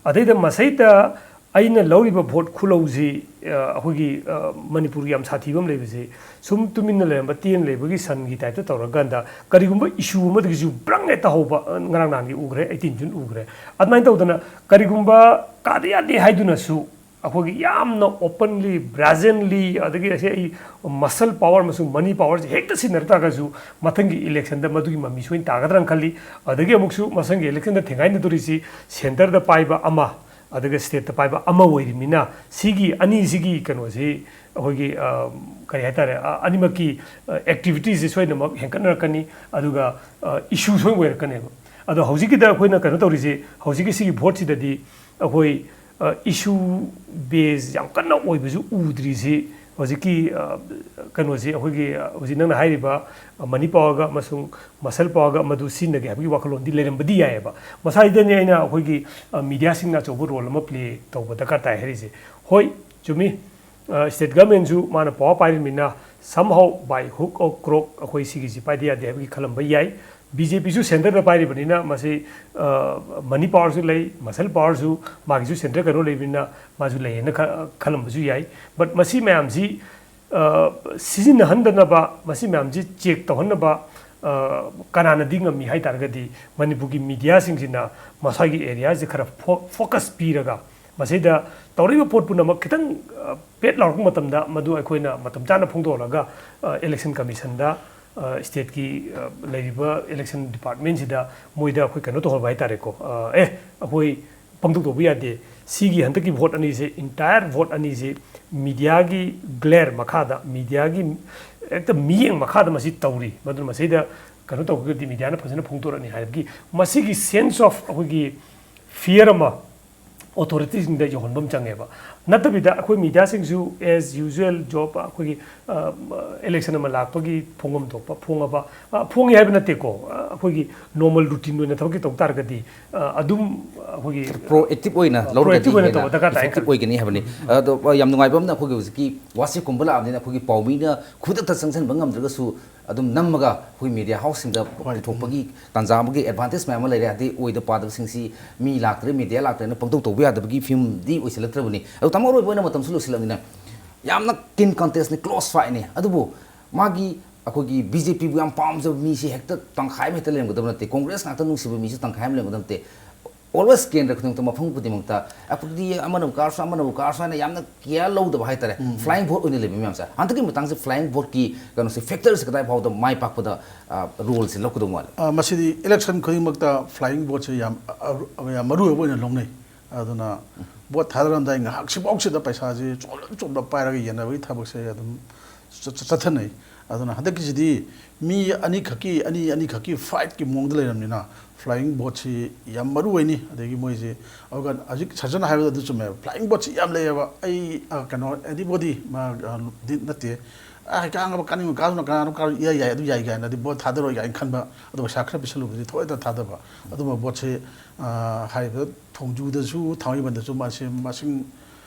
ꯑꯗꯩꯗ ꯃꯁꯩꯗ ꯑꯩꯅ ꯂꯧꯔꯤꯕ ꯚꯣꯠ ꯈꯨꯂꯧꯁꯤ, ꯑ, ꯑꯩꯈꯣꯏꯒꯤ, ꯑ, ꯃꯅꯤꯄꯨꯔꯒꯤ ꯌꯥꯝ ꯁꯥꯊꯤꯕ ꯑꯃ ꯂꯩꯕꯁꯤ, ꯁꯨꯝ ꯇꯨꯃꯤꯟꯅ ꯂꯩꯔꯝꯕ ꯇꯦꯟ ꯂꯩꯕꯒꯤ ꯁꯟꯒꯤ ꯇꯥꯏꯞꯇ ꯇꯧꯔꯀꯥꯟꯗ ꯀꯔꯤꯒꯨꯝꯕ ꯏꯁꯨ ꯑꯃꯗꯒꯤꯁꯨ ꯕ꯭ꯔꯪ ꯍꯦꯛꯇ ꯍꯧꯕ, ꯑ, ꯉꯔꯥꯡ ꯅꯍꯥꯟꯒꯤ ꯎꯈ꯭ꯔꯦ, ꯑꯩꯠꯇꯤꯟ ꯖꯨꯟ ꯎꯈ꯭ꯔꯦ꯫ ꯑꯗꯨꯃꯥꯏꯅ ꯇꯧꯗꯅ ꯀꯔꯤꯒꯨꯝꯕ ꯀꯥꯗ ꯌꯥꯗꯦ ꯍꯥꯏꯗꯨꯅꯁꯨ ꯑꯩꯈꯣꯏꯒꯤ ꯌꯥꯝꯅ openly, brazenly, ꯑꯗꯒꯤ ꯑꯁꯤ ꯑꯩ muscle power ꯑꯃꯁꯨꯡ money powerꯁꯦ ꯍꯦꯛꯇ ꯁꯤꯖꯤꯟꯅꯔ ꯇꯥꯔꯒꯁꯨ ꯃꯊꯪꯒꯤ electionꯗ ꯃꯗꯨꯒꯤ ꯃꯃꯤ ꯁꯣꯏꯅ ꯇꯥꯒꯗ꯭ꯔꯅ ꯈꯜꯂꯤ꯫ ꯑꯗꯒꯤ ꯑꯃꯨꯛꯁꯨ ꯃꯊꯪꯒꯤ electionꯗ ꯊꯦꯡꯒꯥꯏꯅꯗꯣꯔꯤꯁꯤ centreꯗ ꯄꯥꯏꯕ ꯑꯃ, ꯑꯗꯨꯒ stateꯇ ꯄꯥꯏꯕ ꯑꯃ ꯑꯣꯏꯔꯤꯕꯅꯤꯅ, ꯁꯤꯒꯤ ꯑꯅꯤꯁꯤꯒꯤ ꯀꯩꯅꯣꯁꯤ ꯑꯩꯈꯣꯏꯒꯤ, ꯑ, ꯀꯔꯤ ꯍꯥꯏꯇꯥꯔꯦ, ꯑ, ꯑꯅꯤꯃꯛꯀꯤ, ꯑ, activityꯁꯤ ꯁꯣꯏꯗꯅꯃꯛ ꯍꯦꯟꯒꯠꯅꯔꯛꯀꯅꯤ, ꯑꯗꯨꯒ, ꯑ, issue ꯁꯣꯏ ꯑꯣꯏꯔꯛꯀꯅꯦꯕ꯫ ꯑꯗꯣ ꯍꯧꯖꯤꯛꯀꯤꯗ ꯑꯩꯈꯣꯏꯅ ꯀꯩꯅꯣ ꯇꯧꯔꯤꯁꯤ, ꯍꯧꯖꯤꯛꯀꯤ ꯁꯤꯒꯤ ꯚꯣꯠꯁꯤꯗꯗꯤ ꯑꯩꯈꯣꯏ, ꯑ, issue base ꯌꯥꯝ ꯀꯟꯅ ꯑꯣꯏꯕꯁꯨ ꯎꯗ꯭ꯔꯤꯁꯤ꯫ ꯍꯧꯖꯤꯛꯀꯤ, ꯑ, ꯀꯩꯅꯣꯁꯤ ꯑꯩꯈꯣꯏꯒꯤ, ꯑ, ꯍꯧꯖꯤꯛ ꯅꯪꯅ ꯍꯥꯏꯔꯤꯕ, ꯑ, money powerꯒ ꯑꯃꯁꯨꯡ muscle powerꯒ ꯃꯗꯨ ꯁꯤꯖꯤꯟꯅꯒꯦ ꯍꯥꯏꯕꯒꯤ ꯋꯥꯈꯜꯂꯣꯟꯗꯤ ꯂꯩꯔꯝꯕꯗꯤ ꯌꯥꯏꯑꯕ꯫ ꯃꯁꯥꯏꯗꯅꯤ ꯑꯩꯅ ꯑꯩꯈꯣꯏꯒꯤ, ꯑ, mediaꯁꯤꯡꯅ ꯑꯆꯧꯕ role ꯑꯃ play ꯇꯧꯕ ꯗꯔꯀꯥꯔ ꯇꯥꯏ ꯍꯥꯏꯔꯤꯁꯦ꯫ ꯍꯣꯏ, ꯆꯨꯝꯃꯤ꯫ ꯑ, state governmentꯁꯨ ꯃꯥꯅ power ꯄꯥꯏꯔꯤꯕꯅꯤꯅ somehow by hook or crook ꯑꯩꯈꯣꯏ ꯁꯤꯒꯤꯁꯤ ꯄꯥꯏꯗ ꯌꯥꯗꯦ ꯍꯥꯏꯕꯒꯤ ꯈꯜꯂꯝꯕ ꯌꯥꯏ꯫ BJPꯁꯨ centreꯗ ꯄꯥꯏꯔꯤꯕꯅꯤꯅ ꯃꯁꯤ, ꯑ, money powerꯁꯨ ꯂꯩ, muscle powerꯁꯨ, ꯃꯥꯒꯤꯁꯨ centre ꯀꯩꯅꯣ ꯂꯩꯕꯅꯤꯅ ꯃꯥꯁꯨ ꯂꯩꯌꯦꯅ ꯈ-, ꯈꯜꯂꯝꯕꯁꯨ ꯌꯥꯏ꯫ But ꯃꯁꯤ ꯃꯌꯥꯝꯁꯤ, ꯑ, ꯁꯤꯖꯤꯟꯅꯍꯟꯗꯅꯕ, ꯃꯁꯤ ꯃꯌꯥꯝꯁꯤ check ꯇꯧꯍꯟꯅꯕ, ꯑ, ꯀꯅꯥꯅꯗꯤ ꯉꯝꯃꯤ ꯍꯥꯏ ꯇꯥꯔꯒꯗꯤ ꯃꯅꯤꯄꯨꯔꯒꯤ mediaꯁꯤꯡꯁꯤꯅ ꯃꯁꯥꯒꯤ areaꯁꯤ ꯈꯔ fo-, focus ꯄꯤꯔꯒ ꯃꯁꯤꯗ ꯇꯧꯔꯛꯏꯕ ꯄꯣꯠ ꯄꯨꯝꯅꯃꯛ ꯈꯤꯇꯪ, ꯑ, ꯄꯦꯠ ꯂꯥꯎꯔꯛꯄ ꯃꯇꯝꯗ ꯃꯗꯨ ꯑꯩꯈꯣꯏꯅ ꯃꯇꯝ ꯆꯥꯅ ꯐꯣꯡꯗꯣꯛꯍꯜꯂꯒ, ꯑ, election commissionꯗ, ꯑ, stateꯀꯤ, ꯑ, ꯂꯩꯔꯤꯕ election departmentꯁꯤꯗ ꯃꯣꯏꯗ ꯑꯩꯈꯣꯏ ꯀꯩꯅꯣ ꯇꯧꯍꯟꯕ ꯍꯥꯏ ꯇꯥꯔꯦꯀꯣ꯫ ꯑ, ꯑꯦ, ꯑꯩꯈꯣꯏ ꯄꯪꯇꯧ ꯇꯧꯕ ꯌꯥꯗꯦ꯫ ꯁꯤꯒꯤ ꯍꯟꯗꯛꯀꯤ vote ꯑꯅꯤꯁꯦ, entire vote ꯑꯅꯤꯁꯦ mediaꯒꯤ glare ꯃꯈꯥꯗ, mediaꯒꯤ ꯍꯦꯛꯇ ꯃꯤꯠꯌꯦꯡ ꯃꯈꯥꯗ ꯃꯁꯤ ꯇꯧꯔꯤ꯫ ꯃꯗꯨꯅ ꯃꯁꯤꯗ ꯀꯩꯅꯣ ꯇꯧꯔꯒꯗꯤ mediaꯅ ꯐꯖꯅ ꯐꯣꯡꯗꯣꯔꯛꯑꯅꯤ ꯍꯥꯏꯕꯒꯤ ꯃꯁꯤꯒꯤ sense of ꯑꯩꯈꯣꯏꯒꯤ fear ꯑꯃ authorityꯁꯤꯡꯗ ꯌꯧꯍꯟꯕ ꯑꯃ ꯆꯪꯉꯦꯕ꯫ ꯅꯠꯇꯕꯤꯗ ꯑꯩꯈꯣꯏ mediaꯁꯤꯡꯁꯨ as usual job ꯑꯩꯈꯣꯏꯒꯤ, ꯑ, election ꯑꯃ ꯂꯥꯛꯄꯒꯤ ꯐꯣꯡꯐꯝ ꯊꯣꯛꯄ ꯐꯣꯡꯉꯕ, ꯑ, ꯐꯣꯡꯉꯤ ꯍꯥꯏꯕ ꯅꯠꯇꯦꯀꯣ, ꯑ, ꯑꯩꯈꯣꯏꯒꯤ normal routine ꯑꯣꯏꯅ ꯊꯕꯛꯀꯤ ꯇꯧ ꯇꯥꯔꯒꯗꯤ, ꯑ, ꯑꯗꯨꯝ ꯑꯩꯈꯣꯏꯒꯤ proactive ꯑꯣꯏꯅ ꯂꯧꯔꯒꯗꯤ proactive ꯑꯣꯏꯅ ꯍꯦꯟꯅ ꯇꯧꯕ ꯗꯔꯀꯥꯔ ꯇꯥꯏ effective ꯈꯜꯂꯤ꯫ ꯑꯣꯏꯒꯅꯤ ꯍꯥꯏꯕꯅꯤ꯫ ꯑꯗꯣ, ꯑ, ꯌꯥꯝ ꯅꯨꯡꯉꯥꯏꯕ ꯑꯃꯅ ꯑꯩꯈꯣꯏꯒꯤ ꯍꯧꯖꯤꯛꯀꯤ ꯋꯥꯁꯤꯞꯀꯨꯝꯕ ꯂꯥꯛꯑꯕꯅꯤꯅ ꯑꯩꯈꯣꯏꯒꯤ ꯄꯥꯎꯃꯤꯅ ꯈꯨꯗꯛꯇ ꯆꯪꯁꯤꯟꯕ ꯉꯝꯗ꯭ꯔꯒꯁꯨ ꯑꯗꯨꯝ ꯅꯝꯃꯒ ꯑꯩꯈꯣꯏ ꯃꯦꯗꯤꯌꯥ ꯍꯥꯎꯁꯁꯤꯡꯗ ꯍꯣꯏ꯫ ꯄꯨꯊꯣꯛꯄꯒꯤ ꯇꯥꯟꯖꯥ ꯑꯃꯒꯤ ꯑꯦꯗꯚꯥꯟꯇꯦꯖ ꯃꯌꯥꯝ ꯑꯃ ꯂꯩꯔꯦ꯫ ꯍꯥꯏꯗꯤ ꯑꯣꯏꯗ ꯄꯥꯗꯕꯁꯤꯡꯁꯤ ꯃꯤ ꯂꯥꯛꯇ꯭ꯔꯦ, ꯃꯦꯗꯤꯌꯥ ꯂꯥꯛꯇ꯭ꯔꯦꯅ ꯄꯪꯇꯧ ꯇꯧꯕ ꯌꯥꯗꯕꯒꯤ ꯐꯤꯕꯝꯗꯤ ꯑꯣꯏꯁꯤꯜꯂꯛꯇ꯭ꯔꯕꯅꯤ꯫ ꯑꯗꯣ ꯇꯥꯃꯣ, ꯑꯔꯣꯏꯕ ꯑꯣꯏꯅ ꯃꯇꯝꯁꯨ ꯂꯣꯏꯁꯤꯜꯂꯛꯂꯕꯅꯤꯅ ꯌꯥꯝꯅ ꯀꯤꯟ ꯀꯟꯇꯦꯁꯅꯤ, ꯀ꯭ꯂꯣꯁ ꯐꯥꯏꯠꯅꯤ꯫ ꯑꯗꯨꯕꯨ ꯃꯥꯒꯤ ꯑꯩꯈꯣꯏꯒꯤ ꯕꯤ ꯖꯦ ꯄꯤꯕꯨ ꯌꯥꯝ ꯄꯥꯝꯖꯕ ꯃꯤꯁꯤ ꯍꯦꯛꯇ ꯇꯪꯈꯥꯏ ꯑꯃ ꯍꯦꯛꯇ ꯂꯩꯔꯝꯒꯗꯕ ꯅꯠꯇꯦ, ꯀꯣꯡꯒ꯭ꯔꯦꯁ ꯉꯥꯛꯇ ꯅꯨꯡꯁꯤꯕ ꯃꯤꯁꯨ ꯇꯪꯈꯥꯏ ꯑꯃ ꯂꯩꯔꯝꯒꯗꯕ ꯅꯠꯇꯦ꯫ ꯑꯣꯜꯋꯦꯁ ꯀꯦꯟꯗ꯭ꯔ ꯈꯨꯗꯤꯡꯃꯛꯇ, ꯃꯐꯝ ꯈꯨꯗꯤꯡꯃꯛꯇ ꯑꯩꯈꯣꯏꯗꯤ ꯑꯃꯅ ꯀꯥꯔꯁꯨ ꯑꯃꯅ ꯀꯥꯔꯁꯨ ꯍꯥꯏꯅ ꯌꯥꯝꯅ ꯀꯤꯌꯔ ꯂꯧꯗꯕ ꯍꯥꯏꯇꯥꯔꯦ꯫ ꯎꯝ꯫ ꯐ꯭ꯂꯥꯏꯌꯤꯡ ꯚꯣꯠ ꯑꯣꯏꯅ ꯂꯩꯕ ꯃꯌꯥꯝꯁꯦ, ꯍꯟꯗꯛꯀꯤ ꯃꯇꯥꯡꯁꯦ ꯐ꯭ꯂꯥꯏꯌꯤꯡ ꯚꯣꯠꯀꯤ ꯀꯩꯅꯣꯁꯦ, ꯐꯦꯛꯇꯔꯁꯦ ꯀꯗꯥꯏ ꯐꯥꯎꯗ ꯃꯥꯏ ꯄꯥꯛꯄꯗ, ꯑ, ꯔꯣꯜꯁꯦ ꯂꯧꯒꯗꯧ ꯃꯥꯜꯂꯤ? ꯑ, ꯃꯁꯤꯗꯤ ꯏꯂꯦꯛꯁꯟ ꯈꯨꯗꯤꯡꯃꯛꯇ ꯐ꯭ꯂꯥꯏꯌꯤꯡ ꯚꯣꯠꯁꯦ ꯌꯥꯝ, ꯑ, ꯑ, ꯌꯥꯝ ꯃꯔꯨ ꯑꯣꯏꯕ ꯑꯣꯏꯅ ꯂꯧꯅꯩ꯫ ꯑꯗꯨꯅ ꯚꯣꯠ ꯊꯥꯗꯔꯝꯗꯥꯏ ꯉꯥꯏꯍꯥꯛ ꯁꯤꯐꯥꯎꯁꯤꯗ ꯄꯩꯁꯥꯁꯦ ꯆꯣꯝꯂ ꯆꯣꯝꯂ ꯄꯥꯏꯔꯒ ꯌꯦꯟꯅꯕꯒꯤ ꯊꯕꯛꯁꯦ ꯑꯗꯨꯝ ꯆꯠ-, ꯆꯠ-, ꯆꯠꯊꯅꯩ꯫ ꯑꯗꯨꯅ ꯍꯟꯗꯛꯀꯤꯁꯤꯗꯤ ꯃꯤ ꯑꯅꯤꯈꯛꯀꯤ, ꯑꯅꯤ ꯑꯅꯤꯈꯛꯀꯤ ꯐꯥꯏꯠꯀꯤ ꯃꯑꯣꯡꯗ ꯂꯩꯔꯕꯅꯤꯅ ꯐ꯭ꯂꯥꯏꯌꯤꯡ ꯚꯣꯠꯁꯤ ꯌꯥꯝ ꯃꯔꯨ ꯑꯣꯏꯅꯤ꯫ ꯑꯗꯒꯤ ꯃꯣꯏꯁꯦ, ꯑꯗꯨꯒ ꯍꯧꯖꯤꯛ ꯁꯥꯖꯟ ꯍꯥꯏꯕꯗꯣ ꯑꯗꯨ ꯆꯨꯝꯃꯦꯕ, ꯐ꯭ꯂꯥꯏꯌꯤꯡ ꯚꯣꯠꯁꯤ ꯌꯥꯝ ꯂꯩꯌꯦꯕ꯫ ꯑꯩ, ꯑ, ꯀꯩꯅꯣ, ꯑꯦꯅꯤꯕꯣꯗꯤ ꯃꯥ, ꯑ, ꯗꯤ ꯅꯠꯇꯦ, ꯑ, ꯀꯥꯡꯉꯕ ꯀꯥꯅꯤꯡꯕ ꯀꯥꯁꯨꯅ ꯀꯅꯥꯅꯣ ꯀꯥꯔꯣ ꯏꯌꯥ ꯌꯥꯏ, ꯑꯗꯨ ꯌꯥꯏ ꯀꯥꯏꯅ, ꯑꯗꯨ ꯚꯣꯠ ꯊꯥꯗꯔꯣꯏ ꯀꯥꯏꯅ ꯈꯟꯕ, ꯑꯗꯨ ꯄꯩꯁꯥ ꯈꯔ ꯄꯤꯁꯜꯂꯨꯕꯗꯤ ꯊꯑꯣꯏꯗ ꯊꯥꯗꯕ꯫ ꯑꯗꯨꯝꯕ ꯚꯣꯠꯁꯤ, ꯑ, ꯍꯥꯏꯔꯤꯕ ꯊꯣꯡꯖꯨꯗꯁꯨ ꯊꯥꯡꯃꯩꯕꯟꯗꯁꯨ ꯃꯥꯁꯤ ꯃꯁꯤꯡ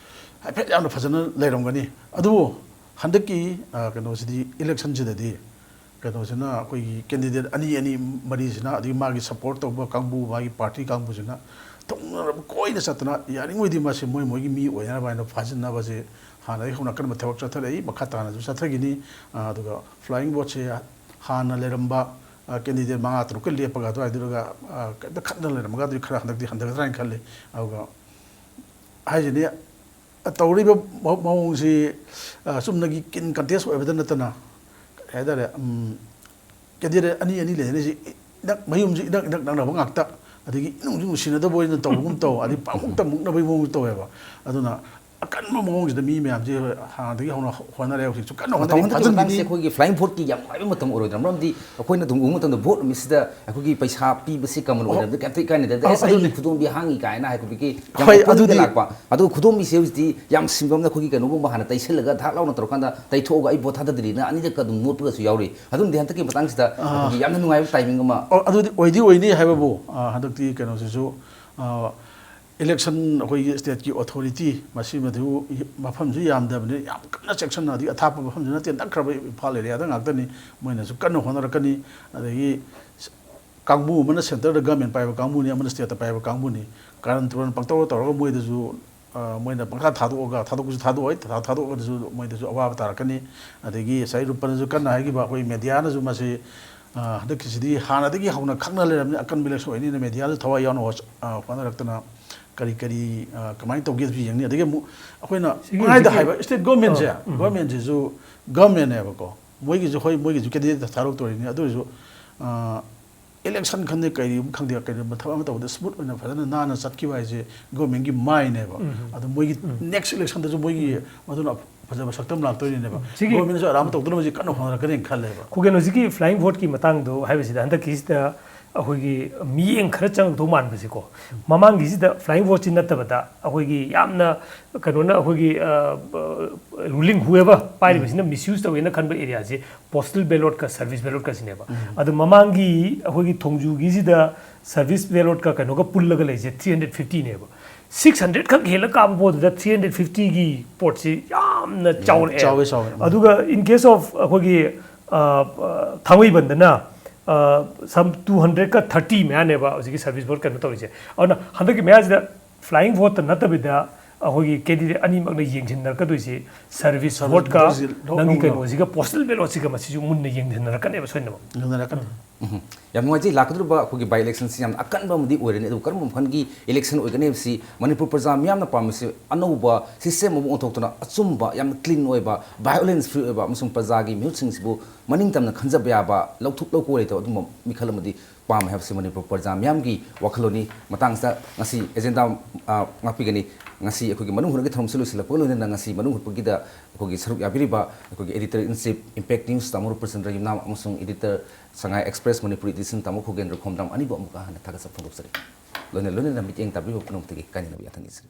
ꯍꯥꯏꯐꯦꯠ ꯌꯥꯝꯅ ꯐꯖꯅ ꯂꯩꯔꯝꯒꯅꯤ꯫ ꯑꯗꯨꯕꯨ ꯍꯟꯗꯛꯀꯤ, ꯑ, ꯀꯩꯅꯣꯁꯤꯗꯤ, ꯏꯂꯦꯛꯁꯟꯁꯤꯗꯗꯤ ꯀꯩꯅꯣꯁꯤꯅ ꯑꯩꯈꯣꯏꯒꯤ ꯀꯦꯟꯗꯤꯗꯦꯠ ꯑꯅꯤ ꯑꯅꯤ ꯃꯔꯤꯁꯤꯅ, ꯑꯗꯒꯤ ꯃꯥꯒꯤ ꯁꯄꯣꯔꯠ ꯇꯧꯕ ꯀꯥꯡꯕꯨ, ꯃꯥꯒꯤ ꯄꯥꯔꯇꯤ ꯀꯥꯡꯕꯨꯁꯤꯅ ꯊꯨꯡꯅꯔꯕ ꯀꯣꯏꯅ ꯆꯠꯇꯅ ꯌꯥꯔꯤꯉꯩꯗꯤ ꯃꯁꯤ ꯃꯣꯏ ꯃꯣꯏꯒꯤ ꯃꯤ ꯑꯣꯏꯅꯕ ꯍꯥꯏꯅ ꯐꯥꯖꯤꯟꯅꯕꯁꯦ ꯍꯥꯟꯅꯗꯒꯤ ꯍꯧꯅ ꯑꯀꯟꯕ ꯊꯕꯛ ꯆꯠꯊꯔꯛꯏ, ꯃꯈꯥ ꯇꯥꯅꯁꯨ ꯆꯠꯊꯈꯤꯅꯤ꯫ ꯑ, ꯑꯗꯨꯒ ꯐ꯭ꯂꯥꯏꯌꯤꯡ ꯚꯣꯠꯁꯦ ꯍꯥꯟꯅ ꯂꯩꯔꯝꯕ, ꯑ, ꯀꯦꯟꯗꯤꯗꯦꯠ ꯃꯉꯥ ꯇꯔꯨꯛꯀ ꯂꯦꯞꯄꯒ ꯑꯗꯨꯋꯥꯏꯗꯨꯒ, ꯑ, ꯀꯩꯝꯇ ꯈꯠꯅ ꯂꯩꯔꯝꯃꯒ ꯑꯗꯨꯗꯤ ꯈꯔ ꯍꯟꯗꯛꯇꯤ ꯍꯟꯊꯒꯗ꯭ꯔꯥ ꯍꯥꯏꯅ ꯈꯜꯂꯤ꯫ ꯑꯗꯨꯒ ꯍꯥꯏꯁꯤꯅꯤ, ꯇꯧꯔꯤꯕ ꯃꯑꯣ-, ꯃꯑꯣꯡꯁꯤ, ꯑ, ꯆꯨꯝꯅꯒꯤ ꯀꯤꯟ ꯀꯟꯇꯦꯁ ꯑꯣꯏꯕꯗ ꯅꯠꯇꯅ, ꯀꯔꯤ ꯍꯥꯏꯇꯥꯔꯦ, ꯎꯝ, ꯀꯦꯟꯗꯤꯗꯦꯠ ꯑꯅꯤ ꯑꯅꯤ ꯂꯩꯅꯔꯤꯁꯤ ꯏꯅꯛ, ꯃꯌꯨꯝꯁꯤ ꯏꯅꯛ ꯏꯅꯛ ꯅꯛꯅꯕ ꯉꯥꯛꯇ, ꯑꯗꯒꯤ ꯏꯅꯨꯡꯁꯨ ꯅꯨꯡꯁꯤꯅꯗꯕ ꯑꯣꯏꯅ ꯇꯧꯕꯒꯨꯝ ꯇꯧ, ꯑꯗꯩ ꯄꯥꯡꯃꯨꯛꯇ ꯃꯨꯛꯅꯕꯒꯤ ꯃꯑꯣꯡꯁꯨ ꯇꯧꯋꯦꯕ꯫ ꯑꯗꯨꯅ ꯑꯀꯟꯕ ꯃꯑꯣꯡꯁꯤꯗ ꯃꯤ ꯃꯌꯥꯝꯁꯤ ꯍꯥꯟꯅꯗꯒꯤ ꯍꯧꯅ ꯍꯣꯠꯅꯔꯦ, ꯍꯧꯖꯤꯛꯁꯨ ꯀꯟꯅ ꯃꯇꯝ ꯍꯣꯠꯅꯔꯤ, ꯍꯟꯗꯛꯀꯤ ꯐꯥꯖꯤꯟꯈꯤꯅꯤ꯫ ꯃꯇꯥꯡꯁꯦ ꯑꯩꯈꯣꯏꯒꯤ ꯐ꯭ꯂꯥꯏꯌꯤꯡ ꯚꯣꯠꯀꯤ ꯌꯥꯝ ꯅꯨꯡꯉꯥꯏꯕ ꯃꯇꯝ ꯑꯣꯏꯔꯣꯏꯗ꯭ꯔꯥ? ꯃꯔꯝꯗꯤ ꯑꯩꯈꯣꯏꯅ ꯑꯗꯨꯝ ꯎꯕ ꯃꯇꯝꯗ ꯚꯣꯠ ꯅꯨꯃꯤꯠꯁꯤꯗ ꯑꯩꯈꯣꯏꯒꯤ ꯄꯩꯁꯥ ꯄꯤꯕꯁꯤ ꯀꯃꯟ ꯑꯣ꯫ ꯑꯣꯏꯔꯕꯗꯤ ꯀꯩꯝꯇ ꯏꯀꯥꯏꯅꯗꯦ꯫ ꯑꯗ ꯑꯣ, ꯑꯁ, ꯑꯩꯒꯤ ꯑꯗꯨꯅꯤ꯫ ꯈꯨꯗꯣꯝꯕꯤ ꯍꯥꯡꯉꯤ ꯀꯥꯏꯅ ꯍꯥꯏꯕꯒꯤ ꯌꯥꯝ ꯍꯣꯏ, open-ꯗ ꯑꯗꯨꯗꯤ꯫ ꯂꯥꯛꯄ꯫ ꯑꯗꯨꯒ ꯈꯨꯗꯣꯝꯕꯤꯁꯦ ꯍꯧꯖꯤꯛꯇꯤ ꯌꯥꯝ ꯁꯤꯡꯕ ꯑꯃꯅ ꯑꯩꯈꯣꯏꯒꯤ ꯀꯩꯅꯣꯒꯨꯝꯕ ꯍꯥꯟꯅ ꯇꯩꯁꯜꯂꯒ ꯙꯥꯛ ꯂꯥꯎꯅ ꯇꯧꯔꯀꯥꯟꯗ ꯇꯩꯊꯣꯛꯑꯒ "ꯑꯩ ꯚꯣꯠ ꯊꯥꯗꯗ꯭ꯔꯤꯅ" ꯑꯅꯤꯔꯛꯀ ꯑꯗꯨꯝ ꯅꯣꯠꯄꯒꯁꯨ ꯌꯥꯎꯔꯤ꯫ ꯑꯗꯨꯝꯗꯤ ꯍꯟꯗꯛꯀꯤ ꯃꯇꯥꯡꯁꯤꯗ ꯑꯥ꯫ ꯑꯩꯈꯣꯏꯒꯤ ꯌꯥꯝꯅ ꯅꯨꯡꯉꯥꯏꯕ ꯇꯥꯏꯃꯤꯡ ꯑꯃ꯫ ꯑꯣ, ꯑꯗꯨꯗꯤ ꯑꯣꯏꯗꯤ ꯑꯣꯏꯅꯤ ꯍꯥꯏꯕꯕꯨ, ꯑꯥ, ꯍꯟꯗꯛꯇꯤ ꯀꯩꯅꯣꯁꯤꯁꯨ, ꯑꯥ, ꯏꯂꯦꯛꯁꯟ ꯑꯩꯈꯣꯏꯒꯤ ꯁ꯭ꯇꯦꯠꯀꯤ ꯑꯣꯊꯣꯔꯤꯇꯤ ꯃꯁꯤꯃꯗꯨ ꯃꯐꯝꯁꯨ ꯌꯥꯝꯗꯕꯅꯤ, ꯌꯥꯝ ꯀꯟꯅ ꯆꯦꯛꯁꯤꯟꯅ ꯑꯗꯒꯤ ꯑꯊꯥꯞꯄ ꯃꯐꯝꯁꯨ ꯅꯠꯇꯦ, ꯅꯛꯈ꯭ꯔꯕ ꯏꯝꯐꯥꯜ ꯑꯦꯔꯤꯌꯥꯗ ꯉꯥꯛꯇꯅꯤ꯫ ꯃꯣꯏꯅꯁꯨ ꯀꯟꯅ ꯍꯣꯠꯅꯔꯛꯀꯅꯤ꯫ ꯑꯗꯒꯤ ꯀꯥꯡꯕꯨ ꯑꯃꯅ ꯁꯦꯟꯇꯔꯗ ꯒꯃꯦꯟ ꯄꯥꯏꯕ ꯀꯥꯡꯕꯨꯅꯤ, ꯑꯃꯅ ꯁ꯭ꯇꯦꯠꯇ ꯄꯥꯏꯕ ꯀꯥꯡꯕꯨꯅꯤ꯫ ꯀꯥꯔꯟ ꯇꯨꯔꯟ ꯄꯪꯇꯧꯗ ꯇꯧꯔꯒ ꯃꯣꯏꯗꯁꯨ, ꯑ, ꯃꯣꯏꯅ ꯄꯪꯊꯥ ꯊꯥꯗꯣꯛꯑꯒ, ꯊꯥꯗꯣꯛꯄꯁꯨ ꯊꯥꯗꯣꯛꯑꯣꯏ, ꯊꯥ-, ꯊꯥꯗꯣꯛꯑꯒꯁꯨ ꯃꯣꯏꯗꯁꯨ ꯑꯋꯥꯕ ꯇꯥꯔꯛꯀꯅꯤ꯫ ꯑꯗꯒꯤ ꯉꯁꯥꯏ ꯔꯨꯄꯟꯅꯁꯨ ꯀꯟꯅ ꯍꯥꯏꯈꯤꯕ, ꯑꯩꯈꯣꯏ ꯃꯦꯗꯤꯌꯥꯅꯁꯨ ꯃꯁꯤ, ꯑ, ꯍꯟꯗꯛꯀꯤꯁꯤꯗꯤ ꯍꯥꯟꯅꯗꯒꯤ ꯍꯧꯅ ꯈꯪꯅ ꯂꯩꯔꯕꯅꯤ, ꯑꯀꯟꯕ ꯏꯂꯦꯛꯁꯟ ꯑꯣꯏꯅꯤꯅ ꯃꯦꯗꯤꯌꯥꯁꯨ ꯊꯋꯥꯏ ꯌꯥꯎꯅ ꯍꯣꯠ-, ꯑ, ꯍꯣꯠꯅꯔꯛꯇꯅ ꯀꯔꯤ ꯀꯔꯤ, ꯑ, ꯀꯃꯥꯏꯅ ꯇꯧꯒꯦ ꯑꯗꯨꯁꯨ ꯌꯦꯡꯅꯤ꯫ ꯑꯗꯒꯤ ꯑꯃꯨꯛ ꯑꯩꯈꯣꯏꯅ ꯁꯤꯒꯤ ꯄꯪꯍꯥꯏꯗ ꯍꯧꯖꯤꯛꯀꯤ ꯍꯥꯏꯕ ꯁ꯭ꯇꯦꯠ ꯒꯣꯔꯃꯦꯟꯁꯦ, ꯑ, ꯎꯝ꯫ ꯒꯣꯔꯃꯦꯟꯁꯤꯁꯨ ꯒꯣꯔꯃꯦꯟꯅꯦꯕꯀꯣ, ꯃꯣꯏꯒꯤꯁꯨ, ꯍꯣꯏ, ꯃꯣꯏꯒꯤꯁꯨ ꯀꯦꯟꯗꯤꯗꯦꯠ ꯊꯥꯗꯣꯛꯇꯣꯔꯤꯅꯤ꯫ ꯑꯗꯨ ꯑꯣꯏꯔꯁꯨ, ꯑ, ꯏꯂꯦꯛꯁꯟ ꯈꯪꯗꯦ, ꯀꯔꯤ ꯈꯪꯗꯦ, ꯀꯔꯤꯒꯨꯝꯕ ꯊꯕꯛ ꯑꯃ ꯇꯧꯕꯗ ꯁ꯭ꯃꯨꯠ ꯑꯣꯏꯅ ꯐꯖꯅ ꯅꯥꯟꯅ ꯆꯠꯈꯤꯕ ꯍꯥꯏꯁꯦ ꯒꯣꯔꯃꯦꯟꯒꯤ ꯃꯥꯏꯅꯦꯕ꯫ ꯎꯝ꯫ ꯑꯗꯣ ꯃꯣꯏꯒꯤ ꯎꯝ꯫ ꯅꯦꯛꯁ ꯏꯂꯦꯛꯁꯟꯗꯁꯨ ꯃꯣꯏꯒꯤ ꯃꯗꯨꯅ ꯐꯖꯕ ꯁꯛꯇꯝ ꯂꯥꯛꯇꯣꯏꯅꯦꯕ꯫ ꯁꯤꯒꯤ ꯒꯣꯔꯃꯦꯟꯅꯁꯨ ꯑꯔꯥꯟꯕ ꯇꯧꯗꯅꯕ ꯍꯧꯖꯤꯛ ꯀꯟꯅ ꯍꯣꯠꯅꯔꯛꯀꯅꯤ ꯈꯜꯂꯦꯕ꯫ ꯈꯨꯒꯦꯟ, ꯍꯧꯖꯤꯛꯀꯤ ꯐ꯭ꯂꯥꯏꯌꯤꯡ ꯚꯣꯠꯀꯤ ꯃꯇꯥꯡꯗꯣ ꯍꯥꯏꯕꯁꯤꯗ ꯍꯟꯗꯛꯀꯤꯁꯤꯗ ꯑꯩꯈꯣꯏꯒꯤ ꯃꯤꯠꯌꯦꯡ ꯈꯔ ꯆꯪꯉꯛꯇꯧ ꯃꯥꯟꯕꯁꯦꯀꯣ, ꯃꯃꯥꯡꯒꯤꯁꯤꯗ ꯐ꯭ꯂꯥꯏꯌꯤꯡ ꯚꯣꯠꯁꯤ ꯅꯠꯇꯕꯗ ꯑꯩꯈꯣꯏꯒꯤ ꯌꯥꯝꯅ ꯀꯩꯅꯣꯅ ꯑꯩꯈꯣꯏꯒꯤ, ꯑ, ꯑ, ꯔꯨꯂꯤꯡ ꯍꯨꯑꯦꯕ ꯄꯥꯏꯔꯤꯕꯁꯤꯅ ꯃꯤꯁꯌꯨꯁ ꯇꯧꯋꯦꯅ ꯈꯟꯕ ꯑꯦꯔꯤꯌꯥꯁꯤ ꯄꯣꯁꯇꯦꯜ ꯕꯦꯂꯣꯠꯀ ꯁꯔꯚꯤꯁ ꯕꯦꯂꯣꯠꯀꯁꯤꯅꯦꯕ꯫ ꯎꯝ꯫ ꯑꯗꯣ ꯃꯃꯥꯡꯒꯤ ꯑꯩꯈꯣꯏꯒꯤ ꯊꯣꯡꯖꯨꯒꯤꯁꯤꯗ ꯁꯔꯚꯤꯁ ꯕꯦꯂꯣꯠꯀ ꯀꯩꯅꯣꯒ ꯄꯨꯜꯂꯒ ꯂꯩꯁꯦ ꯊ꯭ꯔꯤ ꯍꯟꯗ꯭ꯔꯦꯠ ꯐꯤꯐꯇꯤꯅꯦꯕ꯫ ꯁꯤꯛꯁ ꯍꯟꯗ꯭ꯔꯦꯠ ꯈꯛ ꯍꯦꯜꯂ ꯀꯥꯕ ꯄꯣꯠꯇꯨꯗ ꯊ꯭ꯔꯤ ꯍꯟꯗ꯭ꯔꯦꯠ ꯐꯤꯐꯇꯤꯒꯤ ꯄꯣꯠꯁꯤ ꯌꯥꯝꯅ ꯆꯥꯎꯔꯛꯑꯦ꯫ ꯆꯥꯎꯋꯦ, ꯆꯥꯎꯋꯦ꯫ ꯎꯝ꯫ ꯑꯗꯨꯒ in case of ꯑꯩꯈꯣꯏꯒꯤ, ꯑ, ꯑ, ꯊꯥꯡꯃꯩꯕꯟꯗꯅ, ꯑ, some two hundredꯀ thirty ꯃꯌꯥꯅꯦꯕ ꯍꯧꯖꯤꯛꯀꯤ ꯁꯔꯚꯤꯁ ꯕꯦꯂꯣꯠ ꯀꯩꯅꯣ ꯇꯧꯔꯤꯁꯦ꯫ ꯑꯗꯨꯅ ꯍꯟꯗꯛꯀꯤ ꯃꯌꯥꯁꯤꯗ ꯐ꯭ꯂꯥꯏꯌꯤꯡ ꯚꯣꯠꯇ ꯅꯠꯇꯕꯤꯗ ꯑꯩꯈꯣꯏꯒꯤ ꯀꯦꯟꯗꯤꯗꯦꯠ ꯑꯅꯤꯃꯛꯅ ꯌꯦꯡꯁꯤꯟꯅꯔꯛꯀꯗꯣꯏꯁꯤ ꯁꯔꯚꯤꯁ ꯁꯔꯚꯤꯁ ꯚꯣꯠꯀ ꯚꯣꯠꯁꯤ ꯂꯧ-, ꯅꯪꯒꯤ ꯂꯧꯅꯕ꯫ ꯀꯩꯅꯣꯁꯤꯒ, ꯄꯣꯁꯇꯦꯜ ꯕꯦꯂꯣꯠꯁꯤꯒ ꯃꯁꯤꯁꯨ ꯃꯨꯟꯅ ꯌꯦꯡꯁꯤꯟꯅꯔꯛꯀꯅꯦꯕ ꯁꯣꯏꯗꯅꯃꯛ꯫ ꯌꯦꯡꯅꯔꯛꯀꯅꯤ꯫ ꯎꯝ꯫ ꯌꯥꯝ ꯅꯨꯡꯉꯥꯏꯖꯩ꯫ ꯂꯥꯛꯀꯗꯧꯔꯤꯕ ꯑꯩꯈꯣꯏꯒꯤ by electionꯁꯤ ꯌꯥꯝꯅ ꯑꯀꯟꯕ ꯑꯃꯗꯤ ꯑꯣꯏꯔꯅꯤ꯫ ꯑꯗꯨꯕꯨ ꯀꯔꯝꯕ ꯃꯈꯜꯒꯤ election ꯑꯣꯏꯒꯅꯤ ꯍꯥꯏꯕꯁꯤ ꯃꯅꯤꯄꯨꯔ ꯄ꯭ꯔꯖꯥ ꯃꯤꯌꯥꯝꯅ ꯄꯥꯝꯃꯤꯁꯤ ꯑꯅꯧꯕ system ꯑꯃ ꯑꯣꯟꯊꯣꯛꯇꯨꯅ ꯑꯆꯨꯝꯕ, ꯌꯥꯝꯅ clean ꯑꯣꯏꯕ, violence free ꯑꯣꯏꯕ ꯑꯃꯁꯨꯡ ꯄ꯭ꯔꯖꯥꯒꯤ ꯃꯤꯍꯨꯠꯁꯤꯡꯁꯤꯕꯨ ꯃꯅꯤꯡ ꯇꯝꯅ ꯈꯟꯖꯕ ꯌꯥꯕ, ꯂꯧꯊꯣꯛ ꯂꯧꯀꯣꯏ ꯂꯩꯇꯕ ꯑꯗꯨꯒꯨꯝꯕ ꯃꯤꯈꯜ ꯑꯃꯗꯤ ꯄꯥꯝꯃꯦ ꯍꯥꯏꯕꯁꯤ ꯃꯅꯤꯄꯨꯔ ꯄ꯭ꯔꯖꯥ ꯃꯤꯌꯥꯝꯒꯤ ꯋꯥꯈꯜꯂꯣꯟꯅꯤ꯫ ꯃꯇꯥꯡꯁꯤꯗ ꯉꯁꯤ agenda, ꯑ, ꯉꯥꯛꯄꯤꯒꯅꯤ꯫ ꯉꯁꯤ ꯑꯩꯈꯣꯏꯒꯤ ꯃꯅꯨꯡ ꯍꯨꯠꯅꯒꯤ ꯊꯧꯔꯝꯁꯤ ꯂꯣꯏꯁꯤꯜꯂꯛꯄꯒ ꯂꯣꯏꯅꯅ ꯉꯁꯤ ꯃꯅꯨꯡ ꯍꯨꯠꯄꯒꯤꯗ ꯑꯩꯈꯣꯏꯒꯤ ꯁꯔꯨꯛ ꯌꯥꯕꯤꯔꯤꯕ ꯑꯩꯈꯣꯏꯒꯤ editor in chief, Impact News, ꯇꯥꯃꯣ ꯔꯨꯄꯆꯟꯗ꯭ꯔ ꯌꯨꯝꯅꯥꯝ ꯑꯃꯁꯨꯡ editor, Sangai Express Manipuri edition, ꯇꯥꯃꯣ ꯈꯨꯒꯦꯟꯗ꯭ꯔ ꯈꯣꯝꯗ꯭ꯔꯥꯝ ꯑꯅꯤꯕꯨ ꯑꯃꯨꯛꯀ ꯍꯟꯅ ꯊꯥꯒꯠꯆꯕ ꯐꯣꯡꯗꯣꯛꯆꯔꯤ꯫ ꯂꯣꯏꯅ ꯂꯣꯏꯅꯅ ꯃꯤꯠꯌꯦꯡ ꯇꯥꯕꯤꯕ ꯄꯨꯝꯅꯃꯛꯇꯒꯤ ꯀꯥꯏꯅꯅꯕ ꯌꯥꯊꯪ ꯅꯤꯖꯔꯤ꯫